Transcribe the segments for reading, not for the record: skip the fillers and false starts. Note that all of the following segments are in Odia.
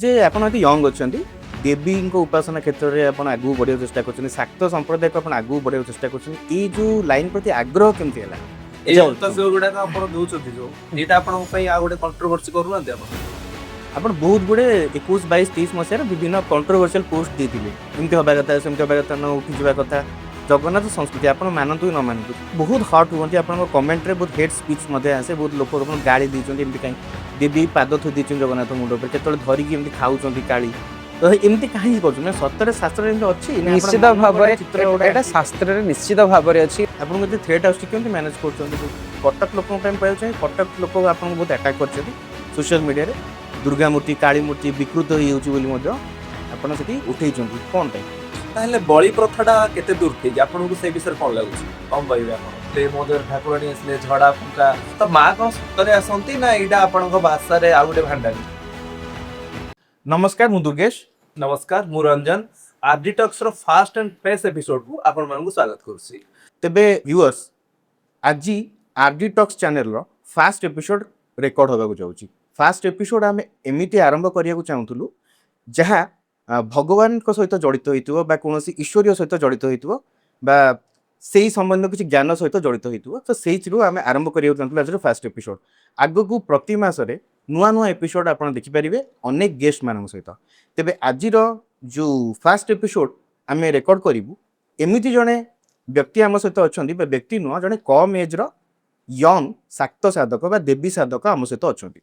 ଯେ ଆପଣ ଏତେ ୟଙ୍ଗ ଅଛନ୍ତି, ଦେବୀଙ୍କ ଉପାସନା କ୍ଷେତ୍ରରେ ଆପଣ ଆଗକୁ ବଢ଼ିବାକୁ ଚେଷ୍ଟା କରୁଛନ୍ତି, ଶାକ୍ତ ସମ୍ପ୍ରଦାୟକୁ ଆପଣ ଆଗକୁ ବଢ଼ିବାକୁ ଚେଷ୍ଟା କରୁଛନ୍ତି, ଏଇ ଯୋଉ ଲାଇନ୍ ପ୍ରତି ଆଗ୍ରହ କେମିତି ହେଲା? ଏଇ ମନ୍ତବ୍ୟ ଗୁଡାକ ଆପଣ ଦଉଛନ୍ତି ଯୋଉ, ଏଇଟା ଆପଣଙ୍କ ପାଇଁ ଆଉ ଗୋଟେ କଣ୍ଟ୍ରୋଭର୍ସି କରୁନାହାନ୍ତି ଆପଣ? ଆପଣ ବହୁତ ଗୁଡ଼େ 21, 22, 23 ମସିହାରେ ବିଭିନ୍ନ କଣ୍ଟ୍ରୋଭର୍ସିଆଲ ପୋଷ୍ଟ ଦେଇଥିଲେ। ଏମିତି ହେବା କଥା, ସେମିତି ହେବା କଥା, ନ ଉଠିଯିବା କଥା। ଜଗନ୍ନାଥ ସଂସ୍କୃତି ଆପଣ ମାନନ୍ତୁ କି ନ ମାନନ୍ତୁ, ବହୁତ ହଟ୍ ହୁଅନ୍ତି। ଆପଣଙ୍କ କମେଣ୍ଟରେ ବହୁତ ହେଟ୍ ସ୍ପିଚ୍ ମଧ୍ୟ ଆସେ। ବହୁତ ଲୋକ ଆପଣଙ୍କୁ ଗାଳି ଦେଇଛନ୍ତି, ଏମିତି କାହିଁ ଦେବୀ ପାଦ ଥୋଇ ଦେଇଛନ୍ତି ଜଗନ୍ନାଥ ମୁଣ୍ଡ ଉପରେ, କେତେବେଳେ ଧରିକି ଏମିତି ଖାଉଛନ୍ତି କାଳି, ତ ଏମିତି କାହିଁକି କରୁଛନ୍ତି? ମାନେ ସତରେ ଶାସ୍ତ୍ରରେ ଏମିତି ଅଛି ନା ଆପଣ ନିଶ୍ଚିତ ମନ ଗଢ଼ା ଭାବରେ। ଚିତ୍ର ଗୋଟେ? ଏଇଟା ଶାସ୍ତ୍ରରେ ନିଶ୍ଚିତ ଭାବରେ ଅଛି। ଆପଣଙ୍କୁ ଯଦି ଥ୍ରେଟ୍ ଆସୁଛି, କେମିତି ମ୍ୟାନେଜ୍ କରୁଛନ୍ତି? କଟକ ଲୋକଙ୍କ ପାଇଁ କହିବାକୁ ଚାହେଁ, କଟକ ଲୋକ ଆପଣଙ୍କୁ ବହୁତ ଆଟାକ୍ କରିଛନ୍ତି ସୋସିଆଲ ମିଡ଼ିଆରେ। ଦୁର୍ଗା ମୂର୍ତ୍ତି, କାଳୀ ମୂର୍ତ୍ତି ବିକୃତ ହେଇଯାଉଛି ବୋଲି ମଧ୍ୟ ଆପଣ ସେଠି ଉଠେଇଛନ୍ତି, କ'ଣ ପାଇଁ? ତାହେଲେ ବଳି ପ୍ରଥାଟା କେତେ ଦୂର ଠିକ? ଆପଣଙ୍କୁ ସେଇ ବିଷୟରେ କଣ ଲାଗୁଛି, କଣ କହିବେ ଆପଣ? ମୋ ଦେହରେ ଠାକୁରାଣୀ ଆସିଲେ ଝଡା ଫୁଙ୍କା, ତ ମା କଣ ସତରେ ଆସନ୍ତି ନା ଏଇଟା ଆପଣଙ୍କ ଭାଷାରେ ଆଉ ଗୋଟେ ଭାଣ୍ଡାମି? ନମସ୍କାର, ମୁଁ ଦୁର୍ଗେଶ। ନମସ୍କାର, ମୁଁ ରଞ୍ଜନ। ଆରଡି ଟକ୍ସ ର ଫାଷ୍ଟ ଆଣ୍ଡ ଫ୍ରେଶ ଏପିସୋଡ କୁ ଆପଣମାନଙ୍କୁ ସ୍ୱାଗତ କରୁଛି। ତେବେ ଭିଉଅର୍ସ, ଆଜି ଆର୍ ଡି ଟକ୍ସ ଚ୍ୟାନେଲର ଫାଷ୍ଟ ଏପିସୋଡ଼ ରେକର୍ଡ଼ ହେବାକୁ ଯାଉଛି। ଫାଷ୍ଟ ଏପିସୋଡ଼ ଆମେ ଏମିତି ଆରମ୍ଭ କରିବାକୁ ଚାହୁଁଥିଲୁ ଯାହା ଭଗବାନଙ୍କ ସହିତ ଜଡ଼ିତ ହେଇଥିବ ବା କୌଣସି ଈଶ୍ୱରୀୟ ସହିତ ଜଡ଼ିତ ହେଇଥିବ ବା ସେଇ ସମ୍ବନ୍ଧୀୟ କିଛି ଜ୍ଞାନ ସହିତ ଜଡ଼ିତ ହେଇଥିବ। ତ ସେଇଥିରୁ ଆମେ ଆରମ୍ଭ କରିବାକୁ ଚାହୁଁଥିଲୁ ଆଜିର ଫାଷ୍ଟ ଏପିସୋଡ଼। ଆଗକୁ ପ୍ରତି ମାସରେ ନୂଆ ନୂଆ ଏପିସୋଡ଼ ଆପଣ ଦେଖିପାରିବେ ଅନେକ ଗେଷ୍ଟମାନଙ୍କ ସହିତ। ତେବେ ଆଜିର ଯେଉଁ ଫାଷ୍ଟ ଏପିସୋଡ଼ ଆମେ ରେକର୍ଡ଼ କରିବୁ, ଏମିତି ଜଣେ ବ୍ୟକ୍ତି ଆମ ସହିତ ଅଛନ୍ତି, ବା ବ୍ୟକ୍ତି ନୁହଁ, ଜଣେ କମ୍ ଏଜ୍ର ୟଙ୍ଗ ଶାକ୍ତ ସାଧକ ବା ଦେବୀ ସାଧକ ଆମ ସହିତ ଅଛନ୍ତି।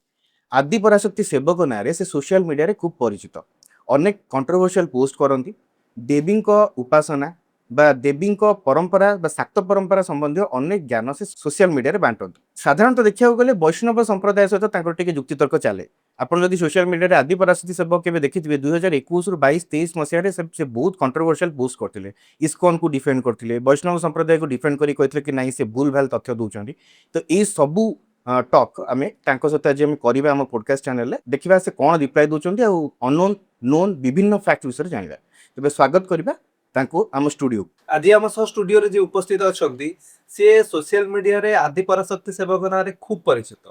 ଆଦି ପରାଶକ୍ତି ସେବକ ନାଁରେ ସେ ସୋସିଆଲ ମିଡ଼ିଆରେ ଖୁବ୍ ପରିଚିତ। ଅନେକ କଣ୍ଟ୍ରୋଭର୍ସିଆଲ ପୋଷ୍ଟ କରନ୍ତି। ଦେବୀଙ୍କ ଉପାସନା ବା ଦେବୀଙ୍କ ପରମ୍ପରା ବା ଶାକ୍ତ ପରମ୍ପରା ସମ୍ବନ୍ଧୀୟ ଅନେକ ଜ୍ଞାନ ସେ ସୋସିଆଲ ମିଡ଼ିଆରେ ବାଣ୍ଟନ୍ତି। ସାଧାରଣତଃ ଦେଖିବାକୁ ଗଲେ ବୈଷ୍ଣବ ସମ୍ପ୍ରଦାୟ ସହିତ ତାଙ୍କର ଟିକେ ଯୁକ୍ତିତର୍କ ଚାଲେ। ଆପଣ ଯଦି ସୋସିଆଲ ମିଡ଼ିଆରେ ଆଦି ପରାଶକ୍ତି ସେବକ କେବେ ଦେଖିଥିବେ, 2021ରୁ 22, 23 ମସିହାରେ ସେ ବହୁତ କଣ୍ଟ୍ରୋଭର୍ସିଆଲ ପୋଷ୍ଟ କରିଥିଲେ। ଇସ୍କନକୁ ଡିଫେଣ୍ଡ କରିଥିଲେ, ବୈଷ୍ଣବ ସମ୍ପ୍ରଦାୟକୁ ଡିଫେଣ୍ଡ କରି କହିଥିଲେ କି ନାଇଁ, ସେ ଭୁଲ ଭାଲ ତଥ୍ୟ ଦେଉଛନ୍ତି। ତ ଏଇ ସବୁ ଟକ୍ ଆମେ ତାଙ୍କ ସହିତ ଆଜି ଆମେ କରିବା ଆମ ପଡକାଷ୍ଟ ଚ୍ୟାନେଲରେ। ଦେଖିବା ସେ କ'ଣ ରିପ୍ଲାଏ ଦେଉଛନ୍ତି ଆଉ ଅନନୋନ୍ ନୋନ୍ ବିଭିନ୍ନ ଫ୍ୟାକ୍ଟ ବିଷୟରେ ଜାଣିବା। ତେବେ ସ୍ୱାଗତ କରିବା ତାଙ୍କୁ ଆମ ଷ୍ଟୁଡ଼ିଓ। ଆଜି ଆମ ସହ ଷ୍ଟୁଡିଓରେ ଯିଏ ଉପସ୍ଥିତ ଅଛନ୍ତି, ସିଏ ସୋସିଆଲ ମିଡିଆରେ ଆଦି ପରାଶକ୍ତି ସେବକ ନାଁରେ ଖୁବ ପରିଚିତ।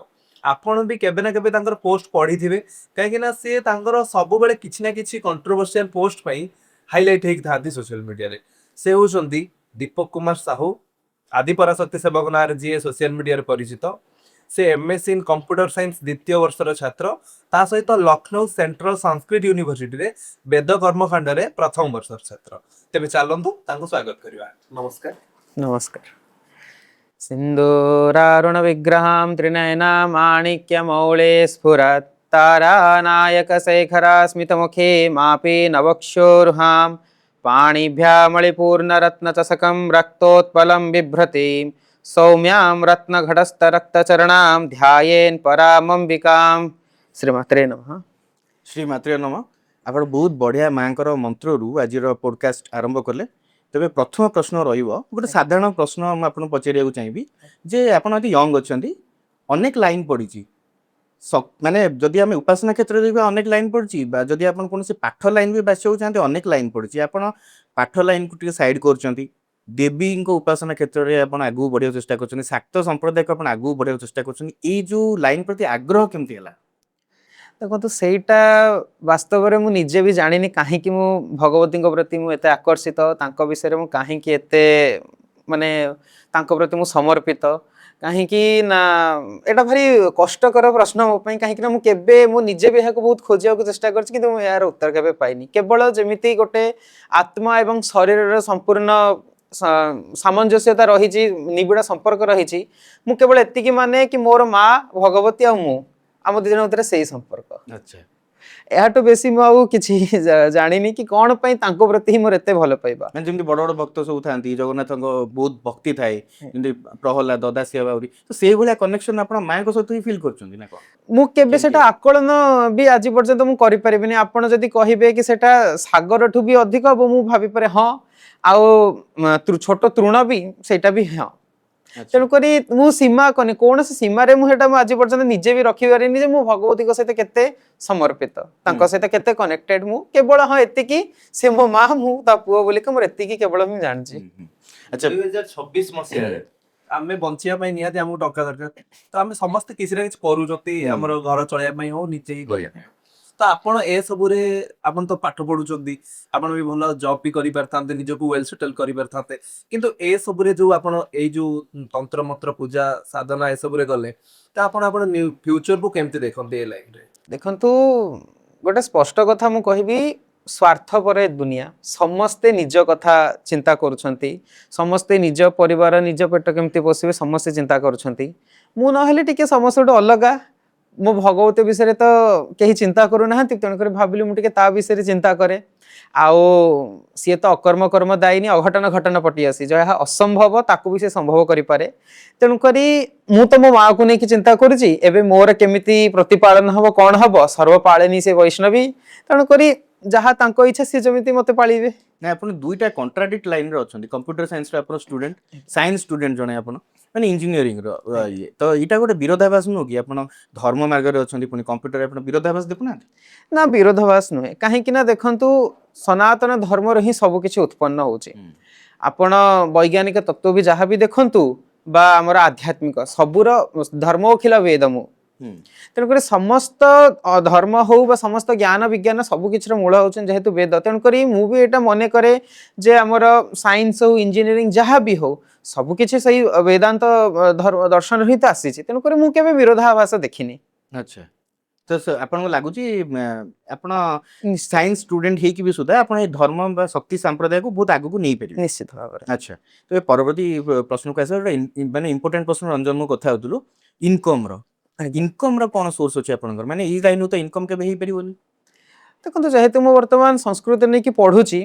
ଆପଣ ବି କେବେ ନା କେବେ ତାଙ୍କର ପୋଷ୍ଟ ପଢିଥିବେ, କାହିଁକି ନା ସିଏ ତାଙ୍କର ସବୁବେଳେ କିଛି ନା କିଛି କଣ୍ଟ୍ରୋଭର୍ସିଆଲ ପୋଷ୍ଟ ପାଇଁ ହାଇଲାଇଟ ହେଇକି ଥାନ୍ତି ସୋସିଆଲ ମିଡିଆରେ। ସେ ହେଉଛନ୍ତି ଦୀପକ କୁମାର ସାହୁ, ଆଦି ପରାଶକ୍ତି ସେବକ ନାଁରେ ଯିଏ ସୋସିଆଲ ମିଡିଆରେ ପରିଚିତ। ସେ ଏମଏସସି ଇନ୍ କମ୍ପ୍ୟୁଟର ସାଇନ୍ସ ଦ୍ୱିତୀୟ ବର୍ଷର ଛାତ୍ର। ତା ସହିତ ଲକ୍ଷ୍ନୌ ସେଣ୍ଟ୍ରାଲ ସଂସ୍କୃତ ୟୁନିଭର୍ସିଟିରେ ବେଦ କର୍ମକାଣ୍ଡରେ ପ୍ରଥମ ବର୍ଷର ଛାତ୍ର। ତେବେ ଚାଲନ୍ତୁ ତାଙ୍କୁ ସ୍ୱାଗତ କରିବା। ନମସ୍କାର। ନମସ୍କାର। ସିନ୍ଦୂରାରୁଣ ବିଗ୍ରହାं त्रिनयना माणिक्यमौळे स्फुरत् तारानायकशेखरा स्मितमुखे मापी नवक्षोरुहां पाणिभ्यामणिपूर्णरत्नचषकं रक्तोत्पलं बिभ्रतीं सौम्यां रत्नघटस्थरक्तचरणां ध्यायेन् परामम्बिकां। ଶ୍ରୀମାତ୍ରେ ନମଃ। ଶ୍ରୀ ମାତ୍ରେ ନମଃ। ଆପଣ ବହୁତ ବଢ଼ିଆ ମାଙ୍କର ମନ୍ତ୍ରରୁ ଆଜିର ପଡକାଷ୍ଟ ଆରମ୍ଭ କଲେ। ତେବେ ପ୍ରଥମ ପ୍ରଶ୍ନ ରହିବ, ଗୋଟେ ସାଧାରଣ ପ୍ରଶ୍ନ ମୁଁ ଆପଣଙ୍କୁ ପଚାରିବାକୁ ଚାହିଁବି ଯେ ଆପଣ ଆଜି ୟଙ୍ଗ ଅଛନ୍ତି, ଅନେକ ଲାଇନ୍ ପଡ଼ିଛି। ମାନେ ଯଦି ଆମେ ଉପାସନା କ୍ଷେତ୍ରରେ ଦେଖିବା, ଅନେକ ଲାଇନ୍ ପଡ଼ିଛି, ବା ଯଦି ଆପଣ କୌଣସି ପାଠ ଲାଇନ୍ ବି ବାଛିବାକୁ ଚାହାନ୍ତି, ଅନେକ ଲାଇନ୍ ପଡ଼ିଛି। ଆପଣ ପାଠ ଲାଇନ୍କୁ ଟିକେ ସାଇଡ୍ କରୁଛନ୍ତି, ଦେବୀଙ୍କ ଉପାସନା କ୍ଷେତ୍ରରେ ଆପଣ ଆଗକୁ ବଢ଼ିବାକୁ ଚେଷ୍ଟା କରୁଛନ୍ତି, ଶାକ୍ତ ସମ୍ପ୍ରଦାୟକୁ ଆପଣ ଆଗକୁ ବଢ଼ିବାକୁ ଚେଷ୍ଟା କରୁଛନ୍ତି। ଏଇ ଯୋଉ ଲାଇନ୍ ପ୍ରତି ଆଗ୍ରହ କେମିତି ହେଲା? ଦେଖନ୍ତୁ, ସେଇଟା ବାସ୍ତବରେ ମୁଁ ନିଜେ ବି ଜାଣିନି କାହିଁକି ମୁଁ ଭଗବତୀଙ୍କ ପ୍ରତି ମୁଁ ଏତେ ଆକର୍ଷିତ, ତାଙ୍କ ବିଷୟରେ ମୁଁ କାହିଁକି ଏତେ, ମାନେ ତାଙ୍କ ପ୍ରତି ମୁଁ ସମର୍ପିତ କାହିଁକି ନା। ଏଇଟା ଭାରି କଷ୍ଟକର ପ୍ରଶ୍ନ ମୋ ପାଇଁ, କାହିଁକି ନା ମୁଁ କେବେ, ମୁଁ ନିଜେ ବି ଏହାକୁ ବହୁତ ଖୋଜିବାକୁ ଚେଷ୍ଟା କରିଛି, କିନ୍ତୁ ମୁଁ ଏହାର ଉତ୍ତର କେବେ ପାଇନି। କେବଳ ଯେମିତି ଗୋଟେ ଆତ୍ମା ଏବଂ ଶରୀରର ସମ୍ପୂର୍ଣ୍ଣ ସାମଞ୍ଜସ୍ୟତା ରହିଛି, ନିବିଡ଼ ସମ୍ପର୍କ ରହିଛି, ମୁଁ କେବଳ ଏତିକି ମାନେ କି ମୋର ମା ଭଗବତୀ ଆଉ ମୁଁ, ଆମ ଦି ଜଣ ଭିତରେ ସେଇ ସମ୍ପର୍କ। ଏହାଠୁ ବେଶୀ ମୁଁ ଆଉ କିଛି ଜାଣିନି କି କ'ଣ ପାଇଁ ତାଙ୍କ ପ୍ରତି ହିଁ ମୋର ଏତେ ଭଲ ପାଇବା। ମାନେ ଯେମିତି ବଡ ବଡ ଭକ୍ତ ସବୁ ଥାନ୍ତି, ଜଗନ୍ନାଥଙ୍କ ବହୁତ ଭକ୍ତି ଥାଏ, ଯେମିତି ପ୍ରହ୍ଲାଦ, ଦାସିଆ ବାଉରୀ, ତ ସେଇଭଳିଆ କନେକ୍ସନ ଆପଣ ମାଙ୍କ ସହିତ ହିଁ ଫିଲ୍ କରୁଛନ୍ତି ନା କଣ? ମୁଁ କେବେ କେମିତି? ସେଟା ଆକଳନ ବି ଆଜି ପର୍ଯ୍ୟନ୍ତ ମୁଁ କରିପାରିବିନି। ଆପଣ ଯଦି କହିବେ କି ସେଟା ସାଗରଠୁ ବି ଅଧିକ ହବ, ମୁଁ ଭାବିପାରେ ହଁ, ଆଉ ଛୋଟ ତୃଣ ବି, ସେଇଟା ବି ହଁ। ତେଣୁକରି ମୁଁ ସୀମା କନି, କୌଣସି ସୀମାରେ ମୁଁ ସେଟା ମୁଁ ଆଜି ପର୍ଯ୍ୟନ୍ତ ନିଜେ ବି ରଖିପାରିନି ଯେ ମୁଁ ଭଗବତୀଙ୍କ ସହିତ କେତେ ସମର୍ପିତ, ତାଙ୍କ ସହିତ କେତେ କନେକ୍ଟେଡ। ମୁଁ କେବଳ ହଁ ଏତିକି, ସେ ମୋ ମା, ମୁଁ ତା ପୁଅ ବୋଲିକି ମୋର ଏତିକି କେବଳ ମୁଁ ଜାଣିଛି। 2026 ମସିହାରେ ଆମେ ବଞ୍ଚିବା ପାଇଁ ନିହାତି ଆମକୁ ଟଙ୍କା ଦରକାର। ତ ଆମେ ସମସ୍ତେ କିଛି ନା କିଛି କରୁଛନ୍ତି, ଆମର ଘର ଚଳେଇବା ପାଇଁ ହଉ, ନିଜେ ହିଁ କରିବା ପାଇଁ। ତ ଆପଣ ଏ ସବୁରେ ଆପଣ ତ ପାଠ ପଢୁଛନ୍ତି, ଆପଣ ବି ଭଲ ଜବ୍ ବି କରିପାରିଥାନ୍ତେ, ନିଜକୁ ୱେଲ୍ ସେଟଲ୍ କରିପାରିଥାନ୍ତେ, କିନ୍ତୁ ଏ ସବୁରେ ଯୋଉ ଆପଣ ଏଇ ଯୋଉ ତନ୍ତ୍ର ମନ୍ତ୍ର ପୂଜା ସାଧନା ଏସବୁରେ ଗଲେ, ତ ଆପଣ ଆପଣ ଫ୍ୟୁଚରକୁ କେମିତି ଦେଖନ୍ତି ଏ ଲାଇନରେ? ଦେଖନ୍ତୁ, ଗୋଟେ ସ୍ପଷ୍ଟ କଥା ମୁଁ କହିବି, ସ୍ୱାର୍ଥପର ଏ ଦୁନିଆ। ସମସ୍ତେ ନିଜ କଥା ଚିନ୍ତା କରୁଛନ୍ତି, ସମସ୍ତେ ନିଜ ପରିବାର, ନିଜ ପେଟ କେମିତି ପୋଷିବେ ସମସ୍ତେ ଚିନ୍ତା କରୁଛନ୍ତି। ମୁଁ ନହେଲେ ଟିକେ ସମସ୍ତଠୁ ଅଲଗା। ମୋ ଭଗବତୀ ବିଷୟରେ ତ କେହି ଚିନ୍ତା କରୁନାହାନ୍ତି, ତେଣୁକରି ଭାବିଲି ମୁଁ ଟିକେ ତା ବିଷୟରେ ଚିନ୍ତା କରେ। ଆଉ ସିଏ ତ ଅକର୍ମ କର୍ମ ଦାୟିନୀ, ଅଘଟନ ଘଟନ ପଟିଆସି, ଯାହା ଅସମ୍ଭବ ତାକୁ ବି ସେ ସମ୍ଭବ କରିପାରେ। ତେଣୁକରି ମୁଁ ତ ମୋ ମାଆକୁ ନେଇକି ଚିନ୍ତା କରୁଛି ଏବେ ମୋର କେମିତି ପ୍ରତିପାଳନ ହବ, କଣ ହବ। ସର୍ବପାଳିନୀ ସେ ବୈଷ୍ଣବୀ, ତେଣୁକରି ଯାହା ତାଙ୍କ ଇଚ୍ଛା, ସିଏ ଯେମିତି ମତେ ପାଳିବେ। ନାଇଁ, ଆପଣ ଦୁଇଟା କଣ୍ଟ୍ରାଡିକ୍ଟ ଲାଇନରେ ଅଛନ୍ତି। କମ୍ପ୍ୟୁଟର ସାଇନ୍ସର ଆପଣ ଷ୍ଟୁଡେଣ୍ଟ, ସାଇନ୍ସ ଷ୍ଟୁଡେଣ୍ଟ ଜଣେ ଆପଣ, ମାନେ ଇଞ୍ଜିନିୟରିଂର ଇଏ ତ ଏଇଟା ଗୋଟେ ବିରୋଧାଭାସ ନୁହଁ କି? ଆପଣ ଧର୍ମ ମାର୍ଗରେ ଅଛନ୍ତି, ପୁଣି କମ୍ପ୍ୟୁଟର, ଆପଣ ବିରୋଧାଭାସ ଦେଖୁନାହାନ୍ତି? ନା, ବିରୋଧାଭାସ ନୁହେଁ। କାହିଁକି ନା ଦେଖନ୍ତୁ, ସନାତନ ଧର୍ମରୁ ହିଁ ସବୁ କିଛି ଉତ୍ପନ୍ନ ହଉଛି। ଆପଣ ବୈଜ୍ଞାନିକ ତତ୍ତ୍ୱ ବି ଯାହା ବି ଦେଖନ୍ତୁ ବା ଆମର ଆଧ୍ୟାତ୍ମିକ, ସବୁର ଧର୍ମ ଅଖିଳ ବେଦମୁ। ତେଣୁକରି ସମସ୍ତ ଧର୍ମ ହଉ ବା ସମସ୍ତ ଜ୍ଞାନ ବିଜ୍ଞାନ, ସବୁ କିଛିର ମୂଳ ହଉଛନ୍ତି ଯେହେତୁ ବେଦ। ତେଣୁକରି ମୁଁ ବି ଏଇଟା ମନେ କରେ ଯେ ଆମର ସାଇନ୍ସ ହଉ, ଇଞ୍ଜିନିୟରିଂ ଯାହା ବି ହଉ, ସବୁ କିଛି ସେଇ ବେଦାନ୍ତ ଧର୍ମ ଦର୍ଶନରୁ ହିଁ ତ ଆସିଛି। ତେଣୁକରି ମୁଁ କେବେ ବିରୋଧାଭାସ ଦେଖିନି। ଆଚ୍ଛା, ତ ଆପଣଙ୍କୁ ଲାଗୁଛି ଆପଣ ସାଇନ୍ସ ଷ୍ଟୁଡେଣ୍ଟ ହେଇକି ବି ସୁଦ୍ଧା ଆପଣ ଏଇ ଧର୍ମ ବା ଶକ୍ତି ସମ୍ପ୍ରଦାୟକୁ ବହୁତ ଆଗକୁ ନେଇପାରିବେ? ନିଶ୍ଚିତ ଭାବରେ। ଆଚ୍ଛା, ତ ଏ ପରବର୍ତ୍ତୀ ପ୍ରଶ୍ନକୁ ଆସିବା। ଗୋଟେ ମାନେ ଇମ୍ପୋର୍ଟାଣ୍ଟ ପ୍ରଶ୍ନ। ରଞ୍ଜନ, ମୁଁ କଥା ହେଉଥିଲୁ ଇନକମ୍ର। ଇନକମ୍ର କ'ଣ ସୋର୍ସ ଅଛି ଆପଣଙ୍କର? ମାନେ ଏଇ ଲାଇନରୁ ତ ଇନକମ୍ କେବେ ହେଇପାରିବନି। ଦେଖନ୍ତୁ, ଯେହେତୁ ମୁଁ ବର୍ତ୍ତମାନ ସଂସ୍କୃତ ନେଇକି ପଢୁଛି,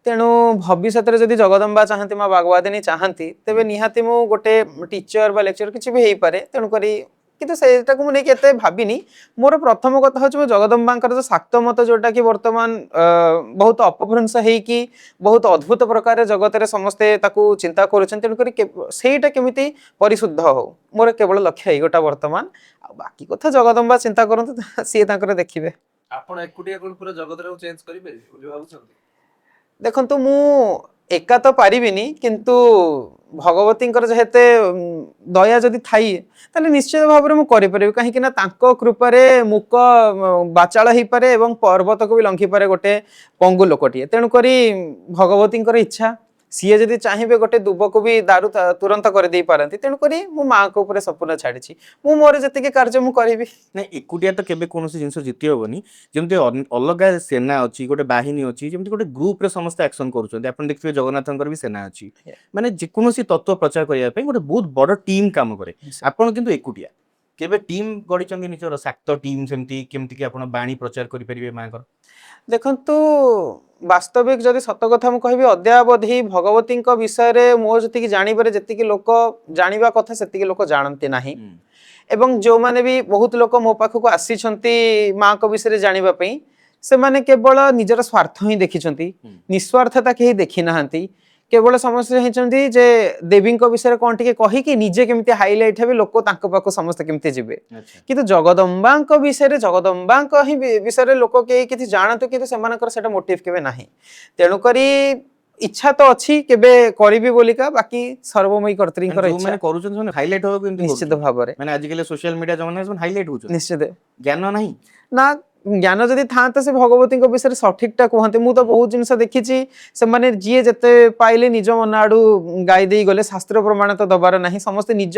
ତେଣୁ ଭବିଷ୍ୟତରେ ଯଦି ଜଗଦମ୍ବା ଚାହାନ୍ତି, ମା ବାଗବାଦିନୀ ଚାହାନ୍ତି, ତେବେ ନିହାତି ମୁଁ ଗୋଟେ ଟିଚର ବା ଲେକ୍ଚର କିଛି ବି ହେଇପାରେ। ତେଣୁକରି କିନ୍ତୁ ସେଇଟାକୁ ମୁଁ ନେଇକି ଏତେ ଭାବିନି। ମୋର ପ୍ରଥମ କଥା ହେଉଛି, ମୋ ଜଗଦମ୍ବାଙ୍କର ଯୋଉ ଶାକ୍ତ ମତ, ଯୋଉଟା କି ବର୍ତ୍ତମାନ ବହୁତ ଅପଭ୍ରଂଶ ହେଇକି ବହୁତ ଅଦ୍ଭୁତ ପ୍ରକାରରେ ଜଗତରେ ସମସ୍ତେ ତାକୁ ଚିନ୍ତା କରୁଛନ୍ତି, ତେଣୁକରି ସେଇଟା କେମିତି ପରିଶୁଦ୍ଧ ହଉ, ମୋର କେବଳ ଲକ୍ଷ୍ୟ ଏଇ ଗୋଟା ବର୍ତ୍ତମାନ। ଆଉ ବାକି କଥା ଜଗଦମ୍ବା ଚିନ୍ତା କରନ୍ତୁ, ସିଏ ତାଙ୍କର ଦେଖିବେ। ଆପଣ ଏକୁଟିଆ କଣ ପୁରା ଜଗତଟାକୁ ଚେଞ୍ଜ କରିପାରିବେ ବୋଲି ଭାବୁଛନ୍ତି? ଦେଖନ୍ତୁ, ମୁଁ ଏକା ତ ପାରିବିନି, କିନ୍ତୁ ଭଗବତୀଙ୍କର ଯେହେତୁ ଦୟା ଯଦି ଥାଇ, ତାହେଲେ ନିଶ୍ଚିତ ଭାବରେ ମୁଁ କରିପାରିବି। କାହିଁକି ନା ତାଙ୍କ କୃପାରେ ମୁକ ବାଚାଳ ହେଇପାରେ ଏବଂ ପର୍ବତକୁ ବି ଲଙ୍ଘିପାରେ ଗୋଟେ ପଙ୍ଗୁ ଲୋକଟିଏ। ତେଣୁକରି ଭଗବତୀଙ୍କର ଇଚ୍ଛା, ସିଏ ଯଦି ଚାହିଁବେ ଗୋଟେ ଦୁବକୁ ବି ଦାରୁ ତୁରନ୍ତ କରିଦେଇ ପାରନ୍ତି। ତେଣୁକରି ମୁଁ ମାଙ୍କ ଉପରେ ସମ୍ପୂର୍ଣ୍ଣ ଛାଡ଼ିଛି। ମୁଁ ମୋର ଯେତିକି କାର୍ଯ୍ୟ ମୁଁ କରିବି। ନାଇଁ, ଏକୁଟିଆ ତ କେବେ କୌଣସି ଜିନିଷ ଜିତି ହବନି। ଯେମିତି ଅଲଗା ସେନା ଅଛି, ଗୋଟେ ବାହିନୀ ଅଛି, ଯେମିତି ଗୋଟେ ଗ୍ରୁପରେ ସମସ୍ତେ ଆକ୍ସନ କରୁଛନ୍ତି। ଆପଣ ଦେଖିଥିବେ ଜଗନ୍ନାଥଙ୍କର ବି ସେନା ଅଛି। ମାନେ ଯେକୌଣସି ତତ୍ତ୍ୱ ପ୍ରଚାର କରିବା ପାଇଁ ଗୋଟେ ବହୁତ ବଡ ଟିମ୍ କାମ କରେ। ଆପଣ କିନ୍ତୁ ଏକୁଟିଆ। କେବେ ଟିମ୍ ଗଢିଛନ୍ତି ନିଜର, ଶାକ୍ତ ଟିମ୍, ସେମିତି କେମିତି କି ଆପଣ ବାଣୀ ପ୍ରଚାର କରିପାରିବେ ମାଙ୍କର? ଦେଖନ୍ତୁ, ବାସ୍ତବିକ ଯଦି ସତ କଥା ମୁଁ କହିବି, ଅଦ୍ୟାବଧି ଭଗବତୀଙ୍କ ବିଷୟରେ ମୋ ଯେତିକି ଜାଣିବାରେ ଯେତିକି ଲୋକ ଜାଣିବା କଥା ସେତିକି ଲୋକ ଜାଣନ୍ତି ନାହିଁ। ଏବଂ ଯେଉଁମାନେ ବି ବହୁତ ଲୋକ ମୋ ପାଖକୁ ଆସିଛନ୍ତି ମାଙ୍କ ବିଷୟରେ ଜାଣିବା ପାଇଁ, ସେମାନେ କେବଳ ନିଜର ସ୍ୱାର୍ଥ ହିଁ ଦେଖିଛନ୍ତି, ନିସ୍ୱାର୍ଥତା କେହି ଦେଖି ନାହାନ୍ତି। କେବଳ ସମସ୍ତେ ଚାହିଁଛନ୍ତି ଯେ ଦେବୀଙ୍କ ବିଷୟରେ କ'ଣ ଟିକେ କହିକି ନିଜେ କେମିତି ହାଇଲାଇଟ୍ ହେବେ, ଲୋକ ତାଙ୍କ ପାଖକୁ ସମସ୍ତେ କେମିତି ଯିବେ। କିନ୍ତୁ ଜଗଦମ୍ବାଙ୍କ ବିଷୟରେ, ଜଗଦମ୍ବାଙ୍କ ହିଁ ବିଷୟରେ ଲୋକ କେହି କିଛି ଜାଣନ୍ତୁ, କିନ୍ତୁ ସେମାନଙ୍କର ସେଇଟା ମୋଟିଭ କେବେ ନାହିଁ। ତେଣୁକରି ଇଚ୍ଛା ତ ଅଛି କେବେ କରିବି ବୋଲିକା, ବାକି ସର୍ବମୟୀ କର୍ତ୍ରୀଙ୍କର ଇଚ୍ଛା। ଯୋଉମାନେ କରୁଛନ୍ତି ସେମାନେ ହାଇଲାଇଟ୍ ହବାକୁ ଏମିତି ନିଶ୍ଚିତ କରୁଛନ୍ତି। ଭାବରେ। ମାନେ ଆଜିକାଲି ସୋସିଆଲ ମିଡିଆ ଜମାନା, ସେମାନେ ହାଇଲାଇଟ୍ ହଉଛନ୍ତି। ନିଶ୍ଚିତ। ଜ୍ଞାନ ନାହିଁ। ନା, ଜ୍ଞାନ ଯଦି ଥାନ୍ତା ସେ ଭଗବତୀଙ୍କ ବିଷୟରେ ସଠିକଟା କୁହନ୍ତି। ମୁଁ ତ ବହୁତ ଜିନିଷ ଦେଖିଛି, ସେମାନେ ଯିଏ ଯେତେ ପାଇଲେ ନିଜ ମନ ଆଡୁ ଗାଇ ଦେଇ ଗଲେ। ଶାସ୍ତ୍ର ପ୍ରମାଣ ତ ଦବାର ନାହିଁ। ସମସ୍ତେ ନିଜ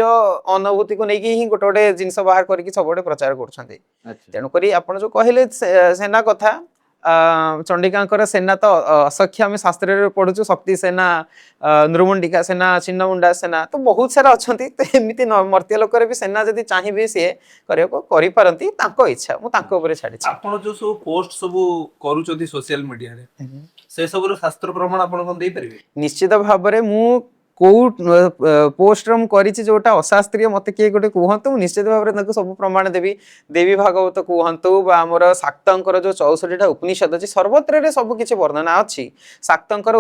ଅନୁଭୂତିକୁ ନେଇକି ହିଁ ଗୋଟେ ଗୋଟେ ଜିନିଷ ବାହାର କରିକି ସବୁଆଡେ ପ୍ରଚାର କରୁଛନ୍ତି। ତେଣୁକରି ଆପଣ ଯୋଉ କହିଲେ ସେନା କଥା, ଚଣ୍ଡିକାଙ୍କର ସେନା ତ ଅସଂଖ୍ୟ, ଆମେ ଶାସ୍ତ୍ରରେ ପଢୁଛୁ। ଶକ୍ତି ସେନା, ନୃମୁଣ୍ଡିକା ସେନା, ଛିନ୍ନମୁଣ୍ଡା ସେନା, ତ ବହୁତ ସାରା ଅଛନ୍ତି। ତ ଏମିତି ମର୍ତ୍ତ୍ୟ ଲୋକରେ ବି ସେନା ଯଦି ଚାହିଁବେ ସିଏ କରିବାକୁ କରିପାରନ୍ତି, ତାଙ୍କ ଇଚ୍ଛା, ମୁଁ ତାଙ୍କ ଉପରେ ଛାଡିଛି। ଆପଣ ଯୋଉ ସବୁ ପୋଷ୍ଟ ସବୁ କରୁଛନ୍ତି ସୋସିଆଲ ମିଡିଆରେ, ସେ ସବୁର ଶାସ୍ତ୍ର ପ୍ରମାଣ ଆପଣ କଣ ଦେଇପାରିବେ? ନିଶ୍ଚିତ ଭାବରେ। ମୁଁ କୋଉ ପୋଷ୍ଟର ମୁଁ କରିଛି ଯୋଉଟା ଅଶାସ୍ତ୍ରୀୟ, ମତେ କିଏ ଗୋଟେ କୁହନ୍ତୁ, ମୁଁ ନିଶ୍ଚିତ ଭାବରେ ତାଙ୍କୁ ସବୁ ପ୍ରମାଣ ଦେବି। ଦେବୀ ଭାଗବତ କୁହନ୍ତୁ ବା ଆମର ଶାକ୍ତଙ୍କର ଯୋଉ 64ଟା ଉପନିଷଦ ଅଛି, ସର୍ବତ୍ରରେ ସବୁ କିଛି ବର୍ଣ୍ଣନା ଅଛି। ଶାକ୍ତଙ୍କର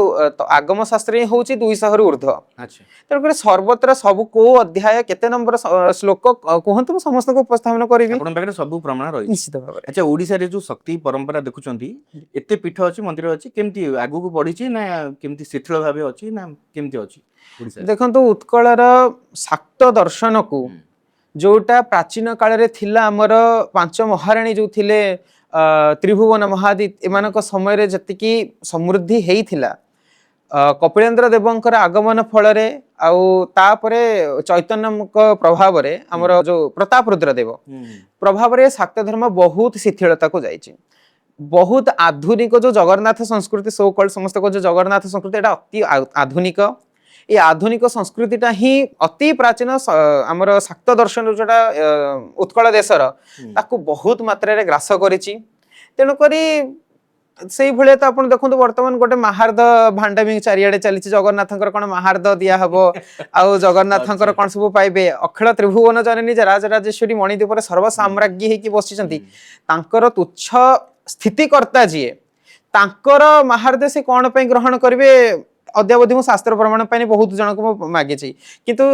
ଆଗମ ଶାସ୍ତ୍ର ହିଁ ହଉଛି 200ରୁ ଉର୍ଦ୍ଧ୍ୱ। ତେଣୁକରି ସର୍ବତ୍ର ସବୁ କୋଉ ଅଧ୍ୟାୟ କେତେ ନମ୍ବର ଶ୍ଲୋକ କୁହନ୍ତୁ, ମୁଁ ସମସ୍ତଙ୍କୁ ଉପସ୍ଥାପନ କରିବି। ଆପଣଙ୍କ ପାଖରେ ସବୁ ପ୍ରମାଣ ରହିଛି? ନିଶ୍ଚିତ ଭାବରେ। ଆଚ୍ଛା, ଓଡିଶାରେ ଯୋଉ ଶକ୍ତି ପରମ୍ପରା ଦେଖୁଛନ୍ତି, ଏତେ ପୀଠ ଅଛି, ମନ୍ଦିର ଅଛି, କେମିତି ଆଗକୁ ବଢିଛି ନା କେମିତି ଶିଥିଳ ଭାବେ ଅଛି ନା କେମିତି ଅଛି ଓଡିଶାରେ? ଦେଖନ୍ତୁ, ଉତ୍କଳର ଶାକ୍ତ ଦର୍ଶନକୁ ଯୋଉଟା ପ୍ରାଚୀନ କାଳରେ ଥିଲା, ଆମର ପାଞ୍ଚ ମହାରାଣୀ ଯୋଉ ଥିଲେ, ତ୍ରିଭୁବନ ମହାଦି ଏମାନଙ୍କ ସମୟରେ ଯେତିକି ସମୃଦ୍ଧି ହେଇଥିଲା, କପିଳେନ୍ଦ୍ର ଦେବଙ୍କର ଆଗମନ ଫଳରେ ଆଉ ତାପରେ ଚୈତନ୍ୟଙ୍କ ପ୍ରଭାବରେ, ଆମର ଯୋଉ ପ୍ରତାପରୁଦ୍ର ଦେବ ପ୍ରଭାବରେ ଶାକ୍ତ ଧର୍ମ ବହୁତ ଶିଥିଳତାକୁ ଯାଇଛି। ବହୁତ ଆଧୁନିକ ଯୋଉ ଜଗନ୍ନାଥ ସଂସ୍କୃତି, ସୋ କଲ୍ଡ ସମସ୍ତେ କହୁଛନ୍ତି ଜଗନ୍ନାଥ ସଂସ୍କୃତି, ଏଇଟା ଅତି ଆଧୁନିକ। ଏ ଆଧୁନିକ ସଂସ୍କୃତିଟା ହିଁ ଅତି ପ୍ରାଚୀନ ଆମର ଶାକ୍ତ ଦର୍ଶନ ଯୋଉଟା ଉତ୍କଳ ଦେଶର, ତାକୁ ବହୁତ ମାତ୍ରାରେ ଗ୍ରାସ କରିଛି। ତେଣୁକରି ସେଇଭଳିଆ ତ ଆପଣ ଦେଖନ୍ତୁ, ବର୍ତ୍ତମାନ ଗୋଟେ ମାହାର୍ଦ ଭାଣ୍ଡାମି ଚାରିଆଡେ ଚାଲିଛି। ଜଗନ୍ନାଥଙ୍କର କଣ ମାହାର୍ଦ ଦିଆହବ ଆଉ ଜଗନ୍ନାଥଙ୍କର କଣ ସବୁ ପାଇବେ। ଅଖିଳ ତ୍ରିଭୁବନ ଜନନୀ ରାଜରାଜେଶ୍ୱରୀ ମଣିଦ୍ୱୀପରେ ସର୍ବସାମ୍ରାଜ୍ଞୀ ହେଇକି ବସିଛନ୍ତି, ତାଙ୍କର ତୁଚ୍ଛ ସ୍ଥିତିକର୍ତ୍ତା ଯିଏ, ତାଙ୍କର ମାହାର୍ଦ ସେ କଣ ପାଇଁ ଗ୍ରହଣ କରିବେ? ଅଦ୍ୟାବଧି ମୁଁ ଶାସ୍ତ୍ର ପ୍ରମାଣ ପାଇଁ ବହୁତ ଜଣଙ୍କୁ ମୁଁ ମାଗିଛି। କିନ୍ତୁ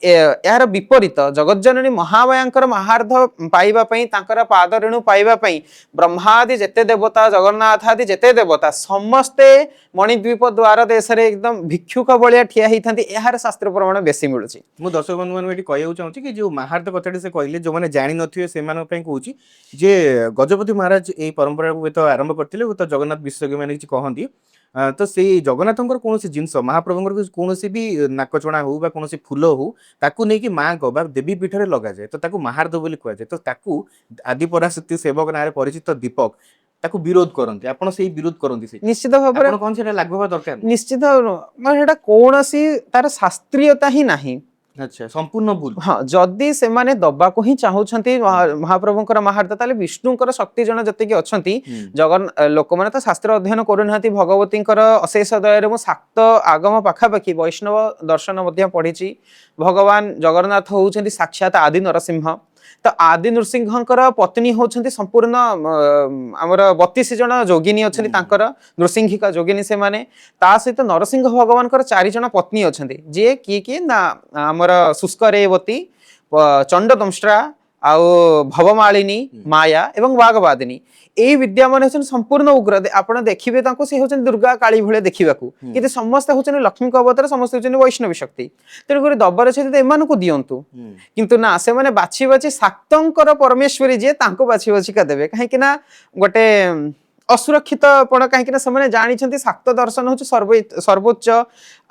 ଏହାର ବିପରୀତ ଜଗତଜନନୀ ମହାମାୟାଙ୍କର ମାହାର୍ଦ୍ଧ ପାଇବା ପାଇଁ, ତାଙ୍କର ପାଦ ରେଣୁ ପାଇବା ପାଇଁ ବ୍ରହ୍ମାଦି ଯେତେ ଦେବତା, ଜଗନ୍ନାଥ ଆଦି ଯେତେ ଦେବତା ସମସ୍ତେ ମଣିଦ୍ୱୀପ ଦ୍ୱାର ଦେଶରେ ଏକଦମ ଭିକ୍ଷୁକ ଭଳିଆ ଠିଆ ହେଇଥାନ୍ତି। ଏହାର ଶାସ୍ତ୍ର ପ୍ରମାଣ ବେଶୀ ମିଳୁଛି। ମୁଁ ଦର୍ଶକ ବନ୍ଧୁମାନଙ୍କୁ ଏଠି କହିବାକୁ ଚାହୁଁଛି କି ଯୋଉ ମାହାର୍ଦ କଥାଟି ସେ କହିଲେ, ଯୋଉମାନେ ଜାଣିନଥିବେ ସେମାନଙ୍କ ପାଇଁ କହୁଛି ଯେ ଗଜପତି ମହାରାଜ ଏଇ ପରମ୍ପରାକୁ ହୁଏତ ଆରମ୍ଭ କରିଥିଲେ, ହୁଏତ ଜଗନ୍ନାଥ ବିଶେଷଜ୍ଞ ମାନେ କିଛି କହନ୍ତି। ତ ସେଇ ଜଗନ୍ନାଥଙ୍କର କୌଣସି ଜିନିଷ, ମହାପ୍ରଭୁଙ୍କର କୌଣସି ବି ନାକଚଣା ହଉ ବା କୌଣସି ଫୁଲ ହଉ, ତାକୁ ନେଇକି ମାଙ୍କ ବା ଦେବୀ ପୀଠରେ ଲଗାଯାଏ, ତ ତାକୁ ମାହାର୍ଦ ବୋଲି କୁହାଯାଏ। ତ ତାକୁ ଆଦିପରାଶକ୍ତି ସେବକ ନାଁରେ ପରିଚିତ ଦୀପକ ତାକୁ ବିରୋଧ କରନ୍ତି। ଆପଣ ସେଇ ବିରୋଧ କରନ୍ତି ସେଇ ନିଶ୍ଚିତ ଭାବରେ। ଆପଣ କଣ ସେଟା ଲାଗୁ ହେବା ଦରକାର? ନିଶ୍ଚିତ, ମାନେ ସେଟା କୌଣସି ତାର ଶାସ୍ତ୍ରୀୟତା ହିଁ ନାହିଁ। ଆଚ୍ଛା, ସମ୍ପୂର୍ଣ୍ଣ ଭୁଲ। ହଁ, ଯଦି ସେମାନେ ଦବାକୁ ହିଁ ଚାହୁଁଛନ୍ତି ମହାପ୍ରଭୁଙ୍କର ମାହାର୍ଦ, ତାହେଲେ ବିଷ୍ଣୁଙ୍କର ଶକ୍ତି ଜଣ ଯେତିକି ଅଛନ୍ତି, ଜଗନ୍ ଲୋକମାନେ ତ ଶାସ୍ତ୍ର ଅଧ୍ୟୟନ କରୁନାହାନ୍ତି। ଭଗବତୀଙ୍କର ଅଶେଷ ଦୟାରେ ମୁଁ ଶାକ୍ତ ଆଗମ ପାଖାପାଖି ବୈଷ୍ଣବ ଦର୍ଶନ ମଧ୍ୟ ପଢିଛି। ଭଗବାନ ଜଗନ୍ନାଥ ହଉଛନ୍ତି ସାକ୍ଷାତ ଆଦି ନରସିଂହ। ତ ଆଦି ନୃସିଂହଙ୍କର ପତ୍ନୀ ହଉଛନ୍ତି ସମ୍ପୂର୍ଣ୍ଣ ଆମର 32 ଜଣ ଯୋଗିନୀ ଅଛନ୍ତି, ତାଙ୍କର ନୃସିଂହିକା ଯୋଗିନୀ ସେମାନେ। ତା ସହିତ ନରସିଂହ ଭଗବାନଙ୍କର 4 ଜଣ ପତ୍ନୀ ଅଛନ୍ତି, ଯିଏ କିଏ କିଏ ନା ଆମର ଶୁଷ୍କରେବତୀ, ଚଣ୍ଡଦଂଷ୍ଟ୍ରା ଆଉ ଭବମାଳିନୀ, ମାୟା ଏବଂ ବାଘବାଦିନୀ। ଏଇ ବିଦ୍ୟାମାନେ ହେଉଛନ୍ତି ସମ୍ପୂର୍ଣ୍ଣ ଉଗ୍ର। ଆପଣ ଦେଖିବେ ତାଙ୍କୁ, ସେ ହେଉଛନ୍ତି ଦୁର୍ଗା କାଳୀ ଭଳିଆ ଦେଖିବାକୁ, କିନ୍ତୁ ସମସ୍ତେ ହେଉଛନ୍ତି ଲକ୍ଷ୍ମୀଙ୍କ ଅବତାର, ସମସ୍ତେ ହେଉଛନ୍ତି ବୈଷ୍ଣବୀ ଶକ୍ତି। ତେଣୁକରି ଦବାର ସହିତ ଏମାନଙ୍କୁ ଦିଅନ୍ତୁ। କିନ୍ତୁ ନା, ସେମାନେ ବାଛି ବାଛି ଶାକ୍ତଙ୍କର ପରମେଶ୍ୱରୀ ଯିଏ ତାଙ୍କୁ ବାଛି ବାଛିକା ଦେବେ। କାହିଁକି ନା ଗୋଟେ ଅସୁରକ୍ଷିତ ପଣ, କାହିଁକି ନା ସେମାନେ ଜାଣିଛନ୍ତି ଶାକ୍ତ ଦର୍ଶନ ହଉଛି ସର୍ବୋଚ୍ଚ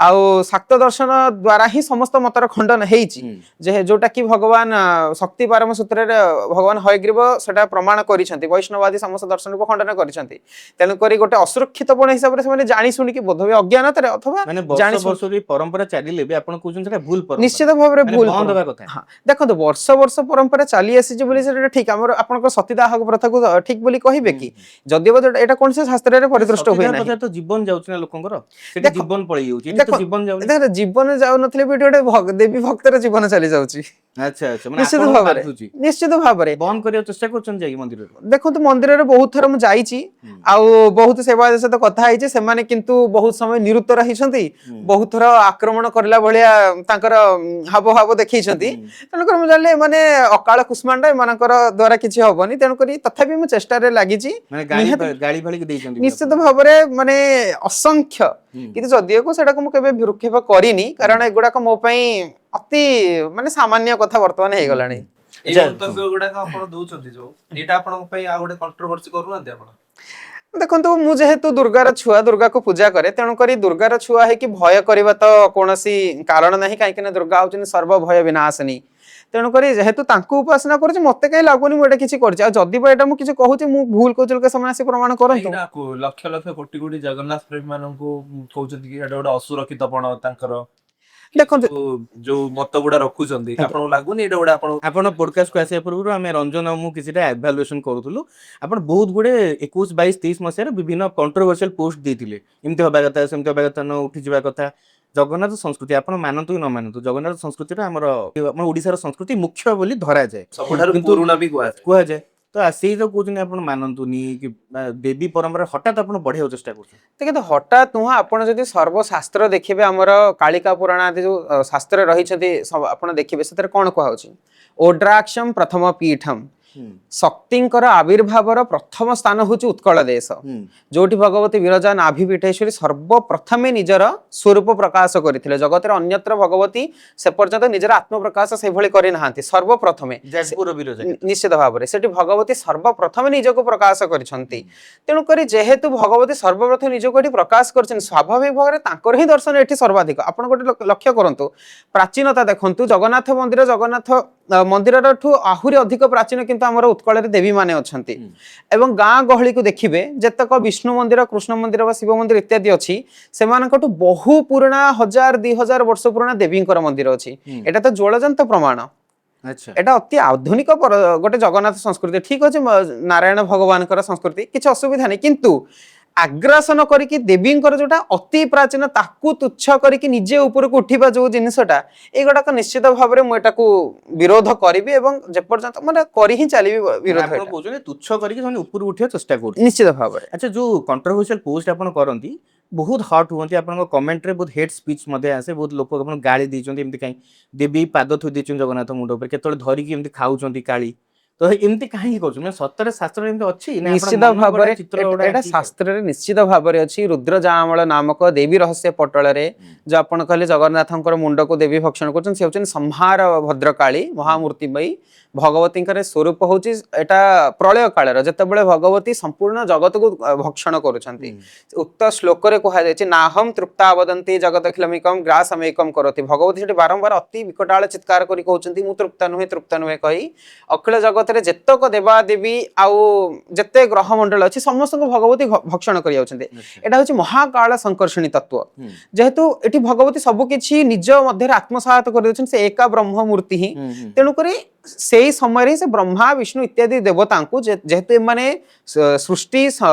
ଆଉ ଶାକ୍ତ ଦର୍ଶନ ଦ୍ଵାରା ହିଁ ସମସ୍ତ ମତର ଖଣ୍ଡନ ହେଇଛି, ଯେ ଯୋଉଟା କି ଭଗବାନ ଶକ୍ତି ପାରମ ସୂତ୍ରରେ ଭଗବାନ ହୟଗ୍ରୀବ ସେଟା ପ୍ରମାଣ କରିଛନ୍ତି, ବୈଷ୍ଣବାଦୀ ସମସ୍ତ ଦର୍ଶନକୁ ଖଣ୍ଡନ କରିଛନ୍ତି। ତେଣୁକରି ଗୋଟେ ଅସୁରକ୍ଷିତ ପଣ ହିସାବରେ ସେମାନେ ଜାଣି ଶୁଣିକି, ବୋଧହୁଏ ଅଜ୍ଞାନତାରେ ଅଥବା ମାନେ ବର୍ଷ ଜାଣି ବର୍ଷରୁ ଏଇ ପରମ୍ପରା ଚାଲିଲେ ବି ଆପଣ କହୁଛନ୍ତି ସେଟା ଭୁଲ ପରମ୍ପରା? ନିଶ୍ଚିତ ଭାବରେ ମାନେ ଭୁଲ ବନ୍ଦ ପରମ୍ପରା। ହେବା କଥା। ହଁ, ଦେଖନ୍ତୁ, ବର୍ଷ ବର୍ଷ ପରମ୍ପରା ଚାଲି ଆସିଛି ବୋଲି ସେଟା ଠିକ ଆମର ଆପଣଙ୍କ ସତୀଦାହ ପ୍ରଥାକୁ ଠିକ ବୋଲି କହିବେ କି? ଯଦିଓ ଏଇଟା କୌଣସି ଶାସ୍ତ୍ରରେ ପରିଦୃଷ୍ଟ ହୁଏ ସତୀଦାହ ନାହିଁ। ପ୍ରଥା ତ ଜୀବନ ଯାଉଛି ନା ଲୋକଙ୍କର ସେଠି? ଜୀବନ ପଳେଇ ଯାଉଛି ଏଠି ତ। ଜୀବନ ଯାଉନି। ଦେଖ, ଜୀବନ ଯାଉନଥିଲେ ବି ଏଠି ଗୋଟେ ଦେବୀ ଭକ୍ତର ଜୀବନ ଚାଲି ଯାଉଛି। ଆଚ୍ଛା ଆଚ୍ଛା ମାନେ ନିଶ୍ଚିତ ଆପଣଙ୍କୁ ଭାବରେ। ବାଧୁଛି। ନିଶ୍ଚିତ ଭାବରେ। ବନ୍ଦ କରିବାକୁ ଚେଷ୍ଟା କରୁଛନ୍ତି ଯାଇକି ମନ୍ଦିରରେ? ଦେଖନ୍ତୁ, ମନ୍ଦିରରେ ବହୁତ ଥର ମୁଁ ଯାଇଛି ଆଉ ବହୁତ ସେବାୟତ ସହିତ କଥା ହେଇଛି। ସେମାନେ କିନ୍ତୁ ବହୁତ ସମୟ ନିରୁତ୍ତର ହେଇଛନ୍ତି, ବହୁତ ଥର ଆକ୍ରମଣ କରିଲା ଭଳିଆ ତାଙ୍କର ହାବ ଭାବ ଦେଖେଇଛନ୍ତି। ତେଣୁକରି ମୁଁ ଜାଣିଲି ଏମାନେ ଅକାଳ କୁଷ୍ମାଣ୍ଡ, ଏମାନଙ୍କର ଦ୍ଵାରା କିଛି ହବନି। ତେଣୁକରି ତଥାପି ମୁଁ ଚେଷ୍ଟାରେ ଲାଗିଛି। ମାନେ ଗାଳି ଗାଳି ଫାଳି ଦେଇଛନ୍ତି ବି ନିଶ୍ଚିତ ଆପଣ? ଭାବରେ, ମାନେ ଅସଂଖ୍ୟ। କିନ୍ତୁ ଯଦିଓ ସେଟାକୁ ମୁଁ କେବେ ଭ୍ରୂକ୍ଷେପ କରିନି, କାରଣ ଏଗୁଡାକ ମୋ ପାଇଁ ଅତି ମାନେ ସାମାନ୍ୟ କଥା ବର୍ତ୍ତମାନ ହେଇଗଲାଣି। ଏଇ ମନ୍ତବ୍ୟ ଗୁଡାକ ଆପଣ ଦଉଛନ୍ତି ଯୋଉ, ଏଇଟା ଆପଣଙ୍କ ପାଇଁ ଆଉ ଗୋଟେ କଣ୍ଟ୍ରୋଭର୍ସି କରୁନାହାନ୍ତି ଆପଣ? ଦେଖନ୍ତୁ, ମୁଁ ଯେହେତୁ ଦୁର୍ଗାର ଛୁଆ, ଦୁର୍ଗାକୁ ପୂଜା କରେ, ତେଣୁକରି ଦୁର୍ଗାର ଛୁଆ ହେଇକି ଭୟ କରିବା ତ କୌଣସି କାରଣ ନାହିଁ। କାହିଁକି ନା ଦୁର୍ଗା ହଉଛନ୍ତି ସର୍ବ ଭୟ ବିନାଶିନୀ। ତେଣୁକରି ଯେହେତୁ ତାଙ୍କୁ ଉପାସନା କରୁଛି, ମତେ କାହିଁ ଲାଗୁନି ମୁଁ ଏଇଟା କିଛି କରିଛି। ଆଉ ଯଦି ବା ଏଇଟା ମୁଁ କିଛି କହୁଛି, ମୁଁ ଭୁଲ କହୁଛି ଲୋକ ସେମାନେ ଆସି ପ୍ରମାଣ କରନ୍ତୁ। କାହିଁକି ନା ଲକ୍ଷ ଲକ୍ଷ କୋଟି କୋଟି ଜଗନ୍ନାଥ ପ୍ରେମୀ ମାନଙ୍କୁ କହୁଛନ୍ତି କି ଏଇଟା ଗୋଟେ ଅସୁରକ୍ଷିତ ପଣ ତାଙ୍କର ଦେଖନ୍ତୁ, ଯୋଉ ମତ ଗୁଡା ରଖୁଛନ୍ତି, ଆପଣଙ୍କୁ ଲାଗୁନି ଏଇଟା ଗୋଟେ ଆପଣ ଆପଣ ପଡକାଷ୍ଟକୁ ଆସିବା ପୂର୍ବରୁ ଆମେ ରଞ୍ଜନ ଆଉ ମୁଁ କିଛିଟା ଏଭାଲୁଏସନ କରୁଥିଲୁ। ଆପଣ ବହୁତ ଗୁଡେ 21, 22, 23 ମସିହାରେ ବିଭିନ୍ନ କଣ୍ଟ୍ରୋଭର୍ସିଆଲ ପୋଷ୍ଟ ଦେଇଥିଲେ, ଏମିତି ହବା କଥା, ସେମିତି ହବା କଥା, ନ ଉଠିଯିବା କଥା। ଜଗନ୍ନାଥ ସଂସ୍କୃତି ଆପଣ ମାନନ୍ତୁ କି ନ ମାନନ୍ତୁ, ଜଗନ୍ନାଥ ସଂସ୍କୃତିର ଆମର ଆମ ଓଡିଶାର ସଂସ୍କୃତି ମୁଖ୍ୟ ବୋଲି ଧରାଯାଏ। ସବୁଠାରୁ କିନ୍ତୁ ପୁରୁଣା ବି କୁହାଯାଏ। କୁହାଯାଏ। ତ ସେଇ ଯୋଉ କହୁଛନ୍ତି ଆପଣ ମାନନ୍ତୁନି କି ବା ଦେବୀ ପରମ୍ପରା ହଠାତ୍ ଆପଣ ବଢେଇବାକୁ ଚେଷ୍ଟା କରୁଛନ୍ତି। ଦେଖନ୍ତୁ, ହଠାତ୍ ନୁହଁ। ଆପଣ ଯଦି ସର୍ବଶାସ୍ତ୍ର ଦେଖିବେ, ଆମର କାଳିକା ପୁରାଣ ଆଦି ଯୋଉ ଶାସ୍ତ୍ର ରହିଛନ୍ତି, ସବୁ ଆପଣ ଦେଖିବେ ସେଥିରେ କଣ କୁହାହଉଛି? ଓଡ୍ରାକ୍ଷମ ପ୍ରଥମ ପୀଠମ। ଶକ୍ତିଙ୍କର ଆବିର୍ଭାବର ପ୍ରଥମ ସ୍ଥାନ ହେଉଛି ଉତ୍କଳ ଦେଶ, ଯୋଉଠି ଭଗବତୀ ବିରଜା ନାଭି ପୀଠେଶ୍ୱରୀ ସର୍ବପ୍ରଥମେ ନିଜର ସ୍ୱରୂପ ପ୍ରକାଶ କରିଥିଲେ। ଜଗତରେ ଅନ୍ୟତ୍ର ଭଗବତୀ ସେ ପର୍ଯ୍ୟନ୍ତ ନିଜର ଆତ୍ମପ୍ରକାଶ ସେଇଭଳି କରିନାହାନ୍ତି। ସର୍ବପ୍ରଥମେ ଯାଜପୁର ବିରଜା। ନିଶ୍ଚିତ ଭାବରେ ସେଠି ଭଗବତୀ ସର୍ବପ୍ରଥମେ ନିଜକୁ ପ୍ରକାଶ କରିଛନ୍ତି। ତେଣୁକରି ଯେହେତୁ ଭଗବତୀ ସର୍ବପ୍ରଥମେ ନିଜକୁ ଏଠି ପ୍ରକାଶ କରିଛନ୍ତି, ସ୍ୱାଭାବିକ ଭାବରେ ତାଙ୍କର ହିଁ ଦର୍ଶନ ଏଠି ସର୍ବାଧିକ। ଆପଣ ଗୋଟେ ଲକ୍ଷ୍ୟ କରନ୍ତୁ, ପ୍ରାଚୀନତା ଦେଖନ୍ତୁ, ଜଗନ୍ନାଥ ମନ୍ଦିର, ଜଗନ୍ନାଥ ମନ୍ଦିରଠୁ ଆହୁରି ଅଧିକ ପ୍ରାଚୀନ କିନ୍ତୁ ଆମର ଉତ୍କଳରେ ଦେବୀମାନେ ଅଛନ୍ତି। ଏବଂ ଗାଁ ଗହଳିକୁ ଦେଖିବେ, ଯେତେକ ବିଷ୍ଣୁ ମନ୍ଦିର, କୃଷ୍ଣ ମନ୍ଦିର ବା ଶିବ ମନ୍ଦିର ଇତ୍ୟାଦି ଅଛି, ସେମାନଙ୍କଠୁ ବହୁ ପୁରୁଣା, 1000-2000 ବର୍ଷ ପୁରୁଣା ଦେବୀଙ୍କର ମନ୍ଦିର ଅଛି। ଏଇଟା ତ ଜ୍ୱଳନ୍ତ ପ୍ରମାଣ। ଏଇଟା ଅତି ଆଧୁନିକ ଗୋଟେ ଜଗନ୍ନାଥ ସଂସ୍କୃତି। ଠିକ ଅଛି, ନାରାୟଣ ଭଗବାନଙ୍କର ସଂସ୍କୃତି, କିଛି ଅସୁବିଧା ନାହିଁ। କିନ୍ତୁ ଆଗ୍ରାସନ କରିକି ଦେବୀଙ୍କର ଯୋଉଟା ଅତି ପ୍ରାଚୀନ ତାକୁ ତୁଚ୍ଛ କରିକି ନିଜେ ଉପରକୁ ଉଠିବା ଯୋଉ ଜିନିଷଟା, ଏଇଗୁଡାକ ନିଶ୍ଚିତ ଭାବରେ ମୁଁ ଏଟାକୁ ବିରୋଧ କରିବି ଏବଂ ଯେପର୍ଯ୍ୟନ୍ତ ମାନେ କରି ହିଁ ଚାଲିବି ବିରୋଧ ଆପଣ ଏଇଟା। କହୁଛନ୍ତି ତୁଚ୍ଛ କରିକି ସେମାନେ ଉପରକୁ ଉଠିବା ଚେଷ୍ଟା କରୁଛନ୍ତି। ନିଶ୍ଚିତ ଭାବରେ। ଆଚ୍ଛା, ଯୋଉ କଣ୍ଟ୍ରୋଭର୍ସିଆଲ ପୋଷ୍ଟ ଆପଣ କରନ୍ତି, ବହୁତ ହଟ୍ ହୁଅନ୍ତି, ଆପଣଙ୍କ କମେଣ୍ଟରେ ବହୁତ ହେଟ୍ ସ୍ପିଚ୍ ମଧ୍ୟ ଆସେ, ବହୁତ ଲୋକ ଆପଣଙ୍କୁ ଗାଳି ଦେଇଛନ୍ତି, ଏମିତି କାହିଁ ଦେବୀ ପାଦ ଥୋଇ ଦେଇଛନ୍ତି ଜଗନ୍ନାଥ ମୁଣ୍ଡ ଉପରେ, କେତେବେଳେ ଧରିକି ଏମିତି ଖାଉଛନ୍ତି କାଳି, ତ ଏମିତି କାହିଁକି କରୁଛନ୍ତି? ମାନେ ସତରେ ଶାସ୍ତ୍ରରେ ଏମିତି ଅଛି ନା ଆପଣ ନିଶ୍ଚିତ ମନ ଗଢା ଭାବରେ। ଚିତ୍ର ଗୁଡା ଏଇଟା ଆଙ୍କିକି? ଶାସ୍ତ୍ରରେ ନିଶ୍ଚିତ ଭାବରେ ଅଛି। ରୁଦ୍ର ଜାମଳ ନାମକ ଦେବୀ ରହସ୍ୟ ପଟଳରେ ଯୋଉ ଆପଣ କହିଲେ ଜଗନ୍ନାଥଙ୍କର ମୁଣ୍ଡକୁ ଦେବୀ ଭକ୍ଷଣ କରୁଛନ୍ତି, ସେ ହଉଛନ୍ତି ସଂହାର ଭଦ୍ରକାଳୀ ମହାମୂର୍ତ୍ତିମୟୀ ଭଗବତୀଙ୍କର ସ୍ୱରୂପ ହଉଛି ଏଟା ପ୍ରଳୟ କାଳର, ଯେତେବେଳେ ଭଗବତୀ ସମ୍ପୂର୍ଣ୍ଣ ଜଗତକୁ ଭକ୍ଷଣ କରୁଛନ୍ତି। ଉକ୍ତ ଶ୍ଲୋକରେ କୁହାଯାଇଛି, ନାହಂ ତୃପ୍ତା ବଦନ୍ତି ଜଗତଖିଲମିକମ୍ ଗ୍ରାସମେକମ୍ କରୋତି। ଭଗବତୀ ସେଠି ବାରମ୍ବାର ଅତି ବିକଟାଳ ଚିତ୍କାର କରି କହୁଛନ୍ତି, ମୁଁ ତୃପ୍ତ ନୁହେଁ, ତୃପ୍ତ ନୁହେଁ କହି ଅଖିଳ ଜଗତରେ ଯେତକ ଦେବାଦେବୀ ଆଉ ଯେତେ ଗ୍ରହ ମଣ୍ଡଳ ଅଛି, ସମସ୍ତଙ୍କୁ ଭଗବତୀ ଭକ୍ଷଣ କରି ଯାଉଛନ୍ତି। ଏଇଟା ହଉଛି ମହାକାଳ ସଂକର୍ଷଣୀ ତତ୍ଵ। ଯେହେତୁ ଏଠି ଭଗବତୀ ସବୁ କିଛି ନିଜ ମଧ୍ୟରେ ଆତ୍ମସାତ କରିଦେଉଛନ୍ତି, ସେ ଏକା ବ୍ରହ୍ମ ମୂର୍ତ୍ତି ହିଁ। ତେଣୁକରି ସେଇ ସମୟରେ ହିଁ ସେ ବ୍ରହ୍ମା, ବିଷ୍ଣୁ ଇତ୍ୟାଦି ଦେବତାଙ୍କୁ, ଯେହେତୁ ଏମାନେ ସୃଷ୍ଟି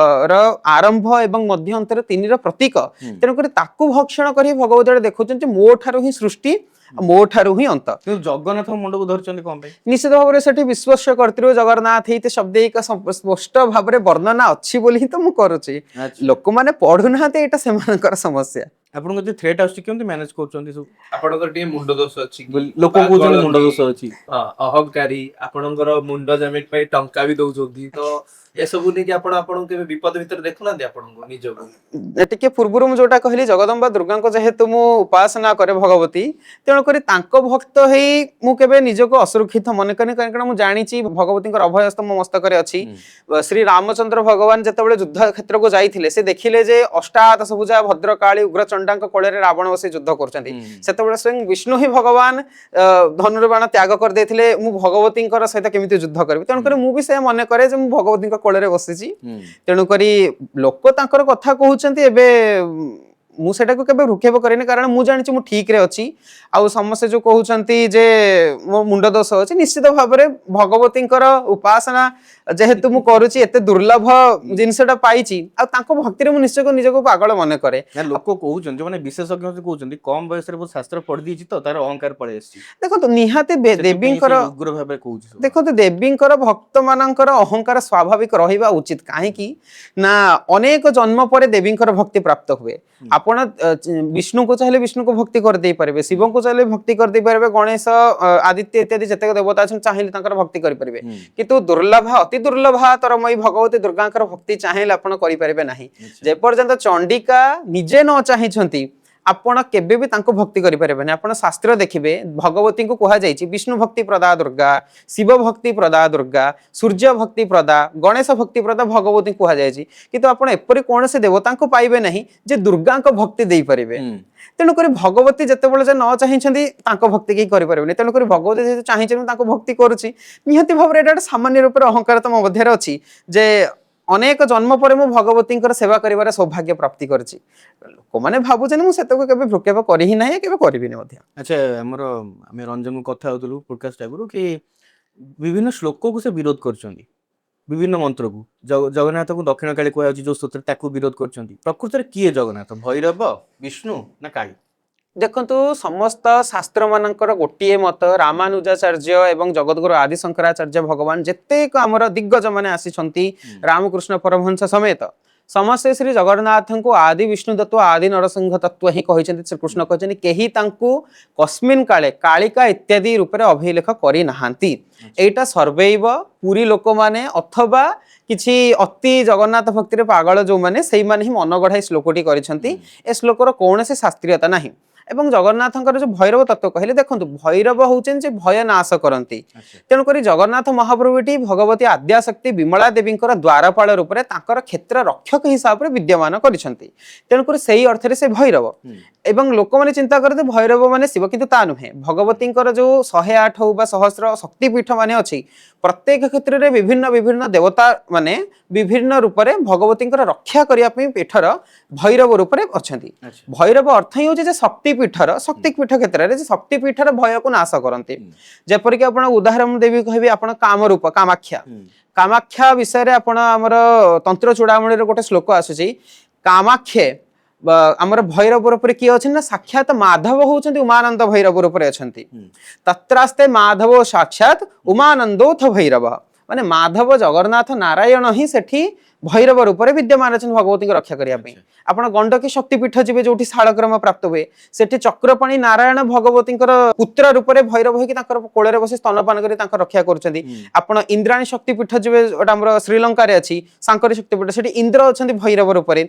ର ଆରମ୍ଭ ଏବଂ ମଧ୍ୟ ଅନ୍ତରେ ତିନିର ପ୍ରତୀକ, ତେଣୁକରି ତାକୁ ଭକ୍ଷଣ କରି ଭଗବତୀ ଏଠି ଦେଖୁଛନ୍ତି ଯେ ମୋ ଠାରୁ ହିଁ ସୃଷ୍ଟି, ମୋ ଠାରୁ ହିଁ ଅନ୍ତ। କିନ୍ତୁ ଜଗନ୍ନାଥ ମୁଣ୍ଡକୁ ଧରିଛନ୍ତି କଣ ପାଇଁ? ନିଶ୍ଚିତ ଭାବରେ ସେଠି ବିଶ୍ୱସ୍ୟ କର୍ତ୍ତୃ ଜଗନ୍ନାଥ ହେଇତେ ଶବ୍ଦେକ ସ୍ପଷ୍ଟ ଭାବରେ ବର୍ଣ୍ଣନା ଅଛି ବୋଲି ହିଁ ତ ମୁଁ କରୁଛି। ଲୋକମାନେ ପଢୁନାହାନ୍ତି, ଏଇଟା ସେମାନଙ୍କର ସମସ୍ୟା। ଆପଣଙ୍କ ଯଦି ଥ୍ରେଟ୍ ଆସୁଛି, କେମିତି ମ୍ୟାନେଜ କରୁଛନ୍ତି ସବୁ? ଆପଣଙ୍କର ଟିକେ ମୁଣ୍ଡ ଦୋଷ ଅଛି କି? ଲୋକ କହୁଛନ୍ତି ମୁଣ୍ଡ ଦୋଷ ଅଛି। ହଁ, ଅହଙ୍କାରୀ, ଆପଣଙ୍କର ମୁଣ୍ଡ ଜାମିନ ପାଇଁ ଟଙ୍କା ବି ଦଉଛନ୍ତି, ତ ଏସବୁ ନେଇକି ଆପଣ ଆପଣଙ୍କୁ କେବେ ବିପଦ ଭିତରେ ଦେଖୁନାହାନ୍ତି ଆପଣଙ୍କୁ ନିଜକୁ? ଟିକେ ପୂର୍ବରୁ ମୁଁ ଯୋଉଟା କହିଲି, ଜଗଦମ୍ବା ଦୁର୍ଗାଙ୍କ ଯେହେତୁ ମୁଁ ଉପାସନା କରେ ଭଗବତୀ, ତେଣୁକରି ତାଙ୍କ ଭକ୍ତ ହେଇ ମୁଁ କେବେ ନିଜକୁ ଅସୁରକ୍ଷିତ ମନେ କରେନି। କାହିଁକି ନା ମୁଁ ଜାଣିଛି ଭଗବତୀଙ୍କର ଅଭୟହସ୍ତ ମୋ ମସ୍ତକରେ ଅଛି। ଶ୍ରୀ ରାମଚନ୍ଦ୍ର ଭଗବାନ ଯେତେବେଳେ ଯୁଦ୍ଧ କ୍ଷେତ୍ରକୁ ଯାଇଥିଲେ, ସେ ଦେଖିଲେ ଯେ ଅଷ୍ଟାଦଶ ଭୁଜା ଭଦ୍ରକାଳୀ ଉଗ୍ରଚଣ୍ଡାଙ୍କ କୋଳରେ ରାବଣ ବସି ଯୁଦ୍ଧ କରୁଛନ୍ତି। ସେତେବେଳେ ସ୍ୱୟଂ ବିଷ୍ଣୁ ହିଁ ଭଗବାନ ଧନୁର୍ବାଣ ତ୍ୟାଗ କରିଦେଇଥିଲେ, ମୁଁ ଭଗବତୀଙ୍କର ସହିତ କେମିତି ଯୁଦ୍ଧ କରିବି? ତେଣୁକରି ମୁଁ ବି ସେ ମନେ କରେ ଯେ ମୁଁ ଭଗବତୀଙ୍କ କୋଳରେ ବସିଛି। ତେଣୁକରି ଲୋକ ତାଙ୍କର କଥା କହୁଛନ୍ତି ଏବେ, ମୁଁ ସେଟାକୁ କେବେ ଭ୍ରୂକ୍ଷେପ କରେନି, କାରଣ ମୁଁ ଜାଣିଛି ମୁଁ ଠିକରେ ଅଛି। ଆଉ ସମସ୍ତେ ଯୋଉ କହୁଛନ୍ତି ଯେ ମୋ ମୁଣ୍ଡ ଦୋଷ ଅଛି, ନିଶ୍ଚିତ ଭାବରେ ଭଗବତୀଙ୍କର ଉପାସନା ଯେହେତୁ ମୁଁ କରୁଛି, ଏତେ ଦୁର୍ଲଭ ଜିନିଷଟା ପାଇଛି, ଆଉ ତାଙ୍କ ଭକ୍ତିରେ ମୁଁ ନିଶ୍ଚୟ ନିଜକୁ ପାଗଳ ମନେ କରେ। ନା, ଲୋକ କହୁଛନ୍ତି, ଯୋଉମାନେ ବିଶେଷଜ୍ଞ କହୁଛନ୍ତି, କମ ବୟସରେ ବହୁତ ଶାସ୍ତ୍ର ପଢି ଦେଇଛି ତ ତାର ଅହଙ୍କାର ପଳେଇ ଆସିଛି। ଦେଖନ୍ତୁ, ନିହାତି ସେଥିପାଇଁ ଦେବୀଙ୍କର ସେ ଉଗ୍ର ଭାବରେ କହୁଛି ସବୁ। ଦେଖନ୍ତୁ, ଦେବୀଙ୍କର ଭକ୍ତ ମାନଙ୍କର ଅହଙ୍କାର ସ୍ୱାଭାବିକ ରହିବା ଉଚିତ। କାହିଁକି ନା ଅନେକ ଜନ୍ମ ପରେ ଦେବୀଙ୍କର ଭକ୍ତି ପ୍ରାପ୍ତ ହୁଏ। ଆପଣ ବିଷ୍ଣୁଙ୍କୁ ଚାହିଁଲେ ବିଷ୍ଣୁଙ୍କୁ ଭକ୍ତି କରିଦେଇ ପାରିବେ, ଶିବଙ୍କୁ ଚାହିଁଲେ ଭକ୍ତି କରିଦେଇ ପାରିବେ, ଗଣେଶ, ଆଦିତ୍ୟ ଇତ୍ୟାଦି ଯେତେକ ଦେବତା ଅଛନ୍ତି, ଚାହିଁଲେ ତାଙ୍କର ଭକ୍ତି କରିପାରିବେ। କିନ୍ତୁ ଦୁର୍ଲଭ, ଅତି ଦୁର୍ଲଭାତରମୟୀ ଭଗବତୀ ଦୁର୍ଗାଙ୍କର ଭକ୍ତି ଚାହିଁଲେ ଆପଣ କରିପାରିବେ ନାହିଁ। ଯେପର୍ଯ୍ୟନ୍ତ ଚଣ୍ଡିକା ନିଜେ ନ ଚାହିଁଛନ୍ତି, ଆପଣ କେବେ ବି ତାଙ୍କୁ ଭକ୍ତି କରିପାରିବେନି। ଆପଣ ଶାସ୍ତ୍ର ଦେଖିବେ, ଭଗବତୀଙ୍କୁ କୁହାଯାଇଛି ବିଷ୍ଣୁ ଭକ୍ତି ପ୍ରଦା ଦୁର୍ଗା, ଶିବ ଭକ୍ତି ପ୍ରଦା ଦୁର୍ଗା, ସୂର୍ଯ୍ୟ ଭକ୍ତି ପ୍ରଦା, ଗଣେଶ ଭକ୍ତି ପ୍ରଦା ଭଗବତୀଙ୍କୁ କୁହାଯାଇଛି। କିନ୍ତୁ ଆପଣ ଏପରି କୌଣସି ଦେବତାଙ୍କୁ ପାଇବେ ନାହିଁ ଯେ ଦୁର୍ଗାଙ୍କ ଭକ୍ତି ଦେଇପାରିବେ। ତେଣୁକରି ଭଗବତୀ ଯେତେବେଳେ ଯେ ନ ଚାହିଁଛନ୍ତି, ତାଙ୍କ ଭକ୍ତି କେହି କରିପାରିବେନି। ତେଣୁକରି ଭଗବତୀ ଯେହେତୁ ଚାହିଁଛନ୍ତି, ମୁଁ ତାଙ୍କୁ ଭକ୍ତି କରୁଛି। ନିହାତି ଭାବରେ ଏଇଟା ଗୋଟେ ସାମାନ୍ୟ ରୂପରେ ଅହଙ୍କାର ତ ମୋ ମଧ୍ୟରେ ଅଛି ଯେ ଅନେକ ଜନ୍ମ ପରେ ମୁଁ ଭଗବତୀଙ୍କର ସେବା କରିବାର ସୌଭାଗ୍ୟ ପ୍ରାପ୍ତି କରିଛି। ଲୋକମାନେ ଭାବୁଛନ୍ତି, ମୁଁ ସେତକ କେବେ ଭ୍ରୂକ୍ଷେପ କରି ହିଁ ନାହିଁ, କେବେ କରିବିନି ମଧ୍ୟ। ଆଚ୍ଛା, ଆମେ ରଞ୍ଜନକୁ କଥା ହଉଥିଲୁ ପଡକାଷ୍ଟ ଆଗରୁ କି ବିଭିନ୍ନ ଶ୍ଲୋକକୁ ସେ ବିରୋଧ କରୁଛନ୍ତି, ବିଭିନ୍ନ ମନ୍ତ୍ରକୁ, ଜଗନ୍ନାଥଙ୍କୁ ଦକ୍ଷିଣ କାଳୀ କୁହାଯାଉଛି ଯୋଉ ସ୍ତୋତ୍ର, ତାକୁ ବିରୋଧ କରୁଛନ୍ତି। ପ୍ରକୃତରେ କିଏ ଜଗନ୍ନାଥ, ଭୈରବ, ବିଷ୍ଣୁ ନା କାଳୀ? ଦେଖନ୍ତୁ, ସମସ୍ତ ଶାସ୍ତ୍ର ମାନଙ୍କର ଗୋଟିଏ ମତ। ରାମାନୁଜାଚାର୍ଯ୍ୟ ଏବଂ ଜଗତଗୁରୁ ଆଦି ଶଙ୍କରାଚାର୍ଯ୍ୟ ଭଗବାନ, ଯେତେକ ଆମର ଦିଗ୍ଗଜ ମାନେ ଆସିଛନ୍ତି, ରାମକୃଷ୍ଣ ପରମହଂସ ସମେତ ସମସ୍ତେ ଶ୍ରୀ ଜଗନ୍ନାଥଙ୍କୁ ଆଦି ବିଷ୍ଣୁ ତତ୍ତ୍ୱ, ଆଦି ନରସିଂହ ତତ୍ତ୍ୱ ହିଁ କହିଛନ୍ତି। ଶ୍ରୀକୃଷ୍ଣ କହିଛନ୍ତି କେହି ତାଙ୍କୁ କସ୍ମିନ୍ କାଳେ କାଳିକା ଇତ୍ୟାଦି ରୂପରେ ଅଭିଲେଖ କରିନାହାନ୍ତି। ଏଇଟା ସର୍ବୈବ ପୁରୀ ଲୋକମାନେ ଅଥବା କିଛି ଅତି ଜଗନ୍ନାଥ ଭକ୍ତିରେ ପାଗଳ ଯୋଉମାନେ, ସେଇମାନେ ହିଁ ମନ ଗଢ଼ା ଏଇ ଶ୍ଲୋକଟି କରିଛନ୍ତି। ଏ ଶ୍ଲୋକର କୌଣସି ଶାସ୍ତ୍ରୀୟତା ନାହିଁ। ଏବଂ ଜଗନ୍ନାଥଙ୍କର ଯୋଉ ଭୈରବ ତତ୍ତ୍ୱ କହିଲେ, ଦେଖନ୍ତୁ, ଭୈରବ ହଉଛନ୍ତି ଯେ ଭୟ ନାଶ କରନ୍ତି। ତେଣୁକରି ଜଗନ୍ନାଥ ମହାପ୍ରଭୁ ଏଠି ଭଗବତୀ ଆଦ୍ୟାଶକ୍ତି ବିମଳା ଦେବୀଙ୍କର ଦ୍ୱାରପାଳ ରୂପରେ, ତାଙ୍କର କ୍ଷେତ୍ର ରକ୍ଷକ ହିସାବରେ ବିଦ୍ୟମାନ କରିଛନ୍ତି। ତେଣୁକରି ସେଇ ଅର୍ଥରେ ସେ ଭୈରବ। ଏବଂ ଲୋକମାନେ ଚିନ୍ତା କରନ୍ତି ଭୈରବ ମାନେ ଶିବ, କିନ୍ତୁ ତା ନୁହେଁ। ଭଗବତୀଙ୍କର ଯୋଉ 108 ହଉ ବା ସହସ୍ର ଶକ୍ତିପୀଠ ମାନେ ଅଛି, ପ୍ରତ୍ୟେକ କ୍ଷେତ୍ରରେ ବିଭିନ୍ନ ବିଭିନ୍ନ ଦେବତା ମାନେ ବିଭିନ୍ନ ରୂପରେ ଭଗବତୀଙ୍କର ରକ୍ଷା କରିବା ପାଇଁ ପୀଠର ଭୈରବ ରୂପରେ ଅଛନ୍ତି। ଭୈରବ ଅର୍ଥ ହିଁ ହେଉଛି ଯେ ଶକ୍ତିପୀଠର, ଶକ୍ତିପୀଠ କ୍ଷେତ୍ରରେ ଯେ ଶକ୍ତିପୀଠର ଭୟକୁ ନାଶ କରନ୍ତି। ଯେପରିକି ଆପଣ ଉଦାହରଣ ଦେବି କହିବି, ଆପଣ କାମରୂପ କାମାକ୍ଷା, କାମାକ୍ଷା ବିଷୟରେ ଆପଣ ଆମର ତନ୍ତ୍ର ଚୂଡ଼ାମଣିର ଗୋଟେ ଶ୍ଲୋକ ଆସୁଛି। କାମାକ୍ଷେ ଆମର ଭୈରବ ରୂପରେ କିଏ ଅଛନ୍ତି ନା ସାକ୍ଷାତ ମାଧବ ହଉଛନ୍ତି, ଉମାନନ୍ଦ ଭୈରବ ରୂପରେ ଅଛନ୍ତି। ତତ୍ରାସ୍ତେ ମାଧବ ସାକ୍ଷାତ ଉମାନନ୍ଦୋଥ ଭୈରବ। ମାନେ ମାଧବ ଜଗନ୍ନାଥ ନାରାୟଣ ହିଁ ସେଠି ଭୈରବ ରୂପରେ ବିଦ୍ୟମାନ ଅଛନ୍ତି ଭଗବତୀଙ୍କୁ ରକ୍ଷା କରିବା ପାଇଁ। ଆପଣ ଗଣ୍ଡକୀ ଶକ୍ତିପୀଠ ଯିବେ, ଯୋଉଠି ଶାଳଗ୍ରାମ ପ୍ରାପ୍ତ ହୁଏ, ସେଠି ଚକ୍ରପାଣି ନାରାୟଣ ଭଗବତୀଙ୍କର ପୁତ୍ର ରୂପରେ ଭୈରବ ହେଇକି ତାଙ୍କର କୋଳରେ ବସି ସ୍ତନପାନ କରି ତାଙ୍କ ରକ୍ଷା କରୁଛନ୍ତି। ଆପଣ ଇନ୍ଦ୍ରାଣୀ ଶକ୍ତିପୀଠ ଯିବେ, ଯୋଉଟା ଆମର ଶ୍ରୀଲଙ୍କାରେ ଅଛି, ସାଙ୍କରୀ ଶକ୍ତିପୀଠ, ସେଠି ଇନ୍ଦ୍ର ଅଛନ୍ତି ଭୈରବ ରୂପରେ।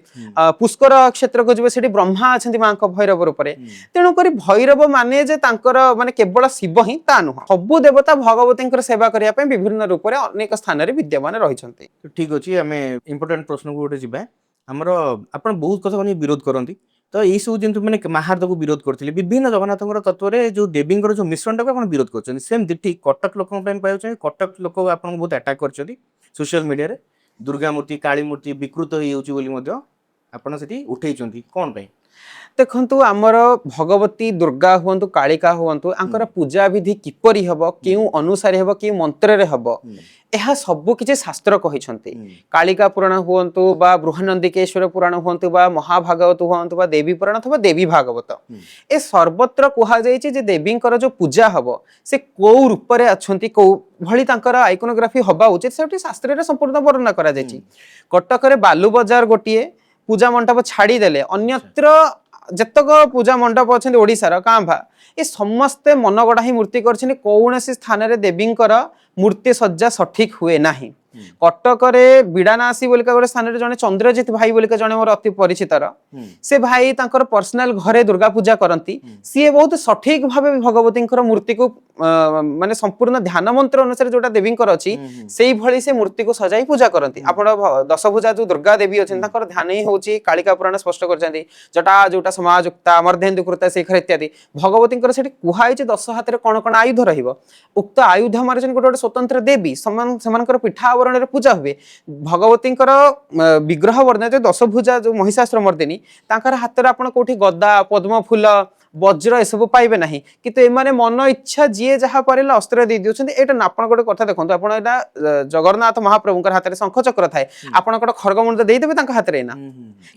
ପୁଷ୍କର କ୍ଷେତ୍ରକୁ ଯିବେ, ସେଠି ବ୍ରହ୍ମା ଅଛନ୍ତି ମାଙ୍କ ଭୈରବ ରୂପରେ। ତେଣୁକରି ଭୈରବ ମାନେ ଯେ ତାଙ୍କର ମାନେ କେବଳ ଶିବ ହିଁ ତା ନୁହଁ, ସବୁ ଦେବତା ଭଗବତୀଙ୍କର ସେବା କରିବା ପାଇଁ ବିଭିନ୍ନ ରୂପରେ ଅନେକ ସ୍ଥାନରେ ବିଦ୍ୟମାନ ରହିଛନ୍ତି। ତ ଠିକ ଅଛି, ଆମେ ଇମ୍ପୋର୍ଟାଣ୍ଟ ପ୍ରଶ୍ନକୁ ଗୋଟେ ଯିବା। ଆମର ଆପଣ ବହୁତ କଥା ନେଇ ବିରୋଧ କରନ୍ତି। ତ ଏଇ ସବୁ ଯେମିତି ମାନେ ମାହାର୍ଦକୁ ବିରୋଧ କରିଥିଲେ, ବିଭିନ୍ନ ଜଗନ୍ନାଥଙ୍କର ତତ୍ତ୍ୱରେ ଯୋଉ ଦେବୀଙ୍କର ଯୋଉ ମିଶ୍ରଣଟାକୁ ଆପଣ ବିରୋଧ କରୁଛନ୍ତି, ସେମିତି ଠିକ କଟକ ଲୋକଙ୍କ ପାଇଁ କହିବାକୁ ଚାହିଁବି, କଟକ ଲୋକ ଆପଣଙ୍କୁ ବହୁତ ଆଟାକ୍ କରିଛନ୍ତି ସୋସିଆଲ ମିଡିଆରେ। ଦୁର୍ଗା ମୂର୍ତ୍ତି, କାଳୀ ମୂର୍ତ୍ତି ବିକୃତ ହେଇଯାଉଛି ବୋଲି ମଧ୍ୟ ଆପଣ ସେଠି ଉଠେଇଛନ୍ତି, କଣ ପାଇଁ? ଦେଖନ୍ତୁ, ଆମର ଭଗବତୀ ଦୁର୍ଗା ହୁଅନ୍ତୁ, କାଳିକା ହୁଅନ୍ତୁ, ଆଙ୍କର ପୂଜା ବିଧି କିପରି ହେବ, କେଉଁ ଅନୁସାରେ ହେବ, କେଉଁ ମନ୍ତ୍ରରେ ହେବ, ଏହା ସବୁ କିଛି ଶାସ୍ତ୍ର କହିଛନ୍ତି। କାଳିକା ପୁରାଣ ହୁଅନ୍ତୁ ବା ବୃହନନ୍ଦିକେଶ୍ୱର ପୁରାଣ ହୁଅନ୍ତୁ ବା ମହାଭାଗବତ ହୁଅନ୍ତୁ ବା ଦେବୀ ପୁରାଣ ଅଥବା ଦେବୀ ଭାଗବତ, ଏ ସର୍ବତ୍ର କୁହାଯାଇଛି ଯେ ଦେବୀଙ୍କର ଯୋଉ ପୂଜା ହବ, ସେ କୋଉ ରୂପରେ ଅଛନ୍ତି, କୋଉ ଭଳି ତାଙ୍କର ଆଇକୋନୋଗ୍ରାଫି ହବା ଉଚିତ, ସେଠି ଶାସ୍ତ୍ରରେ ସମ୍ପୂର୍ଣ୍ଣ ବର୍ଣ୍ଣନା କରାଯାଇଛି। କଟକରେ ବାଲୁ ବଜାର ଗୋଟିଏ ପୂଜା ମଣ୍ଡପ ଛାଡ଼ିଦେଲେ ଅନ୍ୟତ୍ର ଯେତକ ପୂଜା ମଣ୍ଡପ ଅଛନ୍ତି ଓଡ଼ିଶାର କାଁ ଭାଁ, ଏ ସମସ୍ତେ ମନଗଢ଼ା ହିଁ ମୂର୍ତ୍ତି କରିଛନ୍ତି। କୌଣସି ସ୍ଥାନରେ ଦେବୀଙ୍କର ମୂର୍ତ୍ତି ସଜ୍ଜା ସଠିକ ହୁଏ ନାହିଁ। କଟକରେ ବିଡ଼ାନାସୀ ବୋଲିକା ଗୋଟେ ସ୍ଥାନରେ ଜଣେ ଚନ୍ଦ୍ରଜିତ ଭାଇ ବୋଲିକା ଜଣେ ମୋର ଅତି ପରିଚିତର, ସେ ଭାଇ ତାଙ୍କର ପର୍ସନାଲ ଘରେ ଦୁର୍ଗା ପୂଜା କରନ୍ତି। ସିଏ ବହୁତ ସଠିକ ଭାବେ ଭଗବତୀଙ୍କର ମୂର୍ତ୍ତିକୁ ମାନେ ସମ୍ପୂର୍ଣ୍ଣ ଧ୍ୟାନ ମନ୍ତ୍ର ଅନୁସାରେ ଯୋଉଟା ଦେବୀଙ୍କର ଅଛି, ସେଇଭଳି ସେ ମୂର୍ତ୍ତିକୁ ସଜାଇ ପୂଜା କରନ୍ତି। ଆପଣ ଦଶଭୁଜା ଯୋଉ ଦୁର୍ଗା ଦେବୀ ଅଛନ୍ତି, ତାଙ୍କର ଧ୍ୟାନ ହିଁ ହଉଛି, କାଳିକା ପୁରାଣ ସ୍ପଷ୍ଟ କରିଛନ୍ତି, ଜଟା ଯୋଉଟା ସମାଯୁକ୍ତା ମର୍ଦ୍ଧେନ୍ଦୁ କୃତା ଶିଖର ଇତ୍ୟାଦି। ଭଗବତୀଙ୍କର ସେଠି କୁହାଯାଇଛି ଦଶ ହାତରେ କଣ କଣ ଆୟୁଧ ରହିବ। ଉକ୍ତ ଆୟୁଧ ମାରିଛନ୍ତି ଗୋଟେ ଗୋଟେ ସ୍ୱତନ୍ତ୍ର ଦେବୀ, ସେମାନଙ୍କର ପିଠା ଆବରଣରେ ପୂଜା ହୁଏ। ଭଗବତୀଙ୍କର ବିଗ୍ରହ ବର୍ଣ୍ଣ ଯୋଉ ଦଶଭୁଜା, ଯୋଉ ମହିଷାସୁର ମର୍ଦିନୀ, ତାଙ୍କର ହାତରେ ଆପଣ କୋଉଠି ଗଦା, ପଦ୍ମ ଫୁଲ, ବଜ୍ର ଏସବୁ ପାଇବେ ନାହିଁ। କିନ୍ତୁ ଏମାନେ ମନ ଇଚ୍ଛା ଯିଏ ଯାହା ପାରିଲେ ଅସ୍ତ୍ର ଦେଇ ଦଉଛନ୍ତି। ଏଇଟା ନା, ଆପଣ ଗୋଟେ କଥା ଦେଖନ୍ତୁ, ଆପଣ ଏଇଟା ଜଗନ୍ନାଥ ମହାପ୍ରଭୁଙ୍କର ହାତରେ ଶଙ୍ଖ ଚକ୍ର ଥାଏ, ଆପଣ ଗୋଟେ ଖଡ୍ଗ ମୁଣ୍ଡ ଦେଇଦେବେ ତାଙ୍କ ହାତରେ ଏଇନା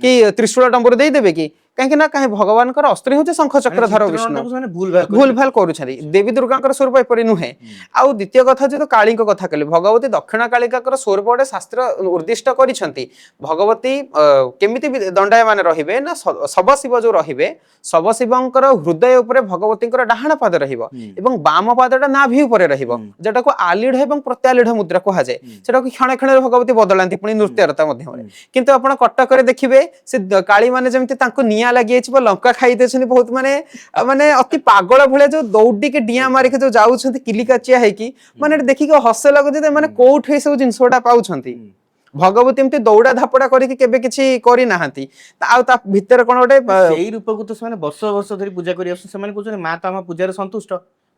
କି ତ୍ରିଶୂଳ ଡମ୍ବରୁ ଦେଇଦେବେ କି? କାହିଁକି ନା କାହିଁ ଭଗବାନଙ୍କର ଅସ୍ତ୍ର ହେଉଛି ଶଙ୍ଖ ଚକ୍ରଧର ବିଷ୍ଣୁ। ସେମାନେ ଭୁଲ ଭାଲ ଭୁଲ ଭାଲ କରୁଛନ୍ତି। ଦେବୀ ଦୁର୍ଗାଙ୍କର ସ୍ୱରୂପ ଏପରି ନୁହେଁ। ଆଉ ଦ୍ୱିତୀୟ କଥା, ଯେହେତୁ କାଳୀଙ୍କ କଥା କହିଲେ, ଭଗବତୀ ଦକ୍ଷିଣ କାଳିକାଙ୍କର ସ୍ୱରୂପ ଗୋଟେ ଶାସ୍ତ୍ର ଉଦ୍ଦିଷ୍ଟ କରିଛନ୍ତି। ଭଗବତୀ କେମିତି ବି ଦଣ୍ଡାୟମାନ ରହିବେ ନା ଶବ ଶିବ ଯୋଉ ରହିବେ, ଶବ ଶିବଙ୍କର ହୃଦୟ ଉପରେ ଭଗବତୀଙ୍କର ଡାହାଣ ପାଦ ରହିବ ଏବଂ ବାମ ପାଦଟା ନାଭି ଉପରେ ରହିବ, ଯୋଉଟାକୁ ଆଲିଢ ଏବଂ ପ୍ରତ୍ୟାଲିଢ ମୁଦ୍ରା କୁହାଯାଏ। ସେଟାକୁ କ୍ଷଣେ କ୍ଷଣରେ ଭଗବତୀ ବଦଳାନ୍ତି ପୁଣି ନୃତ୍ୟରତା ମଧ୍ୟମରେ। କିନ୍ତୁ ଆପଣ କଟକରେ ଦେଖିବେ, ସେ କାଳୀ ମାନେ ଯେମିତି ତାଙ୍କୁ ନିଆଁ ଲାଗିଯାଇଛି ବା ଲଙ୍କା ଖାଇ ଦେଇଛନ୍ତି, ବହୁତ ମାନେ ମାନେ ଅତି ପାଗଳ ଭଳିଆ ଯୋଉ ଦୌଡ଼ିକି ଡିଆଁ ମାରିକି ଯୋଉ ଯାଉଛନ୍ତି କିଲିକାଚିଆ ହେଇକି, ମାନେ ଏଠି ଦେଖିକି ହସ ଲାଗୁଛି ଯେ ମାନେ କୋଉଠୁ ଏ ସବୁ ଜିନିଷ ଗୁଡା ପାଉଛନ୍ତି। ଭଗବତୀ ଏମିତି ଦୌଡ଼ା ଧାପଡା କରିକି କେବେ କିଛି କରିନାହାନ୍ତି। ଆଉ ତା ଭିତରେ କଣ ଗୋଟେ ସେଇ ରୂପକୁ ତ ସେମାନେ ବର୍ଷ ବର୍ଷ ଧରି ପୂଜା କରି ଆସୁଛନ୍ତି। ସେମାନେ କହୁଛନ୍ତି ମା ତ ଆମ ପୂଜାରେ ସନ୍ତୁଷ୍ଟ,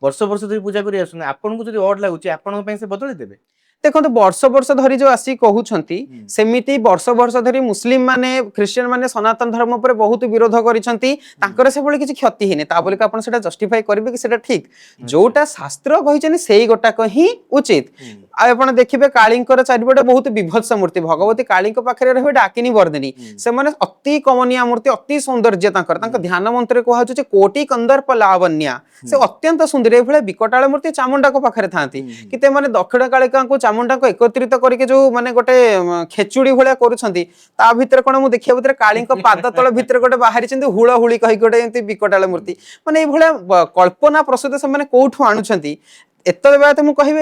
ବର୍ଷ ବର୍ଷ ଧରି ପୂଜା କରି ଆସୁଛନ୍ତି। ଆପଣଙ୍କୁ ଯଦି ଅଡ୍ ଲାଗୁଛି, ଆପଣଙ୍କ ପାଇଁ ସେ ବଦଳେଇ ଦେବେ। ଦେଖନ୍ତୁ, ବର୍ଷ ବର୍ଷ ଧରି ଯୋଉ ଆସିକି କହୁଛନ୍ତି, ସେମିତି ବର୍ଷ ବର୍ଷ ଧରି ମୁସଲିମ ମାନେ, ଖ୍ରୀଷ୍ଟିଆନ ମାନେ ସନାତନ ଧର୍ମ ଉପରେ ବହୁତ ବିରୋଧ କରିଛନ୍ତି। ତାଙ୍କର ସେଭଳି କିଛି କ୍ଷତି ହେଇନି। ତା ବୋଲି ଆପଣ ସେଟା ଜଷ୍ଟିଫାଇ କରିବେ କି ସେଟା ଠିକ? ଯୋଉଟା ଶାସ୍ତ୍ର କହିଛନ୍ତି, ସେଇ ଗୋଟାକ ହିଁ ଉଚିତ। ଆଉ ଆପଣ ଦେଖିବେ, କାଳୀଙ୍କର ଚାରିପଟେ ବହୁତ ବିଭତ୍ସ ମୂର୍ତ୍ତି। ଭଗବତୀ କାଳୀଙ୍କ ପାଖରେ ରହିବେ ଡାକିନୀ ବର୍ଦ୍ଦିନୀ। ସେମାନେ ଅତି କମନୀୟ ମୂର୍ତ୍ତି, ଅତି ସୌନ୍ଦର୍ଯ୍ୟ ତାଙ୍କର। ତାଙ୍କ ଧ୍ୟାନ ମନ୍ତ୍ରରେ କୁହାଯାଉଛି ଯେ କୋଟି କନ୍ଦର୍ପ ଲାବଣ୍ୟା, ସେ ଅତ୍ୟନ୍ତ ସୁନ୍ଦର। ଏଇଭଳିଆ ବିକଟାଳ ମୂର୍ତ୍ତି ଚାମୁଣ୍ଡାଙ୍କ ପାଖରେ ଥାନ୍ତି। କିନ୍ତୁ ଏମାନେ ଦକ୍ଷିଣ କାଳିକାଙ୍କୁ ଚାମୁଣ୍ଡାଙ୍କୁ ଏକତ୍ରିତ କରିକି ଯୋଉ ମାନେ ଗୋଟେ ଖେଚୁଡି ଭଳିଆ କରୁଛନ୍ତି, ତା ଭିତରେ କଣ ମୁଁ ଦେଖିବା ଭିତରେ କାଳୀଙ୍କ ପାଦ ତଳ ଭିତରେ ଗୋଟେ ବାହାରିଛନ୍ତି ହୁଳ ହୁଳି କହିକି ଗୋଟେ ଏମିତି ବିକଟାଳ ମୂର୍ତ୍ତି। ମାନେ ଏଇଭଳିଆ କଳ୍ପନା ପ୍ରସୂତ ସେମାନେ କୋଉଠୁ ଆଣୁଛନ୍ତି? ଏତେ ତ ମୁଁ କହିବି,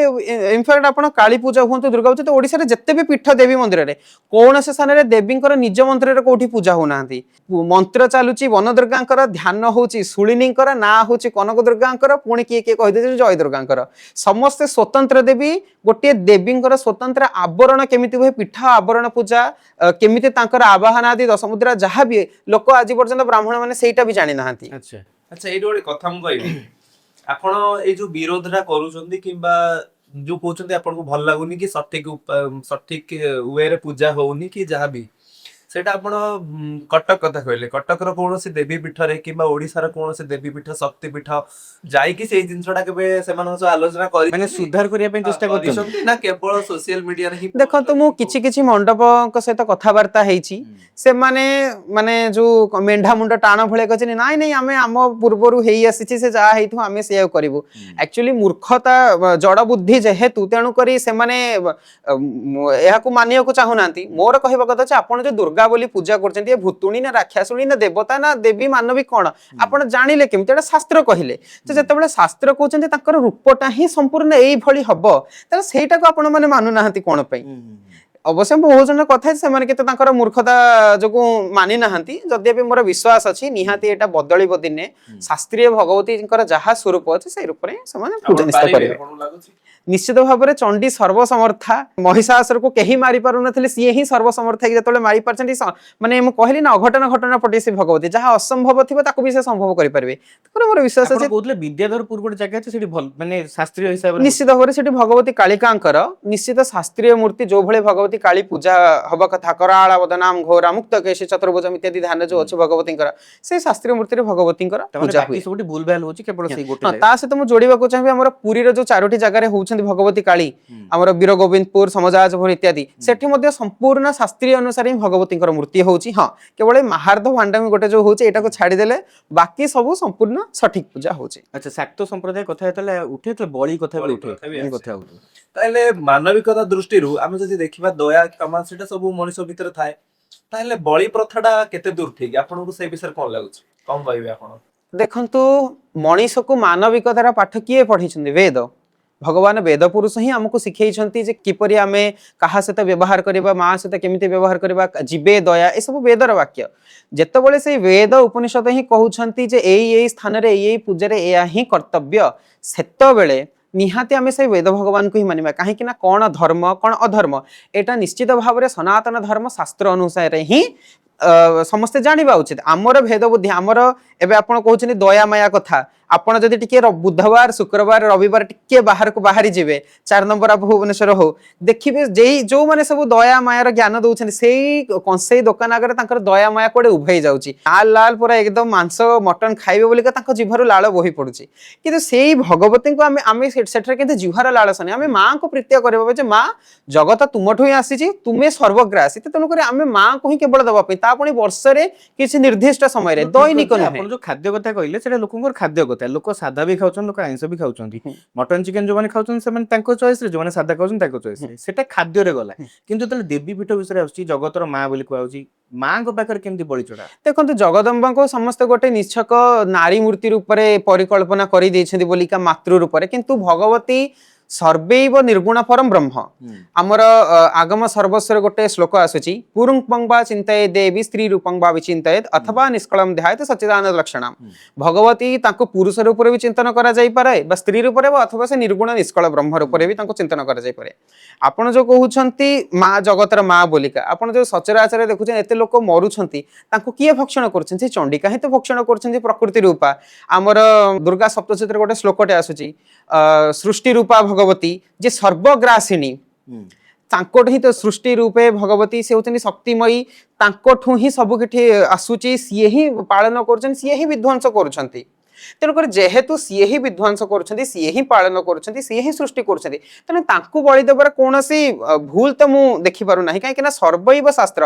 ଇନଫ୍ୟାକ୍ଟ ଆପଣ କାଳୀ ପୂଜା ହୁଅନ୍ତୁ, ଦୁର୍ଗା ପୂଜା, ତ ଓଡ଼ିଶାରେ ଯେତେ ବି ପୀଠ ଦେବୀ ମନ୍ଦିରରେ କୌଣସି ସ୍ଥାନରେ ଦେବୀଙ୍କର ନିଜ ମନ୍ଦିରରେ କୋଉଠି ପୂଜା ହଉନାହାନ୍ତି। ମନ୍ତ୍ର ଚାଲୁଛି ବନଦୁର୍ଗାଙ୍କର, ଧ୍ୟାନ ହଉଛି ଶୂଳିନୀଙ୍କର, ନାଁ ହଉଛି କନକ ଦୁର୍ଗାଙ୍କର, ପୁଣି କିଏ କିଏ କହିଦେଉଛନ୍ତି ଜୟ ଦୁର୍ଗାଙ୍କର। ସମସ୍ତେ ସ୍ୱତନ୍ତ୍ର ଦେବୀ। ଗୋଟିଏ ଦେବୀଙ୍କର ସ୍ୱତନ୍ତ୍ର ଆବରଣ କେମିତି ହୁଏ, ପୀଠ ଆବରଣ ପୂଜା କେମିତି, ତାଙ୍କର ଆବାହନ ଆଦି ଦଶମୁଦ୍ରା ଯାହା ବି, ଲୋକ ଆଜି ପର୍ଯ୍ୟନ୍ତ ବ୍ରାହ୍ମଣ ମାନେ ସେଇଟା ବି ଜାଣିନାହାନ୍ତି। ଆଚ୍ଛା, ଏଇଠି ଗୋଟେ କଥା ମୁଁ କହିବି। ଆପଣ ଏଇ ଯୋଉ ବିରୋଧଟା କରୁଛନ୍ତି କିମ୍ବା ଯୋଉ କହୁଛନ୍ତି ଆପଣଙ୍କୁ ଭଲ ଲାଗୁନି କି ସଠିକ ୱେରେ ପୂଜା ହଉନି କି ଯାହାବି, ସେଇଟା ଆପଣ କଟକ କଥା କହିଲେ। କଟକର କୌଣସି ଦେବୀ ପୀଠରେ କିମ୍ବା ଓଡିଶାର କୌଣସି ଦେବୀ ପୀଠ, ଶକ୍ତି ପୀଠ ଯାଇକି ସେଇ ଜିନିଷଟା କେବେ ସେମାନଙ୍କ ସହ ଆଲୋଚନା କରି ମାନେ ସୁଧାର କରିବା ପାଇଁ ଚେଷ୍ଟା କରୁଛନ୍ତି? କରିଛନ୍ତି ନା କେବଳ ସୋସିଆଲ ମିଡିଆରେ ହିଁ? ଦେଖନ୍ତୁ, ମୁଁ କିଛି କିଛି ମଣ୍ଡପଙ୍କ ସହିତ କଥାବାର୍ତ୍ତା ହେଇଛି। ସେମାନେ ମାନେ ଯୋଉ ମେଣ୍ଢା ମୁଣ୍ଡ ଟାଣ ଭଳିଆ କହିଛନ୍ତି, ନାଇଁ ନାଇଁ, ଆମେ ଆମ ପୂର୍ବରୁ ହେଇ ଆସିଛି, ସେ ଯାହା ହେଇଥିବ ଆମେ ସେଇଆ କରିବୁ। ଆକ୍ଚୁଆଲି ମୂର୍ଖତା, ଜଡ଼ ବୁଦ୍ଧି ଯେହେତୁ, ତେଣୁକରି ସେମାନେ ଏହାକୁ ମାନିବାକୁ ଚାହୁଁନାହାନ୍ତି। ମୋର କହିବା କଥା ଯେ ଆପଣ ଯୋଉ ଦୁର୍ଗା ବୋଲି ପୂଜା କରୁଛନ୍ତି, ଏ ଭୂତୁଣୀ ନା ରାକ୍ଷାସୁଣୀ ନା ଦେବତା ନା ଦେବୀ ମାନବୀ କଣ, ଆପଣ ଜାଣିଲେ କେମିତି? ଏଇଟା ଶାସ୍ତ୍ର କହିଲେ ତ। ଯେତେବେଳେ ଶାସ୍ତ୍ର କହୁଛନ୍ତି ତାଙ୍କର ରୂପଟା ହିଁ ସମ୍ପୂର୍ଣ୍ଣ ଏଇଭଳି ହବ, ତାହେଲେ ସେଇଟାକୁ ଆପଣ ମାନେ ମାନୁନାହାନ୍ତି କଣ ପାଇଁ? ଅବଶ୍ୟ ମୁଁ ବହୁତ ଜଣ କଥା ହେଇଛି, ସେମାନେ କେତେ ତାଙ୍କର ମୂର୍ଖତା ଯୋଗୁଁ ମାନି ନାହାନ୍ତି। ଯଦି ଏବେ ମୋର ବିଶ୍ୱାସ ଅଛି, ନିହାତି ଏଇଟା ବଦଳିବ ଦିନେ। ଶାସ୍ତ୍ରୀୟ ଭଗବତୀଙ୍କର ଯାହା ସ୍ୱରୂପ ଅଛି, ସେଇ ରୂପରେ ହିଁ ସେମାନେ ଆପଣ ପୂଜା ନିଶ୍ଚିତ ପାରିବେ? କରିବେ। ଆପଣଙ୍କୁ ଲାଗୁଛି? ନିଶ୍ଚିତ ଭାବରେ ଚଣ୍ଡୀ ସର୍ବସମର୍ଥା। ମହିଷାସୁରକୁ କେହି ମାରି ପାରୁନଥିଲେ, ସିଏ ହିଁ ସର୍ବସମର୍ଥ ହେଇକି ଯେତେବେଳେ ମାରି ପାରିଛନ୍ତି, ମାନେ ମୁଁ କହିଲି ନା, ଅଘଟନ ଘଟଣା ପଟେ ସେ ଭଗବତୀ। ଯାହା ଅସମ୍ଭବ ଥିବ ତାକୁ ବି ସେ ସମ୍ଭବ କରିପାରିବେ। ତେଣୁ ମୋର ବିଶ୍ୱାସ ଆପଣ ଅଛି। କହୁଥିଲେ ବିଦ୍ୟାଧରପୁର ଗୋଟେ ଜାଗା ଅଛି, ସେଠି ଭଲ ମାନେ ଶାସ୍ତ୍ରୀୟ ହିସାବରେ? ନିଶ୍ଚିତ ଭାବରେ ସେଠି ଭଗବତୀ କାଳିକାଙ୍କର ନିଶ୍ଚିତ ଶାସ୍ତ୍ରୀୟ ମୂର୍ତ୍ତି, ଯୋଉଭଳି ଭଗବତୀ କାଳୀ ପୂଜା ହବା କଥା, କରାଳ ବଦନାମ ଘୋରା ମୁକ୍ତ କେଶୀ ଚତୁର୍ଭୁଜମ ଇତ୍ୟାଦି ଧ୍ୟାନ ଯୋଉ ଅଛି ଭଗବତୀଙ୍କର, ସେଇ ଶାସ୍ତ୍ରୀୟ ମୂର୍ତ୍ତିରେ ଭଗବତୀଙ୍କର ତାମାନେ ପୂଜା ବାକି ହୁଏ। ସବୁଠି ଭୁଲ ଭାଲ ହଉଛି, କେବଳ ସେଇ ଗୋଟେ ହଁ। ଜାଗା। ତା ସହିତ ମୁଁ ଯୋଡିବାକୁ ଚାହିଁବି, ଆମର ପୁରୀର ଯୋଉ ଚାରୋଟି ଜାଗାରେ ହଉଛନ୍ତି ଭଗବତୀ କାଳୀ, ଆମର ବୀର ଗୋବିନ୍ଦପୁର, ସମଜାଜପୁର ଇତ୍ୟାଦି, ସେଠି ମଧ୍ୟ ସମ୍ପୂର୍ଣ୍ଣ ଶାସ୍ତ୍ରୀୟ ଅନୁସାରେ ହିଁ ଭଗବତୀଙ୍କର ମୂର୍ତ୍ତି ହଉଛି। ହଁ, କେବଳ ଏଇ ମାହାର୍ଦ୍ଧ ଭାଣ୍ଡାମି ଗୋଟେ ଯୋଉ ହଉଛି, ଏଇଟାକୁ ଛାଡିଦେଲେ ବାକି ସବୁ ସମ୍ପୂର୍ଣ୍ଣ ସଠିକ ପୂଜା ହଉଛି। ଆଚ୍ଛା, ଶାକ୍ତ ସମ୍ପ୍ରଦାୟ କଥା ଯେତେବେଳେ ଉଠେ, ଯେତେବେଳେ ବଳି କଥା ବି ବଳି ଉଠେ, କଥା ବି ଏଇ ଆସେ। କଥା ଉଠେ। ତାହେଲେ ମାନବିକତା ଦୃଷ୍ଟିରୁ ଆମେ ଯଦି ଦେଖିବା, ଦୟା କ୍ଷମା ସେଟା ସବୁ ମଣିଷ ଭିତରେ ଥାଏ। ତାହେଲେ ବଳି ପ୍ରଥାଟା କେତେ ଦୂର ଠିକ? ଆପଣଙ୍କୁ ସେଇ ବିଷୟରେ କଣ ଲାଗୁଛି, କଣ କହିବେ ଆପଣ? ଦେଖନ୍ତୁ, ମଣିଷକୁ ମାନବିକତାର ପାଠ କିଏ ପଢେଇଛନ୍ତି? ବେଦ। ଭଗବାନ ବେଦ ପୁରୁଷ ହିଁ ଆମକୁ ଶିଖେଇଛନ୍ତି ଯେ କିପରି ଆମେ କାହା ସହିତ ବ୍ୟବହାର କରିବା, ମା ସହିତ କେମିତି ବ୍ୟବହାର କରିବା, ଜୀବେ ଦୟା, ଏସବୁ ବେଦର ବାକ୍ୟ। ଯେତେବେଳେ ସେଇ ବେଦ ଉପନିଷଦ ହିଁ କହୁଛନ୍ତି ଯେ ଏଇ ଏଇ ସ୍ଥାନରେ ଏଇ ଏଇ ପୂଜାରେ ଏଇଆ ହିଁ କର୍ତ୍ତବ୍ୟ, ସେତେବେଳେ ନିହାତି ଆମେ ସେଇ ବେଦ ଭଗବାନଙ୍କୁ ହିଁ ମାନିବା। କାହିଁକି ନା କଣ ଧର୍ମ, କଣ ଅଧର୍ମ, ଏଇଟା ନିଶ୍ଚିତ ଭାବରେ ସନାତନ ଧର୍ମ ଶାସ୍ତ୍ର ଅନୁସାରେ ହିଁ ସମସ୍ତେ ଜାଣିବା ଉଚିତ। ଆମର ଭେଦ ବୁଦ୍ଧି ଆମର, ଏବେ ଆପଣ କହୁଛନ୍ତି ଦୟା ମାୟା କଥା, ଆପଣ ଯଦି ଟିକେ ବୁଧବାର, ଶୁକ୍ରବାର, ରବିବାର ଟିକେ ବାହାରକୁ ବାହାରି ଯିବେ, 4 ନମ୍ବର ଭୁବନେଶ୍ୱର ହଉ, ଦେଖିବେ ଯେଇ ଯୋଉମାନେ ସବୁ ଦୟା ମାୟାର ଜ୍ଞାନ ଦଉଛନ୍ତି, ସେଇ କଂସେଇ ଦୋକାନ ଆଗରେ ତାଙ୍କର ଦୟା ମାୟା କୁଆଡେ ଉଭେଇ ଯାଉଛି। ଲାଲ ଲାଲ ପୁରା ଏକଦମ ମାଂସ ମଟନ ଖାଇବେ ବୋଲିକା ତାଙ୍କ ଜିଭରୁ ଲାଳ ବୋହି ପଡୁଛି। କିନ୍ତୁ ସେଇ ଭଗବତୀଙ୍କୁ ଆମେ ସେଠାରେ କିନ୍ତୁ ଜିହ୍ୱାର ଲାଳସା ନାହିଁ। ଆମେ ମାଙ୍କୁ ପ୍ରୀତ୍ୟ କରିବା ଯେ ମା, ଜଗତ ତୁମଠୁ ହିଁ ଆସିଛି, ତୁମେ ସର୍ବଗ୍ରାସୀ। ତ ତେଣୁକରି ଆମେ ମାଙ୍କୁ ହିଁ କେବଳ ଦେବା ପାଇଁ, ତା ପୁଣି ବର୍ଷରେ କିଛି ନିର୍ଦ୍ଦିଷ୍ଟ ସମୟରେ, ଠିକ ଦୈନିକ ଅଛି, ନୁହେଁ। ଆପଣ ଯୋଉ ଖାଦ୍ୟ କଥା କହିଲେ, ସେଟା ଲୋକଙ୍କର ଖାଦ୍ୟ କଥା। ଲୋକ ସାଧା ବି ଖାଉଛନ୍ତି, ଲୋକ ଆଇଁଷ ବି ଖାଉଛନ୍ତି। ମଟନ ଚିକେନ ଯୋଉମାନେ ଖାଉଛନ୍ତି ସେମାନେ ତାଙ୍କ ଚଏସ ରେ, ଯୋଉମାନେ ସାଧା ଖାଉଛନ୍ତି ତାଙ୍କ ଚଏସ ରେ, ସେଟା ଖାଦ୍ୟରେ ଗଲା। କିନ୍ତୁ ଯେତେବେଳେ ଦେବୀ ପୀଠ ବିଷୟରେ ଆସୁଛି, ଜଗତର ମା ବୋଲି କୁହାଯାଉଛି, ମାଙ୍କ ପାଖରେ କେମିତି ବଳି ଚଢା? ଦେଖନ୍ତୁ, ଜଗଦମ୍ବାଙ୍କୁ ସମସ୍ତେ ଗୋଟେ ନିଛକ ନାରୀ ମୂର୍ତ୍ତି ରୂପରେ ପରିକଳ୍ପନା କରିଦେଇଛନ୍ତି ବୋଲିକା ମାତୃ ରୂପରେ। କିନ୍ତୁ ଭଗବତୀ ସର୍ବୈବ ନିର୍ଗୁଣ ପରମ ବ୍ରହ୍ମ। ଆମର ଆଗମ ସର୍ବସ୍ୱରେ ଗୋଟେ ଶ୍ଲୋକ ଆସୁଛି, ପୁରୁଂ ବା ଚିନ୍ତାଏ ଦେବୀ ସ୍ତ୍ରୀ ରୂପଂ ବା ବିଚିନ୍ତାୟେତ ଅଥବା ନିଷ୍କଳମ ଧ୍ୟାୟତ ସଚିଦାନନ୍ଦ ଲକ୍ଷଣମ୍। ଭଗବତୀ ତାଙ୍କୁ ପୁରୁଷ ରୂପରେ ବି ଚିନ୍ତନ କରାଯାଇପାରେ ବା ସ୍ତ୍ରୀ ରୂପରେ ବା ଅଥବା ସେ ନିର୍ଗୁଣ ନିଷ୍କଳ ବ୍ରହ୍ମ ରୂପରେ ବି ତାଙ୍କୁ ଚିନ୍ତନ କରାଯାଇପାରେ। ଆପଣ ଯୋଉ କହୁଛନ୍ତି ମା, ଜଗତର ମା ବୋଲିକା, ଆପଣ ଯୋଉ ସଚରାଚର ଦେଖୁଛନ୍ତି ଏତେ ଲୋକ ମରୁଛନ୍ତି, ତାଙ୍କୁ କିଏ ଭକ୍ଷଣ କରୁଛନ୍ତି? ସେ ଚଣ୍ଡିକା ହିଁ ତ ଭକ୍ଷଣ କରୁଛନ୍ତି, ପ୍ରକୃତି ରୂପା। ଆମର ଦୁର୍ଗା ସପ୍ତଶତୀରେ ଗୋଟେ ଶ୍ଲୋକଟେ ଆସୁଛି, ସୃଷ୍ଟି ରୂପା ଭଗବତୀ ଯେ ସର୍ବଗ୍ରାସିନୀ। ତାଙ୍କଠୁ ହିଁ ତ ସୃଷ୍ଟି ରୂପେ ଭଗବତୀ, ସେ ହଉଛନ୍ତି ଶକ୍ତିମୟୀ। ତାଙ୍କଠୁ ହିଁ ସବୁ କିଛି ଆସୁଛି, ସିଏ ହିଁ ପାଳନ କରୁଛନ୍ତି, ସିଏ ହିଁ ବିଧ୍ୱଂସ କରୁଛନ୍ତି। ତେଣୁକରି ଯେହେତୁ ସିଏ ହିଁ ବିଧ୍ୱଂସ କରୁଛନ୍ତି, ସିଏ ହିଁ ପାଳନ କରୁଛନ୍ତି, ସିଏ ହିଁ ସୃଷ୍ଟି କରୁଛନ୍ତି, ତେଣୁ ତାଙ୍କୁ ବଳି ଦେବାର କୌଣସି ଭୁଲ ତ ମୁଁ ଦେଖିପାରୁନାହିଁ। କାହିଁକି ନା ସର୍ବୈବ ଶାସ୍ତ୍ର,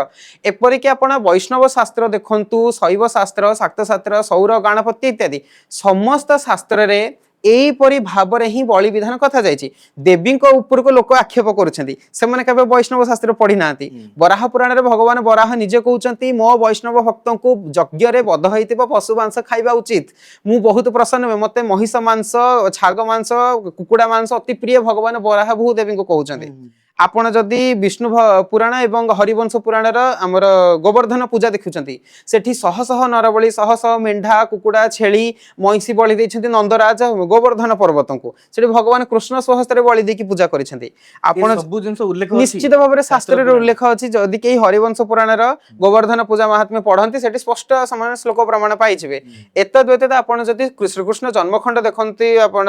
ଏପରିକି ଆପଣ ବୈଷ୍ଣବ ଶାସ୍ତ୍ର ଦେଖନ୍ତୁ, ଶୈବ ଶାସ୍ତ୍ର, ଶାକ୍ତ ଶାସ୍ତ୍ର, ସୌର, ଗଣପତି ଇତ୍ୟାଦି ସମସ୍ତ ଶାସ୍ତ୍ରରେ ଏଇପରି ଭାବରେ ହିଁ ବଳି ବିଧାନ କଥା ଯାଇଛି। ଦେବୀଙ୍କ ଉପରକୁ ଲୋକ ଆକ୍ଷେପ କରୁଛନ୍ତି, ସେମାନେ କେବେ ବୈଷ୍ଣବ ଶାସ୍ତ୍ର ପଢି ନାହାନ୍ତି। ବରାହ ପୁରାଣରେ ଭଗବାନ ବରାହ ନିଜେ କହୁଛନ୍ତି, ମୋ ବୈଷ୍ଣବ ଭକ୍ତଙ୍କୁ ଯଜ୍ଞରେ ବଧ ହେଇଥିବା ପଶୁ ମାଂସ ଖାଇବା ଉଚିତ, ମୁଁ ବହୁତ ପ୍ରସନ୍ନ ହୁଏ, ମତେ ମହିଷ ମାଂସ, ଛାଗ ମାଂସ, କୁକୁଡ଼ା ମାଂସ ଅତି ପ୍ରିୟ। ଭଗବାନ ବରାହ ଭୂଦେବୀଙ୍କୁ କହୁଛନ୍ତି। ଆପଣ ଯଦି ବିଷ୍ଣୁ ପୁରାଣ ଏବଂ ହରିବଂଶ ପୁରାଣର ଆମର ଗୋବର୍ଦ୍ଧନ ପୂଜା ଦେଖୁଛନ୍ତି, ସେଠି ଶହ ଶହ ନରବଳି, ଶହ ଶହ ମେଣ୍ଢା, କୁକୁଡ଼ା, ଛେଳି, ମଇଁଷି ବଳି ଦେଇଛନ୍ତି ନନ୍ଦରାଜ ଗୋବର୍ଦ୍ଧନ ପର୍ବତଙ୍କୁ। ସେଠି ଭଗବାନ କୃଷ୍ଣ ସ୍ୱହସ୍ତରେ ବଳି ଦେଇକି ପୂଜା କରିଛନ୍ତି। ଆପଣ ଆପଣ ସବୁ ଜିନିଷ ଉଲ୍ଲେଖ ଅଛି? ନିଶ୍ଚିତ ଭାବରେ ଶାସ୍ତ୍ରରେ ପୁରାଣ। ଉଲ୍ଲେଖ ଅଛି। ଯଦି କେହି ହରିବଂଶ ପୁରାଣର ଗୋବର୍ଦ୍ଧନ ପୂଜା ମାହାତ୍ମ୍ୟ ପଢନ୍ତି, ସେଠି ସ୍ପଷ୍ଟ ସମାନ ଶ୍ଲୋକ ପ୍ରମାଣ ପାଇଯିବେ। ଏତଦ୍ ବ୍ୟତୀତ ଆପଣ ଯଦି ଶ୍ରୀକୃଷ୍ଣ ଜନ୍ମଖଣ୍ଡ ଦେଖନ୍ତି, ଆପଣ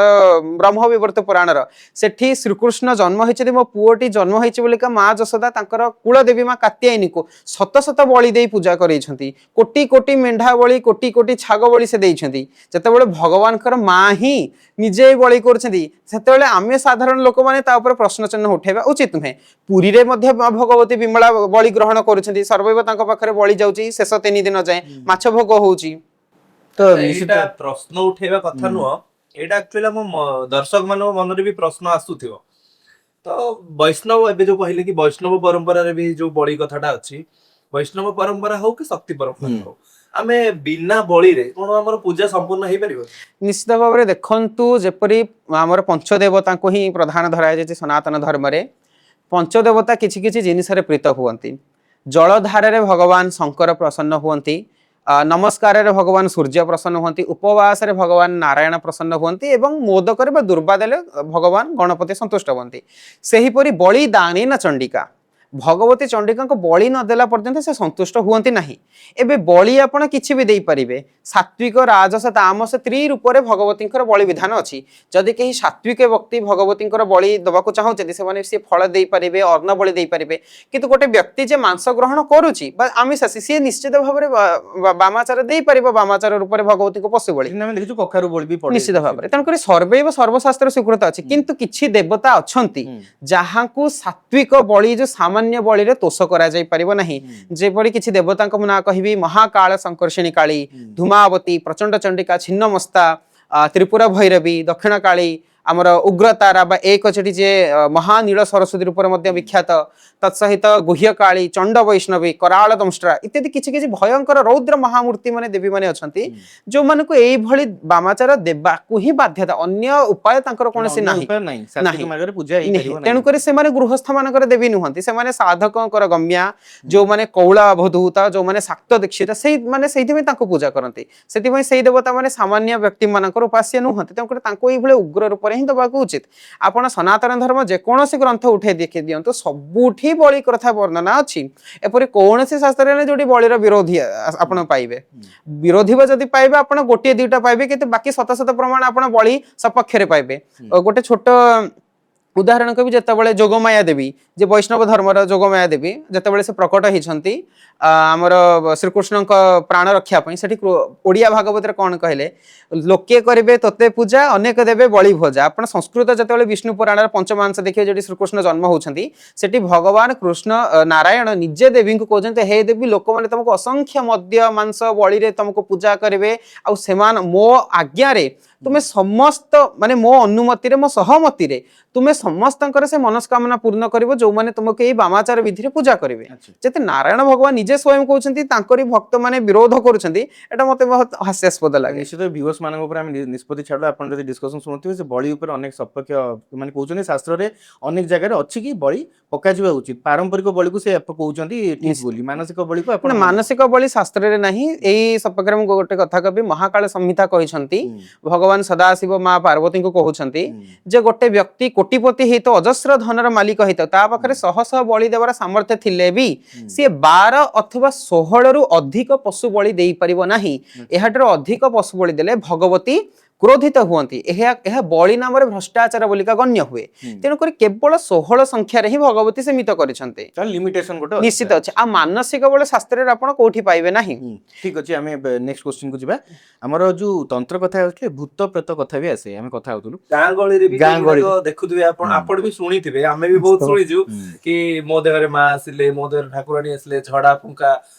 ବ୍ରହ୍ମ ବିବର୍ତ୍ତ ପୁରାଣର, ସେଠି ଶ୍ରୀକୃଷ୍ଣ ଜନ୍ମ ହେଇଛନ୍ତି, ମୋ ପୁଅଟି ଜନ୍ମ ହେଇଛି ବୋଲିକା ମା ଯଶୋଦା ତାଙ୍କର କୁଳଦେବୀ ମା କାତ୍ୟାୟିନୀକୁ ଶତ ଶତ ବଳି ଦେଇ ପୂଜା କରେଇଛନ୍ତି। କୋଟି କୋଟି ମେଣ୍ଢା ବଳି, କୋଟି କୋଟି ଛାଗ ବଳି ସେ ଦେଇଛନ୍ତି। ଯେତେବେଳେ ଭଗବାନଙ୍କର ମା ହିଁ ନିଜେ ବଳି କରୁଛନ୍ତି, ସେତେବେଳେ ଆମେ ସାଧାରଣ ଲୋକମାନେ ତା ଉପରେ ପ୍ରଶ୍ନ ଚିହ୍ନ ଉଠେଇବା ଉଚିତ ନୁହେଁ। ପୁରୀରେ ମଧ୍ୟ ମା ଭଗବତୀ ବିମଳା ବଳି ଗ୍ରହଣ କରୁଛନ୍ତି। ସର୍ବୈବ ତାଙ୍କ ପାଖରେ ବଳି ଯାଉଛି। ଶେଷ 3 ଦିନ ଯାଏଁ ମାଛ ଭୋଗ ହଉଛି। ତ ନିଶ୍ଚିତ ଏଇଟା ପ୍ରଶ୍ନ ଉଠେଇବା କଥା ନୁହଁ, ଏଇଟା ଆକ୍ଚୁଆଲି ଆମ ଦର୍ଶକ ମାନଙ୍କ ମନରେ ବି ପ୍ରଶ୍ନ ଆସୁଥିବ। ତ ବୈଷ୍ଣବ, ଏବେ ଯୋଉ କହିଲେ କି ବୈଷ୍ଣବ ପରମ୍ପରାରେ ବି ଯୋଉ ବଳି କଥାଟା ଅଛି, ବୈଷ୍ଣବ ପରମ୍ପରା ହଉ କି ଶକ୍ତି ପରମ୍ପରା ହଉ, ଆମେ ବିନା ବଳିରେ କଣ ଆମର ପୂଜା ସମ୍ପୂର୍ଣ୍ଣ ହେଇପାରିବ? ନିଶ୍ଚିତ ଭାବରେ ଦେଖନ୍ତୁ, ଯେପରି ଆମର ପଞ୍ଚଦେବତାଙ୍କୁ ହିଁ ପ୍ରଧାନ ଧରାଯାଇଛି ସନାତନ ଧର୍ମରେ। ପଞ୍ଚଦେବତା କିଛି କିଛି ଜିନିଷରେ ପ୍ରୀତ ହୁଅନ୍ତି। ଜଳଧାରରେ ଭଗବାନ ଶଙ୍କର ପ୍ରସନ୍ନ ହୁଅନ୍ତି, ନମସ୍କାରରେ ଭଗବାନ ସୂର୍ଯ୍ୟ ପ୍ରସନ୍ନ ହୁଅନ୍ତି, ଉପବାସରେ ଭଗବାନ ନାରାୟଣ ପ୍ରସନ୍ନ ହୁଅନ୍ତି ଏବଂ ମୋଦକରେ ବା ଦୁର୍ବା ଦେଲେ ଭଗବାନ ଗଣପତି ସନ୍ତୁଷ୍ଟ ହୁଅନ୍ତି। ସେହିପରି ବଳି ଦାନେନ ଚଣ୍ଡିକା, ଭଗବତୀ ଚଣ୍ଡିକାଙ୍କୁ ବଳି ନ ଦେଲା ପର୍ଯ୍ୟନ୍ତ ସେ ସନ୍ତୁଷ୍ଟ ହୁଅନ୍ତି ନାହିଁ। ଏବେ ବଳି ଆପଣ କିଛି ବି ଦେଇପାରିବେ। ସାତ୍ବିକ, ରାଜସ, ତାମସ ତ୍ରିରୂପରେ ଭଗବତୀଙ୍କର ବଳି ବିଧାନ ଅଛି। ଯଦି କେହି ସାତ୍ବିକ ବ୍ୟକ୍ତି ଭଗବତୀଙ୍କର ବଳି ଦେବାକୁ ଚାହୁଁଛନ୍ତି, ସେମାନେ ସିଏ ଫଳ ଦେଇପାରିବେ, ଅନ୍ନ ବଳି ଦେଇପାରିବେ। କିନ୍ତୁ ଗୋଟେ ବ୍ୟକ୍ତି ଯେ ମାଂସ ଗ୍ରହଣ କରୁଛି ବା ଆମିଷାସୀ, ସିଏ ନିଶ୍ଚିତ ଭାବରେ ବାମାଚାର ଦେଇପାରିବ, ବାମାଚାର ରୂପରେ ଭଗବତୀଙ୍କୁ ପଶୁ ବଳି। ଆମେ ଦେଖିଛୁ କଖାରୁ ବଳି ବି ପଡେ। ନିଶ୍ଚିତ ଭାବରେ। ତେଣୁକରି ସର୍ବୈବ ସର୍ବଶାସ୍ତ୍ର ସ୍ୱୀକୃତ ଅଛି, କିନ୍ତୁ କିଛି ଦେବତା ଅଛନ୍ତି ଯାହାଙ୍କୁ ସାତ୍ବିକ ବଳି, ଯୋଉ ସାମାନ୍ୟ ବଳିରେ ତୋଷ କରାଯାଇ ପାରିବ ନାହିଁ। ଯେପରି କିଛି ଦେବତାଙ୍କ ମୁଁ ନାଁ କହିବି: ମହାକାଳ ଶଙ୍କର୍ଷିଣୀ କାଳୀ, ଧୂମାବତୀ, ପ୍ରଚଣ୍ଡ ଚଣ୍ଡିକା, ଛିନ୍ନମସ୍ତା, ତ୍ରିପୁରା ଭୈରବୀ, ଦକ୍ଷିଣ କାଳୀ, ଆମର ଉଗ୍ରତାରା ବା ଏକଚଟି ଯେ ମହାନୀଳ ସରସ୍ୱତୀ ରୂପରେ ମଧ୍ୟ ବିଖ୍ୟାତ, ତତ୍ସହିତ ଗୁହ୍ୟକାଳୀ, ଚଣ୍ଡ ବୈଷ୍ଣବୀ, କରାଳ ଦଂଷ୍ଟ୍ରା ଇତ୍ୟାଦି କିଛି କିଛି ଭୟଙ୍କର ରୌଦ୍ର ମହାମୂର୍ତ୍ତି ମାନେ ଦେବୀ ମାନେ ଅଛନ୍ତି, ଯୋଉମାନଙ୍କୁ ଏଇଭଳି ବାମାଚାର ଦେବାକୁ ହିଁ ବାଧ୍ୟତା, ଅନ୍ୟ ଉପାୟ ତାଙ୍କର କୌଣସି ଅନ୍ୟ ନାହିଁ। ଉପାୟ ନାହିଁ, ସାତ୍ବିକ ନାହିଁ। ମାର୍ଗରେ ପୂଜା ହେଇପାରିବ ନାହିଁ। ତେଣୁକରି ସେମାନେ ଗୃହସ୍ଥ ମାନଙ୍କର ଦେବୀ ନୁହନ୍ତି। ସେମାନେ ସାଧକଙ୍କର ଗମ୍ୟା, ଯୋଉମାନେ କୌଳ ଅବଧୂତ, ଯୋଉମାନେ ଶାକ୍ତ ଦୀକ୍ଷିତ, ସେଇ ମାନେ ସେଇଥିପାଇଁ ତାଙ୍କୁ ପୂଜା କରନ୍ତି। ସେଥିପାଇଁ ସେଇ ଦେବତା ମାନେ ସାମାନ୍ୟ ବ୍ୟକ୍ତି ମାନଙ୍କର ଉପାସ୍ୟ ନୁହନ୍ତି। ତେଣୁକରି ତାଙ୍କୁ ଏଇଭଳି ଉଗ୍ର ରୂପରେ ହିଁ ଦେବାକୁ ଉଚିତ। ଆପଣ ସନାତନ ଧର୍ମ ଯେକୌଣସି ଗ୍ରନ୍ଥ ଉଠେଇ ଦେଖି ଦିଅନ୍ତୁ, ସବୁଠି ବଳି କଥା ବର୍ଣ୍ଣନା ଅଛି। ଏପରି କୌଣସି ଶାସ୍ତ୍ରରେ ନାହିଁ ଯୋଉଠି ବଳିର ବିରୋଧୀ ଆପଣ ପାଇବେ। ବିରୋଧୀ ବା ଯଦି ପାଇବେ, ଆପଣ ଗୋଟିଏ ଦୁଇଟା ପାଇବେ, କିନ୍ତୁ ବାକି ଶତ ଶତ ପ୍ରମାଣ ଆପଣ ବଳି ସପକ୍ଷରେ ପାଇବେ। ଗୋଟେ ଛୋଟ ଉଦାହରଣ କହିବି। ଯେତେବେଳେ ଯୋଗମାୟା ଦେବୀ, ଯେ ବୈଷ୍ଣବ ଧର୍ମର ଯୋଗମାୟା ଦେବୀ, ଯେତେବେଳେ ସେ ପ୍ରକଟ ହେଇଛନ୍ତି ଆମର ଶ୍ରୀକୃଷ୍ଣଙ୍କ ପ୍ରାଣ ରକ୍ଷା ପାଇଁ, ସେଠି ଓଡ଼ିଆ ଭାଗବତରେ କ'ଣ କହିଲେ? ଲୋକେ କରିବେ ତୋତେ ପୂଜା, ଅନେକ ଦେବେ ବଳି ଭୋଜା। ଆପଣ ସଂସ୍କୃତ ଯେତେବେଳେ ବିଷ୍ଣୁ ପୁରାଣର ପଞ୍ଚମାଂଶ ଦେଖିବେ, ଯୋଉଠି ଶ୍ରୀକୃଷ୍ଣ ଜନ୍ମ ହଉଛନ୍ତି, ସେଠି ଭଗବାନ କୃଷ୍ଣ ନାରାୟଣ ନିଜେ ଦେବୀଙ୍କୁ କହୁଛନ୍ତି, ହେ ଦେବୀ, ଲୋକମାନେ ତମକୁ ଅସଂଖ୍ୟ ମଦ୍ୟ ମାଂସ ବଳିରେ ତମକୁ ପୂଜା କରିବେ, ଆଉ ସେମାନେ ମୋ ଆଜ୍ଞାରେ ତୁମେ ସମସ୍ତ, ମାନେ ମୋ ଅନୁମତିରେ, ମୋ ସହମତିରେ ତୁମେ ସମସ୍ତଙ୍କର ସେ ମନସ୍କାମନା ପୂର୍ଣ୍ଣ କରିବ, ଯୋଉମାନେ ତୁମକୁ ଏଇ ବାମାଚାର ବିଧିରେ ପୂଜା କରିବେ। ଯେତେ ନାରାୟଣ ଭଗବାନ ନିଜେ ସ୍ୱୟଂ କହୁଛନ୍ତି, ତାଙ୍କରି ଭକ୍ତମାନେ ବିରୋଧ କରୁଛନ୍ତି, ଏଟା ମତେ ବହୁତ ହାସ୍ୟାସ୍ପଦ ଲାଗେ। ନିଶ୍ଚିତ ଭିଉଅର୍ସ ମାନଙ୍କ ଉପରେ ଆମେ ନିଷ୍ପତ୍ତି ଛାଡୁ। ଆପଣ ଯଦି ଡିସ୍କସନ ଶୁଣୁଥିବେ, ସେ ବଳି ଉପରେ ଅନେକ ସପକ୍ଷ ମାନେ କହୁଛନ୍ତି, ଶାସ୍ତ୍ରରେ ଅନେକ ଜାଗାରେ ଅଛି କି ବଳି ପକାଯିବା ଉଚିତ। ପାରମ୍ପରିକ ବଳିକୁ ସେ କହୁଛନ୍ତି ଠିକ ବୋଲି, ମାନସିକ ବଳିକୁ ଆପଣ ନା, ମାନସିକ ବଳି ଶାସ୍ତ୍ରରେ ନାହିଁ। ଏଇ ସପକ୍ଷରେ ମୁଁ ଗୋଟେ କଥା କହିବି। ମହାକାଳ ସଂହିତା କହିଛନ୍ତି, ଭଗବାନ ସଦାଶିବ ମା ପାର୍ବତୀଙ୍କୁ କହୁଛନ୍ତି ଯେ ଗୋଟେ ବ୍ୟକ୍ତି କୋଟିପତି ହେଇଥାଉ, ଅଜସ୍ର ଧନର ମାଲିକ ହେଇଥାଉ, ତା ପାଖରେ ଶହ ଶହ ବଳି ଦେବାର ସାମର୍ଥ୍ୟ ଥିଲେ ବି ସିଏ 12 ଅଥବା 16ରୁ ଅଧିକ ପଶୁ ବଳି ଦେଇପାରିବ ନାହିଁ। ଏହାଠାରୁ ଅଧିକ ପଶୁ ବଳି ଦେଲେ ଭଗବତୀ କ୍ରୋଧିତ ହୁଅନ୍ତି। ଏହା ଏହା ବଳି ନାମରେ ଭ୍ରଷ୍ଟାଚାର ବୋଲିକା ଗଣ୍ୟ ହୁଏ। ତେଣୁକରି କେବଳ 16 ସଂଖ୍ୟାରେ ହିଁ ଭଗବତୀ ସୀମିତ କରିଛନ୍ତି। ତାହେଲେ ଲିମିଟେସନ ଗୋଟେ ଅଛି। ନିଶ୍ଚିତ ଅଛି। ଆଉ ମାନସିକ ବଳି ଶାସ୍ତ୍ରରେ ଆପଣ କୋଉଠି ପାଇବେ ନାହିଁ। ଠିକ ଅଛି, ଆମେ ନେକ୍ସଟ କ୍ୱେଶ୍ଚିନ କୁ ଯିବା। ଆମର ଯୋଉ ତନ୍ତ୍ର କଥା ଆସୁଥିଲେ, ଭୂତ ପ୍ରେତ କଥା ବି ଆସେ, ଆମେ କଥା ହଉଥିଲୁ। ଗାଁ ଗହଳିରେ ବି ଗାଁ ଯୋଉଗୁଡାକ ଗହଳିରେ। ଦେଖୁଥିବେ ଆପଣ, ଆପଣ ବି ଶୁଣିଥିବେ, ଆମେ ବି ବହୁତ ଶୁଣିଛୁ କି ମୋ ଦେହରେ ମା ଆସିଲେ, ମୋ ଦେହରେ ଠାକୁରାଣୀ ଆସିଲେ, ଝଡା ଫୁଙ୍କା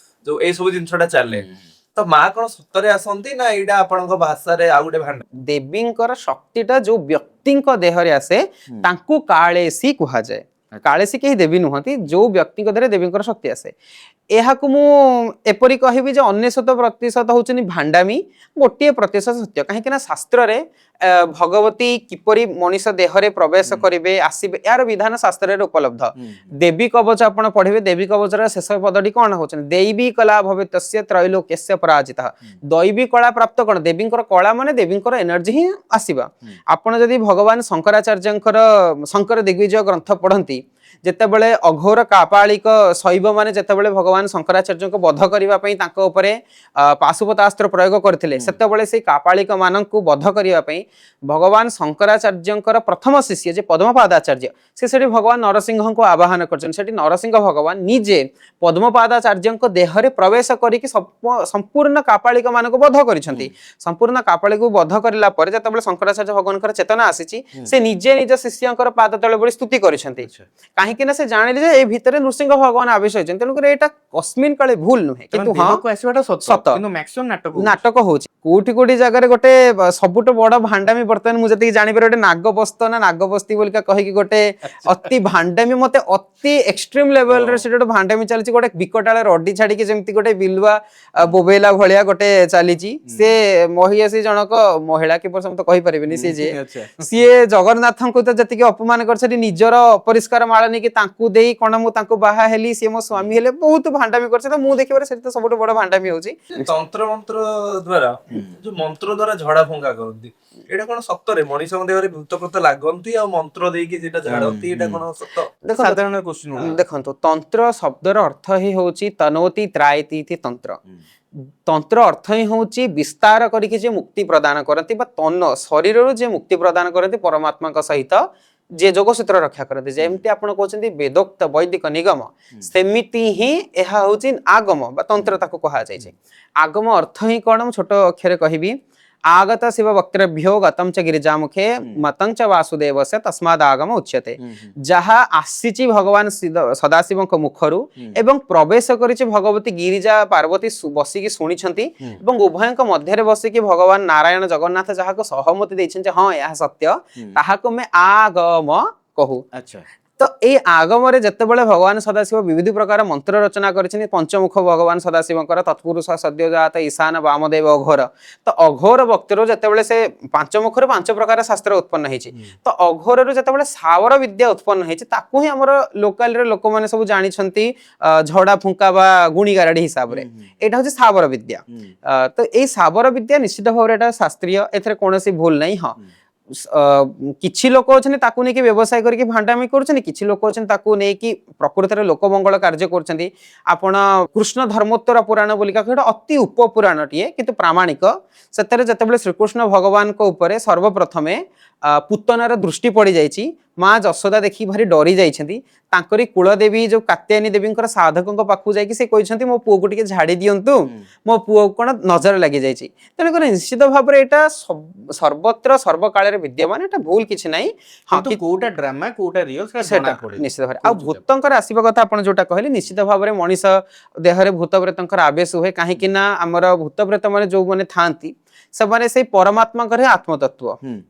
ଯୋଉ ଏଇ ସବୁ ଜିନିଷଟା ଚାଲେ। ତ ମା କଣ ସତରେ ଆସନ୍ତି ନା ଏଇଟା ଆପଣଙ୍କ ଭାଷାରେ ଆଉ ଗୋଟେ ଭାଣ୍ଡ? ଦେବୀଙ୍କର ଶକ୍ତିଟା ଯୋଉ ବ୍ୟକ୍ତିଙ୍କ ଦେହରେ ଆସେ ତାଙ୍କୁ କାଳେଶୀ କୁହାଯାଏ। କାଳେଶୀ କେହି ଦେବୀ ନୁହନ୍ତି, ଯୋଉ ବ୍ୟକ୍ତିଙ୍କ ଦେହରେ ଦେବୀଙ୍କର ଶକ୍ତି ଆସେ। ଏହାକୁ ମୁଁ ଏପରି କହିବି ଯେ 99% ହଉଛନ୍ତି ଭାଣ୍ଡାମି, 1% ସତ୍ୟ। କାହିଁକି ନା ଶାସ୍ତ୍ରରେ ଭଗବତୀ କିପରି ମଣିଷ ଦେହରେ ପ୍ରବେଶ କରିବେ, ଆସିବେ, ଏହାର ବିଧାନ ଶାସ୍ତ୍ରରେ ଉପଲବ୍ଧ। ଦେବୀ କବଚ ଆପଣ ପଢିବେ, ଦେବୀ କବଚର ଶେଷ ପଦଟି କଣ ହଉଛନ୍ତି? ଦୈବୀ କଳା ଭବେ ତସ୍ୟ ତ୍ରୈଲୋକ୍ୟସ୍ୟ ପରାଜିତଃ। ଦୈବୀ କଳା ପ୍ରାପ୍ତ କଣ? ଦେବୀଙ୍କର କଳା ମାନେ ଦେବୀଙ୍କର ଏନର୍ଜି ହିଁ ଆସିବା। ଆପଣ ଯଦି ଭଗବାନ ଶଙ୍କରାଚାର୍ଯ୍ୟଙ୍କର ଶଙ୍କର ଦିଗ୍ବିଜୟ ଗ୍ରନ୍ଥ ପଢନ୍ତି, ଯେତେବେଳେ ଅଘୋର କାପାଳିକ ଶୈବ ମାନେ ଯେତେବେଳେ ଭଗବାନ ଶଙ୍କରାଚାର୍ଯ୍ୟଙ୍କୁ ବଧ କରିବା ପାଇଁ ତାଙ୍କ ଉପରେ ପାଶୁପତାସ୍ତ୍ର ପ୍ରୟୋଗ କରିଥିଲେ, ସେତେବେଳେ ସେଇ କାପାଳିକ ମାନଙ୍କୁ ବଧ କରିବା ପାଇଁ ଭଗବାନ ଶଙ୍କରାଚାର୍ଯ୍ୟଙ୍କର ପ୍ରଥମ ଶିଷ୍ୟ ଯେ ପଦ୍ମପାଦାଚାର୍ଯ୍ୟ, ସେ ସେଠି ଭଗବାନ ନରସିଂହଙ୍କୁ ଆବାହନ କରିଛନ୍ତି। ସେଠି ନରସିଂହ ଭଗବାନ ନିଜେ ପଦ୍ମପାଦାଚାର୍ଯ୍ୟଙ୍କ ଦେହରେ ପ୍ରବେଶ କରିକି ସମ୍ପୂର୍ଣ୍ଣ କାପାଳିକ ମାନଙ୍କୁ ବଧ କରିଛନ୍ତି। ସମ୍ପୂର୍ଣ୍ଣ କାପାଳିକୁ ବଧ କରିଲା ପରେ ଯେତେବେଳେ ଶଙ୍କରାଚାର୍ଯ୍ୟ ଭଗବାନଙ୍କର ଚେତନା ଆସିଛି, ସେ ନିଜେ ନିଜ ଶିଷ୍ୟଙ୍କର ପାଦ ତଳେ ପଡ଼ି ସ୍ତୁତି କରିଛନ୍ତି। କାହିଁକି ନା ସେ ଜାଣିଲେ ଯେ ଏଇ ଭିତରେ ନୃସିଂହ ଭଗବାନ ଆବେଶ ହେଇଛନ୍ତି। ତେଣୁକରି ଏଇଟା କସ୍ମିନ କାଳେ ଭୁଲ ନୁହେଁ, କିନ୍ତୁ ହଁ ଦେହକୁ ଆସିବାଟା ସତ, ସତ। କିନ୍ତୁ ମ୍ୟାକ୍ସିମମ୍ ନାଟକ ହଉଛି। ନାଟକ ହଉଛି କୋଉଠି କୋଉଠି ଜାଗାରେ। ଗୋଟେ ସବୁଠୁ ବଡ ଭାଣ୍ଡାମି ବର୍ତ୍ତମାନ ମୁଁ ଯେତିକି ଜାଣିପାରେ, ଗୋଟେ ନାଗବସ୍ତ ନା ନାଗବସ୍ତି ବୋଲିକା କହିକି ଗୋଟେ ଅତି ଭାଣ୍ଡାମି, ମତେ ଅତି ଏକ୍ସଟ୍ରିମ ଲେଭେଲରେ ସେଠି ଗୋଟେ ଭାଣ୍ଡାମି ଚାଲିଛି। ଗୋଟେ ବିକଟାଳ ରଡି ଛାଡିକି ଯେମିତି ଗୋଟେ ବିଲୁଆ ବୋବେଇଲା ଭଳିଆ ଗୋଟେ ଚାଲିଛି। ସେ ମହିଷୀ ଜଣକ, ମହିଳା କି ପୁରୁଷ ମୁଁ ତ କହିପାରିବିନି, ସେ ଯିଏ ସିଏ ଜଗନ୍ନାଥଙ୍କୁ ତ ଯେତିକି ଅପମାନ କରିଛନ୍ତି, ନିଜର ଅପରିଷ୍କାର ମାଳ ନେଇକି ତାଙ୍କୁ ଦେଇ କଣ ମୁଁ ତାଙ୍କୁ ବାହା ହେଲି, ସିଏ ମୋ ସ୍ୱାମୀ ହେଲେ, ବହୁତ ଭାଣ୍ଡାମି କରିছে। ତ ମୁଁ ଦେଖିବାରେ ସେଠି ତ ସବୁଠୁ ବଡ ଭାଣ୍ଡାମି ହଉଛି। ତନ୍ତ୍ର ମନ୍ତ୍ର ଦ୍ଵାରା, ଯୋଉ ମନ୍ତ୍ର ଦ୍ଵାରା ଝଡା ଫୁଙ୍କା କରନ୍ତି, ଏଇଟା କଣ ସତରେ ମଣିଷଙ୍କ ଦେହରେ ଭୂତ ପ୍ରେତ ଲାଗନ୍ତି ଆଉ ମନ୍ତ୍ର ଦେଇକି ଯେଟା ଝାଡନ୍ତି, ଏଇଟା କଣ ସତ? ଦେଖନ୍ତୁ, ସାଧାରଣ କ୍ୱେଶ୍ଚିନ୍। ଦେଖନ୍ତୁ, ତନ୍ତ୍ର ଶବ୍ଦର ଅର୍ଥ ହିଁ ହଉଛି ତନୋତି ତ୍ରାୟତି ଇତି ତନ୍ତ୍ର। ତନ୍ତ୍ର ଅର୍ଥ ହିଁ ହଉଛି ବିସ୍ତାର କରିକି ଯେ ମୁକ୍ତି ପ୍ରଦାନ କରନ୍ତି, ବା ତନ ଶରୀରରୁ ଯେ ମୁକ୍ତି ପ୍ରଦାନ କରନ୍ତି, ପରମାତ୍ମାଙ୍କ ସହିତ ଯେ ଯୋଗସୂତ୍ର ରକ୍ଷା କରନ୍ତି। ଯେମିତି ଆପଣ କହୁଛନ୍ତି ବେଦୋକ୍ତ ବୈଦିକ ନିଗମ, ସେମିତି ହିଁ ଏହା ହଉଛି ଆଗମ ବା ତନ୍ତ୍ର ତାକୁ କୁହାଯାଇଛି। ଆଗମ ଅର୍ଥ ହିଁ କଣ, ମୁଁ ଛୋଟ ଅକ୍ଷରେ କହିବି। ଆଗତ ଶିବ ବକ୍ତୃଭ୍ୟୋ ଗତಂ ଚ ଗିରିଜାମୁଖେ ମତଂ ଚ ବାସୁଦେବସ୍ୟ ତସ୍ମାଦ ଆଗମ ଉଚ୍ୟତେ। ଯାହା ଆସିଛି ଭଗବାନ ସଦାଶିବଙ୍କ ମୁଖରୁ ଏବଂ ପ୍ରବେଶ କରିଛି ଭଗବତୀ ଗିରିଜା ପାର୍ବତୀ ବସିକି ଶୁଣିଛନ୍ତି, ଏବଂ ଉଭୟଙ୍କ ମଧ୍ୟରେ ବସିକି ଭଗବାନ ନାରାୟଣ ଜଗନ୍ନାଥ ଯାହାକୁ ସହମତି ଦେଇଛନ୍ତି ଯେ ହଁ ଏହା ସତ୍ୟ, ତାହାକୁ ଆମେ ଆଗମ କହୁ। ତ ଏଇ ଆଗମରେ ଯେତେବେଳେ ଭଗବାନ ସଦାଶିବ ବିବିଧ ପ୍ରକାର ମନ୍ତ୍ର ରଚନା କରିଛନ୍ତି, ପଞ୍ଚମୁଖ ଭଗବାନ ସଦାଶିବଙ୍କର ତତ୍ପୁରୁଷ ସଦ୍ୟଜାତ ଈଶାନ ବାମଦେବ ଅଘୋର, ତ ଅଘୋର ବକ୍ତରୁ ଯେତେବେଳେ ସେ ପାଞ୍ଚମୁଖରୁ ପାଞ୍ଚ ପ୍ରକାର ଶାସ୍ତ୍ର ଉତ୍ପନ୍ନ ହେଇଛି, ତ ଅଘୋରରୁ ଯେତେବେଳେ ଶାବର ବିଦ୍ୟା ଉତ୍ପନ୍ନ ହେଇଛି, ତାକୁ ହିଁ ଆମର ଲୋକାଲରେ ଲୋକମାନେ ସବୁ ଜାଣିଛନ୍ତି ଝଡା ଫୁଙ୍କା ବା ଗୁଣିଗାରଡି ହିସାବରେ। ଏଇଟା ହଉଛି ଶାବର ବିଦ୍ୟା। ତ ଏଇ ଶାବର ବିଦ୍ୟା ନିଶ୍ଚିତ ଭାବରେ ଏଇଟା ଶାସ୍ତ୍ରୀୟ, ଏଥିରେ କୌଣସି ଭୁଲ ନାହିଁ। ହଁ, କିଛି ଲୋକ ଅଛନ୍ତି ତାକୁ ନେଇକି ବ୍ୟବସାୟ କରିକି ଭାଣ୍ଡାମି କରୁଛନ୍ତି, କିଛି ଲୋକ ଅଛନ୍ତି ତାକୁ ନେଇକି ପ୍ରକୃତରେ ଲୋକମଙ୍ଗଳ କାର୍ଯ୍ୟ କରୁଛନ୍ତି। ଆପଣ କୃଷ୍ଣ ଧର୍ମୋତ୍ତର ପୁରାଣ ବୋଲିକା ଗୋଟେ ଅତି ଉପପୁରାଣଟିଏ କିନ୍ତୁ ପ୍ରାମାଣିକ, ସେଥିରେ ଯେତେବେଳେ ଶ୍ରୀକୃଷ୍ଣ ଭଗବାନଙ୍କ ଉପରେ ସର୍ବପ୍ରଥମେ ପୁତନାର ଦୃଷ୍ଟି ପଡ଼ିଯାଇଛି, ମା ଯଶୋଦା ଦେଖି ଭାରି ଡରି ଯାଇଛନ୍ତି। ତାଙ୍କରି କୁଳଦେବୀ ଯୋଉ କାତ୍ୟାୟନୀ ଦେବୀଙ୍କର ସାଧକଙ୍କ ପାଖକୁ ଯାଇକି ସେ କହିଛନ୍ତି, ମୋ ପୁଅକୁ ଟିକେ ଝାଡ଼ି ଦିଅନ୍ତୁ, ମୋ ପୁଅକୁ କଣ ନଜର ଲାଗିଯାଇଛି। ତେଣୁକରି ନିଶ୍ଚିତ ଭାବରେ ଏଇଟା ସର୍ବତ୍ର ସର୍ବକାଳରେ ବିଦ୍ୟମାନ, ଏଇଟା ଭୁଲ କିଛି ନାହିଁ। ହଁ, କିନ୍ତୁ କୋଉଟା ଡ୍ରାମା କୋଉଟା ରିଅଲ ସେଟା ସେଟା ଜଣା ପଡେ ନିଶ୍ଚିତ ଭାବରେ। ଆଉ ଭୂତଙ୍କର ଆସିବା କଥା ଆପଣ ଯୋଉଟା କହିଲେ, ନିଶ୍ଚିତ ଭାବରେ ମଣିଷ ଦେହରେ ଭୂତ ପ୍ରେତଙ୍କର ଆବେଶ ହୁଏ। କାହିଁକି ନା ଆମର ଭୂତ ପ୍ରେତ ମାନେ ଯୋଉମାନେ ଥାଆନ୍ତି, ସେମାନେ ସେଇ ପରମାତ୍ମାଙ୍କର ହିଁ ଆତ୍ମତତ୍ତ୍ୱ,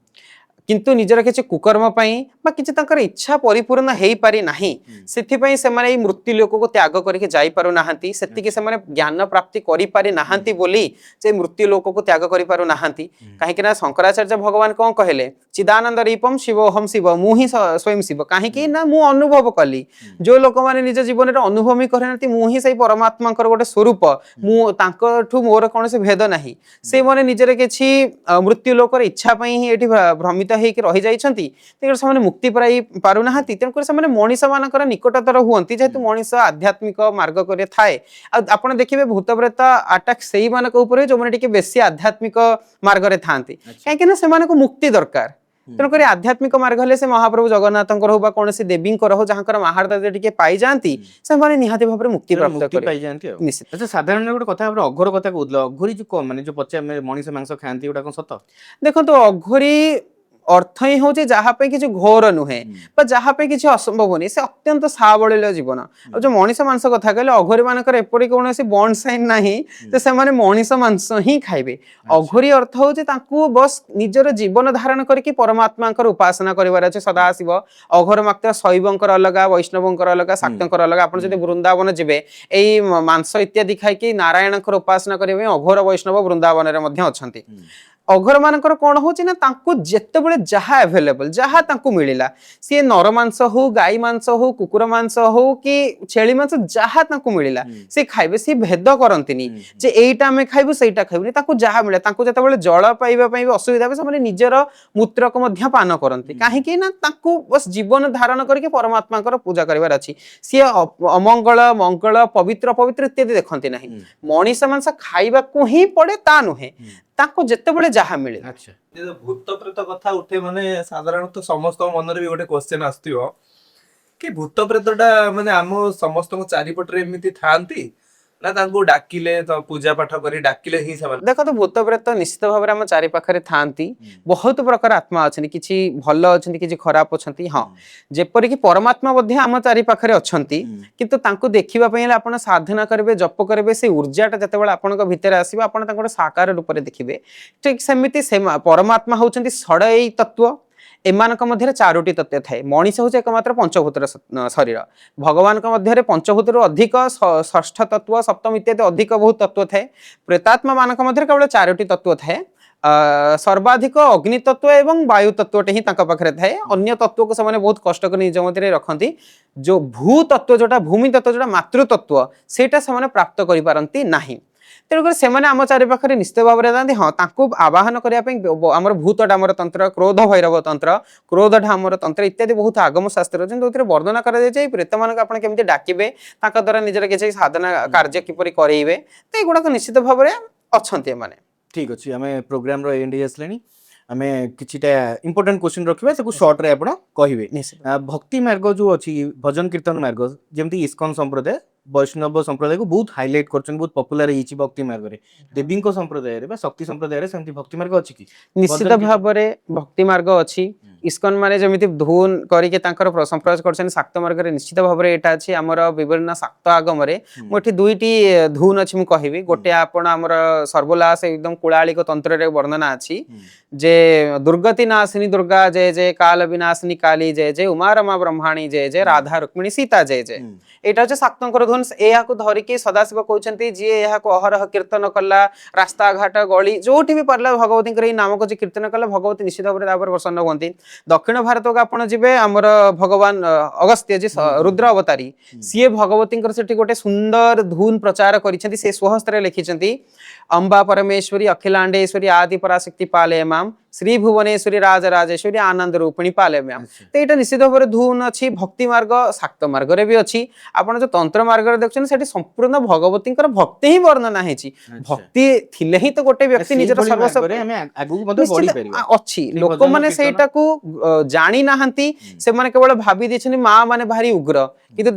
କିନ୍ତୁ ନିଜର କିଛି କୁକର୍ମ ପାଇଁ ବା କିଛି ତାଙ୍କର ଇଚ୍ଛା ପରିପୂର୍ଣ୍ଣ ହେଇପାରି ନାହିଁ, ସେଥିପାଇଁ ସେମାନେ ଏଇ ମୃତ୍ୟୁ ଲୋକକୁ ତ୍ୟାଗ କରିକି ଯାଇପାରୁନାହାନ୍ତି। ସେତିକି ସେମାନେ ଜ୍ଞାନ ପ୍ରାପ୍ତି କରିପାରି ନାହାନ୍ତି ବୋଲି ସେ ମୃତ୍ୟୁ ଲୋକକୁ ତ୍ୟାଗ କରିପାରୁ ନାହାନ୍ତି। କାହିଁକି ନା ଶଙ୍କରାଚାର୍ଯ୍ୟ ଭଗବାନ କଣ କହିଲେ? ଚିଦାନନ୍ଦ ରୂପମ୍ ଶିବୋହମ୍ ଶିବ, ମୁଁ ହିଁ ସ୍ୱୟଂ ଶିବ। କାହିଁକି ନା ମୁଁ ଅନୁଭବ କଲି। ଯୋଉ ଲୋକମାନେ ନିଜ ଜୀବନରେ ଅନୁଭବ ହିଁ କରିନାହାନ୍ତି, ମୁଁ ହିଁ ସେଇ ପରମାତ୍ମାଙ୍କର ଗୋଟେ ସ୍ୱରୂପ, ମୁଁ ତାଙ୍କଠୁ ମୋର କୌଣସି ଭେଦ ନାହିଁ, ସେମାନେ ନିଜର କିଛି ମୃତ୍ୟୁ ଲୋକର ଇଚ୍ଛା ପାଇଁ ହିଁ ଏଠି ଭ୍ରମିତ ହେଇକି ରହିଯାଇଛନ୍ତି। ତେଣୁ ସେମାନେ ମୁକ୍ତି ପାଇ ପାରୁନାହାନ୍ତି। ତେଣୁକରି ସେମାନେ ମଣିଷ ମାନଙ୍କର ନିକଟତର ହୁଅନ୍ତି, ଯେହେତୁ ମଣିଷ ଆଧ୍ୟାତ୍ମିକ ମାର୍ଗ କରି ଥାଏ। ଆଉ ଆପଣ ଦେଖିବେ ଭୂତ ପ୍ରେତ ଆଟାକ୍ ସେଇମାନଙ୍କ ଉପରେ ଯୋଉମାନେ ଟିକେ ବେଶୀ ଆଧ୍ୟାତ୍ମିକ ମାର୍ଗରେ ଥାଆନ୍ତି, କାହିଁକି ନା ସେମାନଙ୍କୁ ମୁକ୍ତି ଦରକାର। ତେଣୁକରି ଆଧ୍ୟାତ୍ମିକ ମାର୍ଗ ହେଲେ ସେ ମହାପ୍ରଭୁ ଜଗନ୍ନାଥଙ୍କର ହଉ ବା କୌଣସି ଦେବୀଙ୍କର ହଉ, ଯାହାଙ୍କର ମାହାର୍ଦ୍ଦ ଟିକେ ପାଇଯାଆନ୍ତି, ସେମାନେ ନିହାତି ଭାବରେ ମୁକ୍ତି ପ୍ରାପ୍ତ ମୁକ୍ତି କରିବେ। ପାଇଯାଆନ୍ତି ଆଉ। ନିଶ୍ଚିତ। ଆଚ୍ଛା, ସାଧାରଣ ଗୋଟେ କଥା, ଆପଣ ଅଘୋର କଥା କହୁଥିଲେ, ଅଘୋରୀ ଯୋଉ ମାନେ ଯୋଉ ପଚା ମାନେ ମଣିଷ ମାଂସ ଖାଆନ୍ତି, ଏଗୁଡ଼ା କଣ ସତ? ଦେଖନ୍ତୁ, ଅଘୋରୀ ଅର୍ଥ ହିଁ ହଉଛି ଯାହା ପାଇଁ କିଛି ଘୋର ନୁହେଁ ବା ଯାହା ପାଇଁ କିଛି ଅସମ୍ଭବ ନୁହେଁ, ସେ ଅତ୍ୟନ୍ତ ସାବଳୀଳ ଜୀବନ। ଆଉ ଯୋଉ ମଣିଷ ମାଂସ କଥା କହିଲେ, ଅଘୋରୀ ମାନଙ୍କର ଏପରି କୌଣସି ବଣ୍ଡ ସାଇନ୍ ନାହିଁ ଯେ ସେମାନେ ମଣିଷ ମାଂସ ହିଁ ଖାଇବେ। ଅଘୋରୀ ଅର୍ଥ ହଉଛି ତାଙ୍କୁ ବସ୍ ନିଜର ଜୀବନ ଧାରଣ କରିକି ପରମାତ୍ମାଙ୍କର ଉପାସନା କରିବାର ଅଛି, ସଦାଶିବ। ଅଘୋର ମାତ୍ର ଶୈବଙ୍କର ଅଲଗା, ବୈଷ୍ଣବଙ୍କର ଅଲଗା, ଶାକ୍ତଙ୍କର ଅଲଗା। ଆପଣ ଯଦି ବୃନ୍ଦାବନ ଯିବେ, ଏଇ ମାଂସ ଇତ୍ୟାଦି ଖାଇକି ନାରାୟଣଙ୍କର ଉପାସନା କରିବା ପାଇଁ ଅଘୋର ବୈଷ୍ଣବ ବୃନ୍ଦାବନରେ ମଧ୍ୟ ଅଛନ୍ତି। ଅଘୋର ମାନଙ୍କର କଣ ହଉଛି ନା, ତାଙ୍କୁ ଯେତେବେଳେ ଯାହା ଆଭେଲେବଲ, ଯାହା ତାଙ୍କୁ ମିଳିଲା, ସିଏ ନର ମାଂସ ହଉ, ଗାଈ ମାଂସ ହଉ, କୁକୁର ମାଂସ ହଉ କି ଛେଳି ମାଂସ, ଯାହା ତାଙ୍କୁ ମିଳିଲା ସେ ଖାଇବେ। ସିଏ ଭେଦ କରନ୍ତିନି ଯେ ଏଇଟା ଆମେ ଖାଇବୁ, ସେଇଟା ଖାଇବୁନି। ତାଙ୍କୁ ଯାହା ମିଳିଲା, ତାଙ୍କୁ ଯେତେବେଳେ ଜଳ ପାଇବା ପାଇଁ ବି ଅସୁବିଧା ହୁଏ, ସେମାନେ ନିଜର ମୂତ୍ରକୁ ମଧ୍ୟ ପାନ କରନ୍ତି। କାହିଁକି ନା ତାଙ୍କୁ ବସ୍ ଜୀବନ ଧାରଣ କରିକି ପରମାତ୍ମାଙ୍କର ପୂଜା କରିବାର ଅଛି। ସିଏ ଅମଙ୍ଗଳ, ମଙ୍ଗଳ, ପବିତ୍ର, ଅପବିତ୍ର ଇତ୍ୟାଦି ଦେଖନ୍ତି ନାହିଁ। ମଣିଷ ମାଂସ ଖାଇବାକୁ ହିଁ ପଡେ ତା ନୁହେଁ, ତାଙ୍କୁ ଯେତେବେଳେ ଯାହା ମିଳିଲା। ଯେ ଭୂତ ପ୍ରେତ କଥା ଉଠେ, ମାନେ ସାଧାରଣତଃ ସମସ୍ତଙ୍କ ମନରେ ବି ଗୋଟେ କ୍ୱେଶ୍ଚନ ଆସୁଥିବ କି ଭୂତ ପ୍ରେତ ଟା ମାନେ ଆମ ସମସ୍ତଙ୍କ ଚାରିପଟରେ ଏମିତି ଥାଆନ୍ତି ନା ତାଙ୍କୁ ଡାକିଲେ ତ ପୂଜା ପାଠ କରି ଡାକିଲେ ହିଁ ସେମାନେ? ଦେଖନ୍ତୁ, ଭୂତ ପ୍ରେତ ନିଶ୍ଚିତ ଭାବରେ ଆମ ଚାରି ପାଖରେ ଥାଆନ୍ତି। ବହୁତ ପ୍ରକାର ଆତ୍ମା ଅଛନ୍ତି, କିଛି ଭଲ ଅଛନ୍ତି, କିଛି ଖରାପ ଅଛନ୍ତି। ହଁ, ଯେପରିକି ପରମାତ୍ମା ମଧ୍ୟ ଆମ ଚାରି ପାଖରେ ଅଛନ୍ତି, କିନ୍ତୁ ତାଙ୍କୁ ଦେଖିବା ପାଇଁ ହେଲେ ଆପଣ ସାଧନା କରିବେ, ଜପ କରିବେ। ସେ ଉର୍ଜାଟା ଯେତେବେଳେ ଆପଣଙ୍କ ଭିତରେ ଆସିବ, ଆପଣ ତାଙ୍କୁ ଗୋଟେ ସାକାର ରୂପରେ ଦେଖିବେ। ଠିକ ସେମିତି ସେ ପରମାତ୍ମା ହଉଛନ୍ତି ଷଡ଼େଇ ତତ୍ତ୍ୱ। ଏମାନଙ୍କ ମଧ୍ୟରେ ଚାରୋଟି ତତ୍ତ୍ୱ ଥାଏ। ମଣିଷ ହଉଛି ଏକମାତ୍ର ପଞ୍ଚଭୂତର ଶରୀର। ଭଗବାନଙ୍କ ମଧ୍ୟରେ ପଞ୍ଚଭୂତରୁ ଅଧିକ ଷଷ୍ଠ ତତ୍ତ୍ୱ, ସପ୍ତମ ଇତ୍ୟାଦି ଅଧିକ ବହୁତ ତତ୍ତ୍ୱ ଥାଏ। ପ୍ରେତାତ୍ମା ମାନଙ୍କ ମଧ୍ୟରେ କେବଳ ଚାରୋଟି ତତ୍ତ୍ୱ ଥାଏ। ସର୍ବାଧିକ ଅଗ୍ନି ତତ୍ତ୍ୱ ଏବଂ ବାୟୁ ତତ୍ତ୍ୱଟି ହିଁ ତାଙ୍କ ପାଖରେ ଥାଏ। ଅନ୍ୟ ତତ୍ତ୍ୱକୁ ସେମାନେ ବହୁତ କଷ୍ଟ କରି ନିଜ ମଧ୍ୟରେ ରଖନ୍ତି। ଯୋଉ ଭୂ ତତ୍ତ୍ୱ, ଯୋଉଟା ଭୂମି ତତ୍ତ୍ୱ, ଯୋଉଟା ମାତୃ ତତ୍ତ୍ୱ, ସେଇଟା ସେମାନେ ପ୍ରାପ୍ତ କରିପାରନ୍ତି ନାହିଁ। ତେଣୁକରି ସେମାନେ ଆମ ଚାରିପାଖରେ ନିଶ୍ଚିତ ଭାବରେ ଥାନ୍ତି। ହଁ, ତାଙ୍କୁ ଆବାହନ କରିବା ପାଇଁ ଆମର ଭୂତଟା ଆମର ତନ୍ତ୍ର, କ୍ରୋଧ ଭୈରବ ତନ୍ତ୍ର, କ୍ରୋଧଟା ଆମର ତନ୍ତ୍ର ଇତ୍ୟାଦି ବହୁତ ଆଗମ ଶାସ୍ତ୍ର ଅଛନ୍ତି, ଯୋଉଥିରେ ବର୍ଣ୍ଣନା କରାଯାଇଛି ଏଇ ପ୍ରେତମାନଙ୍କୁ ଆପଣ କେମିତି ଡାକିବେ, ତାଙ୍କ ଦ୍ୱାରା ନିଜର କିଛି ସାଧନା କାର୍ଯ୍ୟ କିପରି କରେଇବେ। ତ ଏଗୁଡ଼ାକ ନିଶ୍ଚିତ ଭାବରେ ଅଛନ୍ତି ଏମାନେ। ଠିକ ଅଛି, ଆମେ ପ୍ରୋଗ୍ରାମର ଏଣ୍ଡ ହେଇ ଆସିଲାଣି। ଆମେ କିଛିଟା ଇମ୍ପୋର୍ଟାଣ୍ଟ କ୍ୱେଶ୍ଚିନ୍ ରଖିବା, ତାକୁ ସର୍ଟରେ ଆପଣ କହିବେ। ନିଶ୍ଚିତ। ଭକ୍ତି ମାର୍ଗ ଯୋଉ ଅଛି, ଭଜନ କୀର୍ତ୍ତନ ମାର୍ଗ, ଯେମିତି ଇସ୍କନ ସମ୍ପ୍ରଦାୟ ବୈଷ୍ଣବ ସମ୍ପ୍ରଦାୟକୁ ବହୁତ ହାଇଲାଇଟ୍ କରୁଛନ୍ତି, ବହୁତ ପପୁଲାର ହେଇଛି ଭକ୍ତି ମାର୍ଗରେ, ଦେବୀଙ୍କ ସମ୍ପ୍ରଦାୟରେ ବା ଶକ୍ତି ସମ୍ପ୍ରଦାୟରେ ସେମିତି ଭକ୍ତି ମାର୍ଗ ଅଛି କି? ନିଶ୍ଚିତ ଭଜନ ଭାବରେ ଭକ୍ତି ମାର୍ଗ ଅଛି। ଇସ୍କନ ମାନେ ଯେମିତି ଧୁନ କରିକି ତାଙ୍କର ସମ୍ପ୍ରଦାୟ କରିଛନ୍ତି, ଶାକ୍ତ ମାର୍ଗରେ ନିଶ୍ଚିତ ଭାବରେ ଏଇଟା ଅଛି। ଆମର ବିଭିନ୍ନ ଶାକ୍ତ ଆଗମରେ ମୁଁ ଏଠି ଦୁଇଟି ଧୁନ ଅଛି ମୁଁ କହିବି। ଗୋଟେ ଆପଣ ଆମର ସର୍ବୋଲ୍ଲାସ ଏକଦମ କୁଳାଳିକ ତନ୍ତ୍ରରେ ବର୍ଣ୍ଣନା ଅଛି ଯେ ଦୁର୍ଗତି ନାଶିନୀ ଦୁର୍ଗା ଜୟ ଜୟ, କାଲ ବିନାଶିନୀ କାଳୀ ଜୟ ଜୟ, ଉମା ରମା ବ୍ରହ୍ମାଣୀ ଜୟ ଜୟ, ରାଧା ରୁକ୍ମିଣୀ ସୀତା ଜୟ ଜୟ। ଏଇଟା ହଉଛି ଶାକ୍ତଙ୍କର ଧୁନ। ଏହାକୁ ଧରିକି ସଦାଶିବ କହୁଛନ୍ତି, ଯିଏ ଏହାକୁ ଅହରହ କୀର୍ତ୍ତନ କଲା, ରାସ୍ତାଘାଟ ଗଳି ଯୋଉଠି ବି ପାରିଲା ଭଗବତୀଙ୍କର ଏଇ ନାମକୁ ଯେ କୀର୍ତ୍ତନ କଲା, ଭଗବତୀ ନିଶ୍ଚିତ ଭାବରେ ତା ଉପରେ ପ୍ରସନ୍ନ ହୁଅନ୍ତି। ଦକ୍ଷିଣ ଭାରତକୁ ଆପଣ ଯିବେ, ଆମର ଭଗବାନ ଅଗସ୍ତ୍ୟ ଯେ ରୁଦ୍ର ଅବତାରୀ, ସିଏ ଭଗବତୀଙ୍କର ସେଠି ଗୋଟେ ସୁନ୍ଦର ଧୁନ ପ୍ରଚାର କରିଛନ୍ତି। ସେ ସ୍ୱହସ୍ତରେ ଲେଖିଛନ୍ତି, ଅମ୍ବା ପରମେଶ୍ୱରୀ ଅଖିଲାଣ୍ଡେଶ୍ୱରୀ ଆଦି ପରାଶକ୍ତି ପାଲେ ମାମ, ଶ୍ରୀ ଭୁବନେଶ୍ୱରୀ ରାଜରାଜେଶ୍ୱରୀ ଆନନ୍ଦ ରୂପିଣୀ ପାଲେ ମ୍ୟାମ। ତ ଏଇଟା ନିଶ୍ଚିତ ଭାବରେ ଧୁନ ଅଛି। ଭକ୍ତି ମାର୍ଗ ଶାକ୍ତ ମାର୍ଗରେ ବି ଅଛି। ଆପଣ ଯୋଉ ତନ୍ତ୍ର ମାର୍ଗରେ ଦେଖୁଛନ୍ତି, ସେଠି ସମ୍ପୂର୍ଣ୍ଣ ଭଗବତୀଙ୍କର ଭକ୍ତି ହିଁ ବର୍ଣ୍ଣନା ହେଇଛି। ଭକ୍ତି ଥିଲେ ହିଁ ତ ଗୋଟେ ବ୍ୟକ୍ତି ନିଜର ସେଇଭଳି ସର୍ବସ୍ୱ ମାର୍ଗରେ ଆମେ ଆଗକୁ ମଧ୍ୟ ନିଶ୍ଚିତ ବଢିପାରିବା। ଅଛି। ସେଇ ଭଜନ ଲୋକମାନେ କୀର୍ତ୍ତନ। ସେଇଟାକୁ ଜାଣି ନାହାନ୍ତି। ସେମାନେ କେବଳ ଭାବି ଦେଇଛନ୍ତି ମା ମାନେ ଭାରି ଉଗ୍ର। କିନ୍ତୁ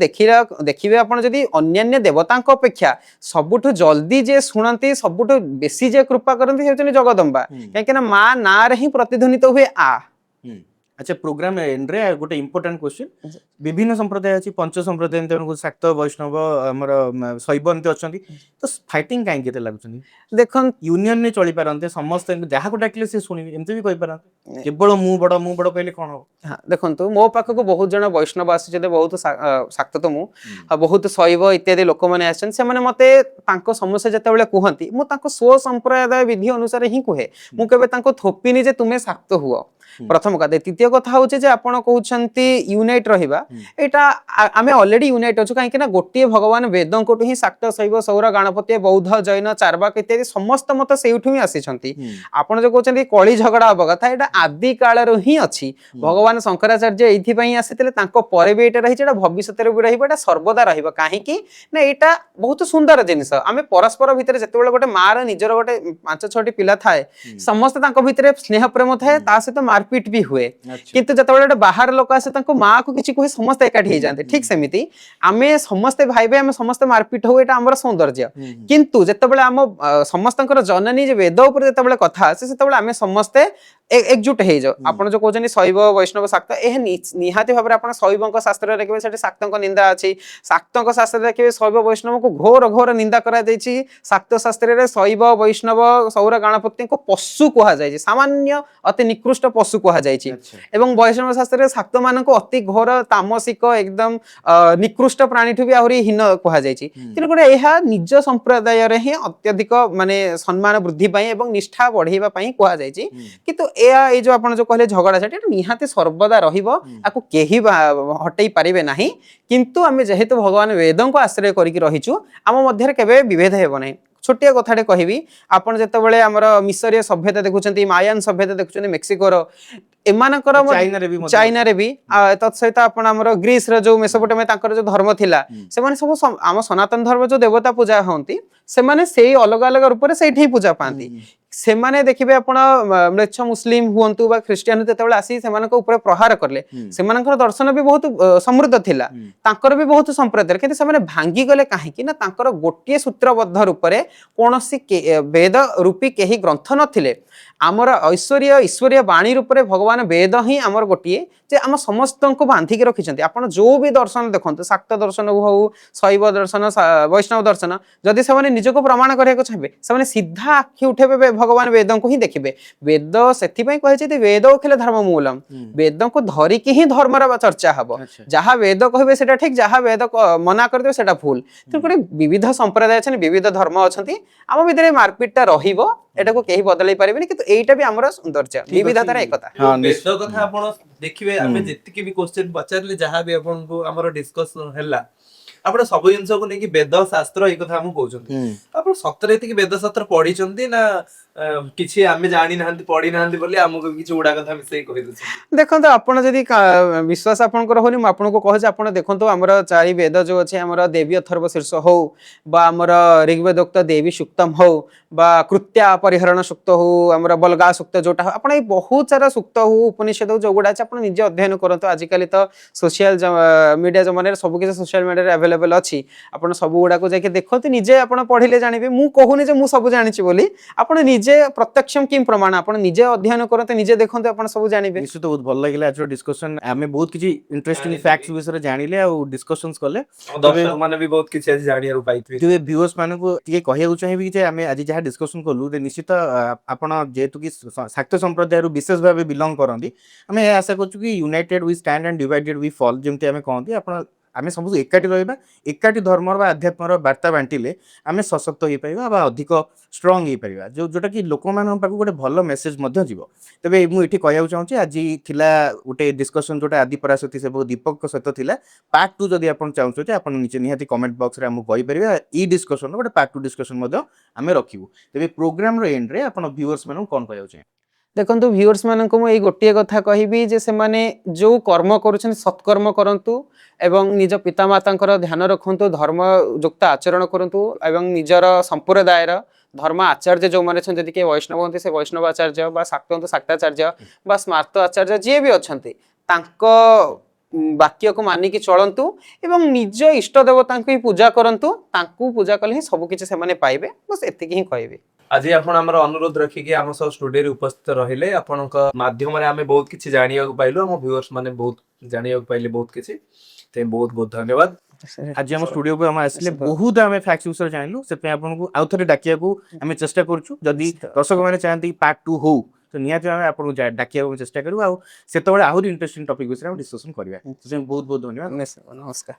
ଦେଖିବେ ଆପଣ ଯଦି, ଅନ୍ୟାନ୍ୟ ଦେବତାଙ୍କ ଅପେକ୍ଷା ସବୁଠୁ ଜଲ୍ଦି ଯିଏ ଶୁଣନ୍ତି, ସବୁଠୁ ବେଶୀ ଯିଏ କୃପା କରନ୍ତି, ସେ ହେଉଛନ୍ତି ଜଗଦମ୍ବା। କାହିଁକି ନା ମା ନାଁରେ ହିଁ ପ୍ରତିଧ୍ୱନିତ ହୁଏ ଆ। ଆଚ୍ଛା, ପ୍ରୋଗ୍ରାମ ଏଣ୍ଡରେ ଗୋଟେ ଇମ୍ପୋର୍ଟାଣ୍ଟ କ୍ୱେଶ୍ଚିନ୍। ବିଭିନ୍ନ ସମ୍ପ୍ରଦାୟ ଅଛି, ପଞ୍ଚ ସମ୍ପ୍ରଦାୟ ଏମିତି ଆମକୁ ଶାକ୍ତ, ବୈଷ୍ଣବ, ଆମର ଶୈବ ଏମିତି ଅଛନ୍ତି, ତ ଫାଇଟିଂ କାହିଁକି ଏତେ ଲାଗୁଛନ୍ତି? ଦେଖନ୍ତୁ, ୟୁନିୟନରେ ଚଳିପାରନ୍ତେ ସମସ୍ତେ, ଯାହାକୁ ଡାକିଲେ ସେ ଶୁଣିବେ, ଏମିତି ବି କହିପାରନ୍ତେ। କେବଳ ମୁଁ ବଡ, ମୁଁ ବଡ କହିଲେ କଣ ହବ? ହଁ, ଦେଖନ୍ତୁ, ମୋ ପାଖକୁ ବହୁତ ଜଣ ବୈଷ୍ଣବ ଆସିଛନ୍ତି, ବହୁତ ଶାକ୍ତ ତ ମୁଁ, ଆଉ ବହୁତ ଶୈବ ଇତ୍ୟାଦି ଲୋକମାନେ ଆସିଛନ୍ତି। ସେମାନେ ମତେ ତାଙ୍କ ସମସ୍ୟା ଯେତେବେଳେ କୁହନ୍ତି, ମୁଁ ତାଙ୍କ ସ୍ୱ ସମ୍ପ୍ରଦାୟ ବିଧି ଅନୁସାରେ ହିଁ କୁହେ। ମୁଁ କେବେ ତାଙ୍କୁ ଥୋପିନି ଯେ ତୁମେ ଶାକ୍ତ ହୁଅ। ପ୍ରଥମ କଥା। ଦ୍ୱିତୀୟ କଥା ହଉଛି ଯେ ଆପଣ କହୁଛନ୍ତି ୟୁନାଇଟ ରହିବା, ଏଇଟା ଆମେ ଅଲରେଡି ୟୁନାଇଟ ଅଛୁ। କାହିଁକି ନା ଗୋଟିଏ ଭଗବାନ ବେଦଙ୍କଠୁ ହିଁ ଶାକ୍ତ, ଶୈବ, ସୌର, ଗଣପତି, ବୌଦ୍ଧ, ଜୈନ, ଚାର୍ବାକ ଇତ୍ୟାଦି ସମସ୍ତ ମତ ସେଇଠୁ ହିଁ ଆସିଛନ୍ତି। ଆପଣ ଯୋଉ କହୁଛନ୍ତି କଳି ଝଗଡା ହବ କଥା, ଏଇଟା ଆଦି କାଳରୁ ହିଁ ଅଛି। ଭଗବାନ ଶଙ୍କରାଚାର୍ଯ୍ୟ ଏଇଥିପାଇଁ ଆସିଥିଲେ, ତାଙ୍କ ପରେ ବି ଏଇଟା ରହିଛି, ଏଇଟା ଭବିଷ୍ୟତରେ ବି ରହିବ, ଏଇଟା ସର୍ବଦା ରହିବ। କାହିଁକି ନା ଏଇଟା ବହୁତ ସୁନ୍ଦର ଜିନିଷ। ଆମେ ପରସ୍ପର ଭିତରେ ଯେତେବେଳେ ଗୋଟେ ମାର ନିଜର ଗୋଟେ ପାଞ୍ଚ ଛଅଟି ପିଲା ଥାଏ, ସମସ୍ତେ ତାଙ୍କ ଭିତରେ ସ୍ନେହ ପ୍ରେମ ଥାଏ, ତା ସହିତ ମାରପିଟ ବି ହୁଏ। କିନ୍ତୁ ଯେତେବେଳେ ଗୋଟେ ବାହାର ଲୋକ ଆସେ, ତାଙ୍କ ମାକୁ କିଛି କୁହେ, ସମସ୍ତେ ଏକାଠି ହେଇଯାଆନ୍ତି। ଠିକ ସେମିତି ଆମେ ସମସ୍ତେ ଭାଇ ଭାଇ, ଆମେ ସମସ୍ତେ ମାରପିଟ ହଉ, ଏଇଟା ଆମର ସୌନ୍ଦର୍ଯ୍ୟ। କିନ୍ତୁ ଯେତେବେଳେ ଆମ ସମସ୍ତଙ୍କର ଜନନୀ ଯେ ବେଦ ଉପରେ ଯେତେବେଳେ କଥା ଆସେ, ସେତେବେଳେ ଆମେ ସମସ୍ତେ ଏକଜୁଟ ହେଇଯାଉ। ଆପଣ ଯୋଉ କହୁଛନ୍ତି ଶୈବ, ବୈଷ୍ଣବ, ଶାକ୍ତ, ଏହା ନିହାତି ଭାବରେ ଆପଣ ଶୈବଙ୍କ ଶାସ୍ତ୍ରରେ ଦେଖିବେ, ସେଠି ଶାକ୍ତଙ୍କ ନିନ୍ଦା ଅଛି। ଶାକ୍ତଙ୍କ ଶାସ୍ତ୍ରରେ ଦେଖିବେ, ଶୈବ ବୈଷ୍ଣବଙ୍କୁ ଘୋର ଘୋର ନିନ୍ଦା କରାଯାଇଛି। ଶାକ୍ତ ଶାସ୍ତ୍ରରେ ଶୈବ, ବୈଷ୍ଣବ, ସୌର, ଗଣପତିଙ୍କୁ ପଶୁ କୁହାଯାଇଛି, ସାମାନ୍ୟ ଅତି ନିକୃଷ୍ଟ ପଶୁ କୁହାଯାଇଛି। ଏବଂ ବୈଷ୍ଣବ ଶାସ୍ତ୍ରରେ ଶାକ୍ତମାନଙ୍କୁ ଅତି ଘୋର ତାମସିକ, ଏକଦମ ନିକୃଷ୍ଟ ପ୍ରାଣୀଠୁ ବି ଆହୁରି ହୀନ କୁହାଯାଇଛି। ତେଣୁକରି ଏହା ନିଜ ସମ୍ପ୍ରଦାୟରେ ହିଁ ଅତ୍ୟଧିକ ମାନେ ସମ୍ମାନ ବୃଦ୍ଧି ପାଇଁ ଏବଂ ନିଷ୍ଠା ବଢେଇବା ପାଇଁ କୁହାଯାଇଛି। କିନ୍ତୁ ଏହା ଏଇ ଯୋଉ ଆପଣ ଯୋଉ କହିଲେ ଝଗଡ଼ା ଝାଟି, ଏଟା ନିହାତି ସର୍ବଦା ରହିବ, ଆକୁ କେହି ହଟେଇ ପାରିବେ ନାହିଁ। କିନ୍ତୁ ଆମେ ଯେହେତୁ ଭଗବାନ ବେଦଙ୍କୁ ଆଶ୍ରୟ କରିକି ରହିଛୁ, ଆମ ମଧ୍ୟରେ କେବେ ବିଭେଦ ହେବ ନାହିଁ। ଛୋଟିଆ କଥାଟେ କହିବି, ଆପଣ ଯେତେବେଳେ ଆମର ମିଶରୀୟ ସଭ୍ୟତା ଦେଖୁଛନ୍ତି, ମାୟାନ ସଭ୍ୟତା ଦେଖୁଛନ୍ତି, ମେକ୍ସିକୋର ଏମାନଙ୍କର ଚାଇନାରେ ବି ମଧ୍ୟ। ଚାଇନାରେ ବି, ତତ୍ ସହିତ ଆପଣ ଆମର ଗ୍ରୀସର ଯୋଉ ମେସୋପୋଟାମିଆ, ତାଙ୍କର ଯୋଉ ଧର୍ମ ଥିଲା, ସେମାନେ ସବୁ ଆମ ସନାତନ ଧର୍ମ ଯୋଉ ଦେବତା ପୂଜା ହୁଅନ୍ତି, ସେମାନେ ସେଇ ଅଲଗା ଅଲଗା ରୂପରେ ସେଇଠି ହିଁ ପୂଜା ପାଆନ୍ତି। ସେମାନେ ଦେଖିବେ ଆପଣ ମ୍ଲେଚ୍ଛ ମୁସଲିମ ହୁଅନ୍ତୁ ବା ଖ୍ରୀଷ୍ଟିଆନ, ଯେତେବେଳେ ଆସି ସେମାନଙ୍କ ଉପରେ ପ୍ରହାର କଲେ, ସେମାନଙ୍କର ଦର୍ଶନ ବି ବହୁତ ସମୃଦ୍ଧ ଥିଲା, ତାଙ୍କର ବି ବହୁତ ସମ୍ପ୍ରଦାୟ ଥିଲା, କିନ୍ତୁ ସେମାନେ ଭାଙ୍ଗିଗଲେ କାହିଁକି ନା ତାଙ୍କର ଗୋଟିଏ ସୂତ୍ରବଦ୍ଧ ରୂପରେ କୌଣସି ବେଦ ରୂପୀ କେହି ଗ୍ରନ୍ଥ ନଥିଲେ। ଆମର ଐଶ୍ୱରୀୟ ଈଶ୍ୱରୀୟ ବାଣୀ ରୂପରେ ଭଗବାନ ବେଦ ହିଁ ଆମର ଗୋଟିଏ, ଯେ ଆମ ସମସ୍ତଙ୍କୁ ବାନ୍ଧିକି ରଖିଛନ୍ତି। ଆପଣ ଯୋଉ ବି ଦର୍ଶନ ଦେଖନ୍ତୁ, ଶାକ୍ତ ଦର୍ଶନ ହଉ, ଶୈବ ଦର୍ଶନ, ବୈଷ୍ଣବ ଦର୍ଶନ, ଯଦି ସେମାନେ ନିଜକୁ ପ୍ରମାଣ କରିବାକୁ ଚାହିଁବେ, ସେମାନେ ସିଧା ଆଖି ଉଠେଇବେ, ଭଗବାନ ବେଦଙ୍କୁ ହିଁ ଦେଖିବେ। ବେଦ ସେଥିପାଇଁ କୁହାଯାଇଛି ଯେ ବେଦ ଅଖିଳ ଧର୍ମ ମୂଲମ। ବେଦଙ୍କୁ ଧରିକି ହିଁ ଧର୍ମର ଚର୍ଚ୍ଚା ହବ। ଯାହା ବେଦ କହିବେ ସେଇଟା ଠିକ, ଯାହା ବେଦ ମନା କରିଦେବେ ସେଇଟା ଭୁଲ। ତେଣୁକରି ବିବିଧ ସମ୍ପ୍ରଦାୟ ଅଛନ୍ତି, ବିବିଧ ଧର୍ମ ଅଛନ୍ତି, ଆମ ଭିତରେ ମାରପିଟଟା ରହିବ, ଏଟାକୁ କେହି ବଦଳେଇ ପାରିବେନି। କିନ୍ତୁ ଏଇଟା ବି ଆମର ସୌନ୍ଦର୍ଯ୍ୟ, ବିବିଧତାର ଏକତା। ବେଦ କଥା ଆପଣ ଦେଖିବେ, ଆମେ ଯେତିକି ବି କ୍ୱେଶ୍ଚେନ ପଚାରିଲେ, ଯାହା ବି ଆପଣଙ୍କୁ ଆମର ଡିସ୍କସ ହେଲା, ଆପଣ ସବୁ ଜିନିଷକୁ ନେଇକି ବେଦ ଶାସ୍ତ୍ର ଏଇ କଥା ଆମକୁ କହୁଛନ୍ତି। ଆପଣ ସତରେ ଏତିକି ବେଦ ଶାସ୍ତ୍ର ପଢିଛନ୍ତି ନା କିଛି ଆମେ ଜାଣିନାହାନ୍ତି, ପଢିନାହାନ୍ତି ବୋଲି ଆମକୁ କିଛି ଉଡା କଥା ମିଶେଇ କହିଦଉଛନ୍ତି? ଦେଖନ୍ତୁ, ଆପଣ ଯଦି ବିଶ୍ୱାସ ଆପଣଙ୍କର ହଉନି, ମୁଁ ଆପଣଙ୍କୁ କହୁଛି, ଆପଣ ଦେଖନ୍ତୁ ଆମର ଚାରି ବେଦ ଯୋଉ ଅଛି, ଆମର ଦେବୀ ଅଥର୍ବ ଶୀର୍ଷ ହଉ ବା ଆମର ଋଗ୍ବେଦୋକ୍ତ ଦେବୀ ସୂକ୍ତମ ହଉ ବା କୃତ୍ୟା ପରିହରଣ ସୂକ୍ତ ହଉ, ଆମର ବଲଗା ସୂକ୍ତ ଯୋଉଟା ହଉ, ଆପଣ ଏଇ ବହୁତ ସାରା ସୂକ୍ତ ହଉ, ଉପନିଷଦ ହଉ, ଯୋଉଗୁଡା ଅଛି, ଆପଣ ନିଜେ ଅଧ୍ୟୟନ କରନ୍ତୁ। ଆଜିକାଲି ତ ସୋସିଆଲ ମିଡିଆ ଜମାନାରେ ସବୁ କିଛି ସୋସିଆଲ ମିଡିଆରେ ଆଭେଲେବଲ ଅଛି। ଆପଣ ସବୁ ଗୁଡାକୁ ଯାଇକି ଦେଖନ୍ତୁ, ନିଜେ ଆପଣ ପଢିଲେ ଜାଣିବେ। ମୁଁ କହୁନି ଯେ ମୁଁ ସବୁ ଜାଣିଛି ବୋଲି। ଆପଣ ନିଜେ ପ୍ରତ୍ୟକ୍ଷ କିମ୍ ପ୍ରମାଣ, ଆପଣ ନିଜେ ଅଧ୍ୟୟନ କରନ୍ତୁ, ନିଜେ ଦେଖନ୍ତୁ, ଆପଣ ସବୁ ଜାଣିବେ। ନିଶ୍ଚିତ, ବହୁତ ଭଲ ଲାଗିଲା ଆଜିର ଡିସ୍କସନ। ଆମେ ବହୁତ କିଛି ଇଣ୍ଟରେଷ୍ଟିଂ ଜାଣିଲି। ଫ୍ୟାକ୍ଟସ ବିଷୟରେ ଜାଣିଲେ ଆଉ ଡିସ୍କସନ୍ସ କଲେ। ଆମ ଦର୍ଶକ ମାନେ ବି ବହୁତ କିଛି ଆଜି ଜାଣିବାକୁ ପାଇଥିବେ। ତେବେ ଭିଉଅର୍ସ ମାନଙ୍କୁ ଟିକେ କହିବାକୁ ଚାହିଁବି ଯେ ଆମେ ଆଜି ଯାହା ଡିସ୍କସନ କଲୁ, ଯେ ନିଶ୍ଚିତ ଆପଣ ଯେହେତୁ କି ଶାକ୍ତ ସମ୍ପ୍ରଦାୟରୁ ବିଶେଷ ଭାବେ ବିଲଙ୍ଗ କରନ୍ତି, ଆମେ ଏହା ଆଶା କରୁଛୁ କି "United we stand and divided we fall", ଯେମିତି ଆମେ କହନ୍ତି, ଆପଣ ଆମେ ସବୁ ଏକାଠି ରହିବା, ଏକାଠି ଧର୍ମର ବା ଆଧ୍ୟାତ୍ମର ବାର୍ତ୍ତା ବାଣ୍ଟିଲେ ଆମେ ସଶକ୍ତ ହେଇପାରିବା ବା ଅଧିକ ଷ୍ଟ୍ରଙ୍ଗ ହେଇପାରିବା, ଯୋଉଟାକି ଲୋକମାନଙ୍କ ପାଖକୁ ଗୋଟେ ଭଲ ମେସେଜ ମଧ୍ୟ ଯିବ। ତେବେ ମୁଁ ଏଠି କହିବାକୁ ଚାହୁଁଛି, ଆଜି ଥିଲା ଗୋଟେ ଡିସ୍କସନ ଯୋଉଟା ଆଦି ପରାଶକ୍ତି ସେବକ ଦୀପକଙ୍କ ସହିତ ଥିଲା। ପାର୍ଟ 2 ଯଦି ଆପଣ ଚାହୁଁଛନ୍ତି, ଆପଣ ନିଜେ ନିହାତି କମେଣ୍ଟ ବକ୍ସରେ ଆମକୁ କହିପାରିବେ। ଏଇ ଡିସ୍କସନର ଗୋଟେ ପାର୍ଟ 2 ଡିସ୍କସନ ମଧ୍ୟ ଆମେ ରଖିବୁ। ତେବେ ପ୍ରୋଗ୍ରାମର ଏଣ୍ଡରେ ଆପଣ ଭିଉଅର୍ସ ମାନଙ୍କୁ କ'ଣ କହିବାକୁ ଚାହିଁବେ? ଦେଖନ୍ତୁ, ଭିଉଅର୍ସ ମାନଙ୍କୁ ମୁଁ ଏଇ ଗୋଟିଏ କଥା କହିବି ଯେ ସେମାନେ ଯୋଉ କର୍ମ କରୁଛନ୍ତି, ସତ୍କର୍ମ କରନ୍ତୁ ଏବଂ ନିଜ ପିତାମାତାଙ୍କର ଧ୍ୟାନ ରଖନ୍ତୁ, ଧର୍ମଯୁକ୍ତ ଆଚରଣ କରନ୍ତୁ ଏବଂ ନିଜର ସମ୍ପ୍ରଦାୟର ଧର୍ମ ଆଚାର୍ଯ୍ୟ ଯୋଉମାନେ ଅଛନ୍ତି, ଯଦି କିଏ ବୈଷ୍ଣବ ହୁଅନ୍ତି ସେ ବୈଷ୍ଣବ ଆଚାର୍ଯ୍ୟ ବା ଶାକ୍ତ ହୁଅନ୍ତୁ ଶାକ୍ତାଚାର୍ଯ୍ୟ ବା ସ୍ମାର୍ତ ଆଚାର୍ଯ୍ୟ, ଯିଏ ବି ଅଛନ୍ତି, ତାଙ୍କ ବାକ୍ୟକୁ ମାନିକି ଚଳନ୍ତୁ ଏବଂ ନିଜ ଇଷ୍ଟ ଦେବତାଙ୍କୁ ହିଁ ପୂଜା କରନ୍ତୁ। ତାଙ୍କୁ ପୂଜା କଲେ ହିଁ ସବୁ କିଛି ସେମାନେ ପାଇବେ। ବସ୍, ଏତିକି ହିଁ କହିବି। ଆଜି ଆପଣ ଆମର ଅନୁରୋଧ ରଖିକି ଆମ ସହ ଷ୍ଟୁଡିଓରେ ଉପସ୍ଥିତ ରହିଲେ। ଆପଣଙ୍କ ମାଧ୍ୟମରେ ଆମେ ବହୁତ କିଛି ଜାଣିବାକୁ ପାଇଲୁ, ଆମ ଭିଉଅର୍ସ ମାନେ ବହୁତ ଜାଣିବାକୁ ପାଇଲେ ବହୁତ କିଛି। ସେଥିପାଇଁ ବହୁତ ବହୁତ ଧନ୍ୟବାଦ। ଆଜି ଆମ ଷ୍ଟୁଡିଓକୁ ଆମେ ଆସିଲେ, ବହୁତ ଆମେ ଫ୍ୟାକ୍ଟସ ବିଷୟରେ ଜାଣିଲୁ। ସେଥିପାଇଁ ଆପଣଙ୍କୁ ଆଉ ଥରେ ଡାକିବାକୁ ଆମେ ଚେଷ୍ଟା କରୁଛୁ। ଯଦି ଦର୍ଶକ ମାନେ ଚାହାନ୍ତି ପାର୍ଟ 2 ହଉ, ତ ନିହାତି ଭାବେ ଆପଣଙ୍କୁ ଡାକିବାକୁ ଚେଷ୍ଟା କରିବୁ ଆଉ ସେତେବେଳେ ଆହୁରି ଇଣ୍ଟରେଷ୍ଟିଂ ଟପିକ୍ ବିଷୟରେ ଆମେ ଡିସ୍କସନ କରିବା। ସେଥିପାଇଁ ବହୁତ ବହୁତ ଧନ୍ୟବାଦ। ନମସ୍କାର।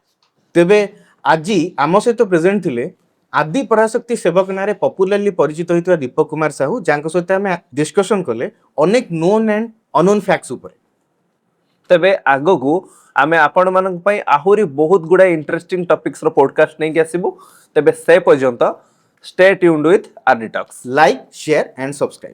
ତେବେ ଆଜି ଆମ ସହିତ ପ୍ରେଜେଣ୍ଟ ଥିଲେ ଆଦି ପରାଶକ୍ତି ସେବକ ନାଁରେ ପପୁଲାରଲି ପରିଚିତ ହୋଇଥିବା ଦୀପକ କୁମାର ସାହୁ, ଯାହାଙ୍କ ସହିତ ଆମେ ଡିସ୍କସନ କଲେ ଅନେକ ନୋନ୍ ଆଣ୍ଡ ଅନୋନ୍ ଫ୍ୟାକ୍ଟସ ଉପରେ। ତେବେ ଆଗକୁ ଆମେ ଆପଣମାନଙ୍କ ପାଇଁ ଆହୁରି ବହୁତ ଗୁଡ଼ାଏ ଇଣ୍ଟରେଷ୍ଟିଂ ଟପିକ୍ସର ପୋଡକାଷ୍ଟ ନେଇକି ଆସିବୁ। ତେବେ ସେ ପର୍ଯ୍ୟନ୍ତ stay tuned with RD Talks. Like, share and subscribe.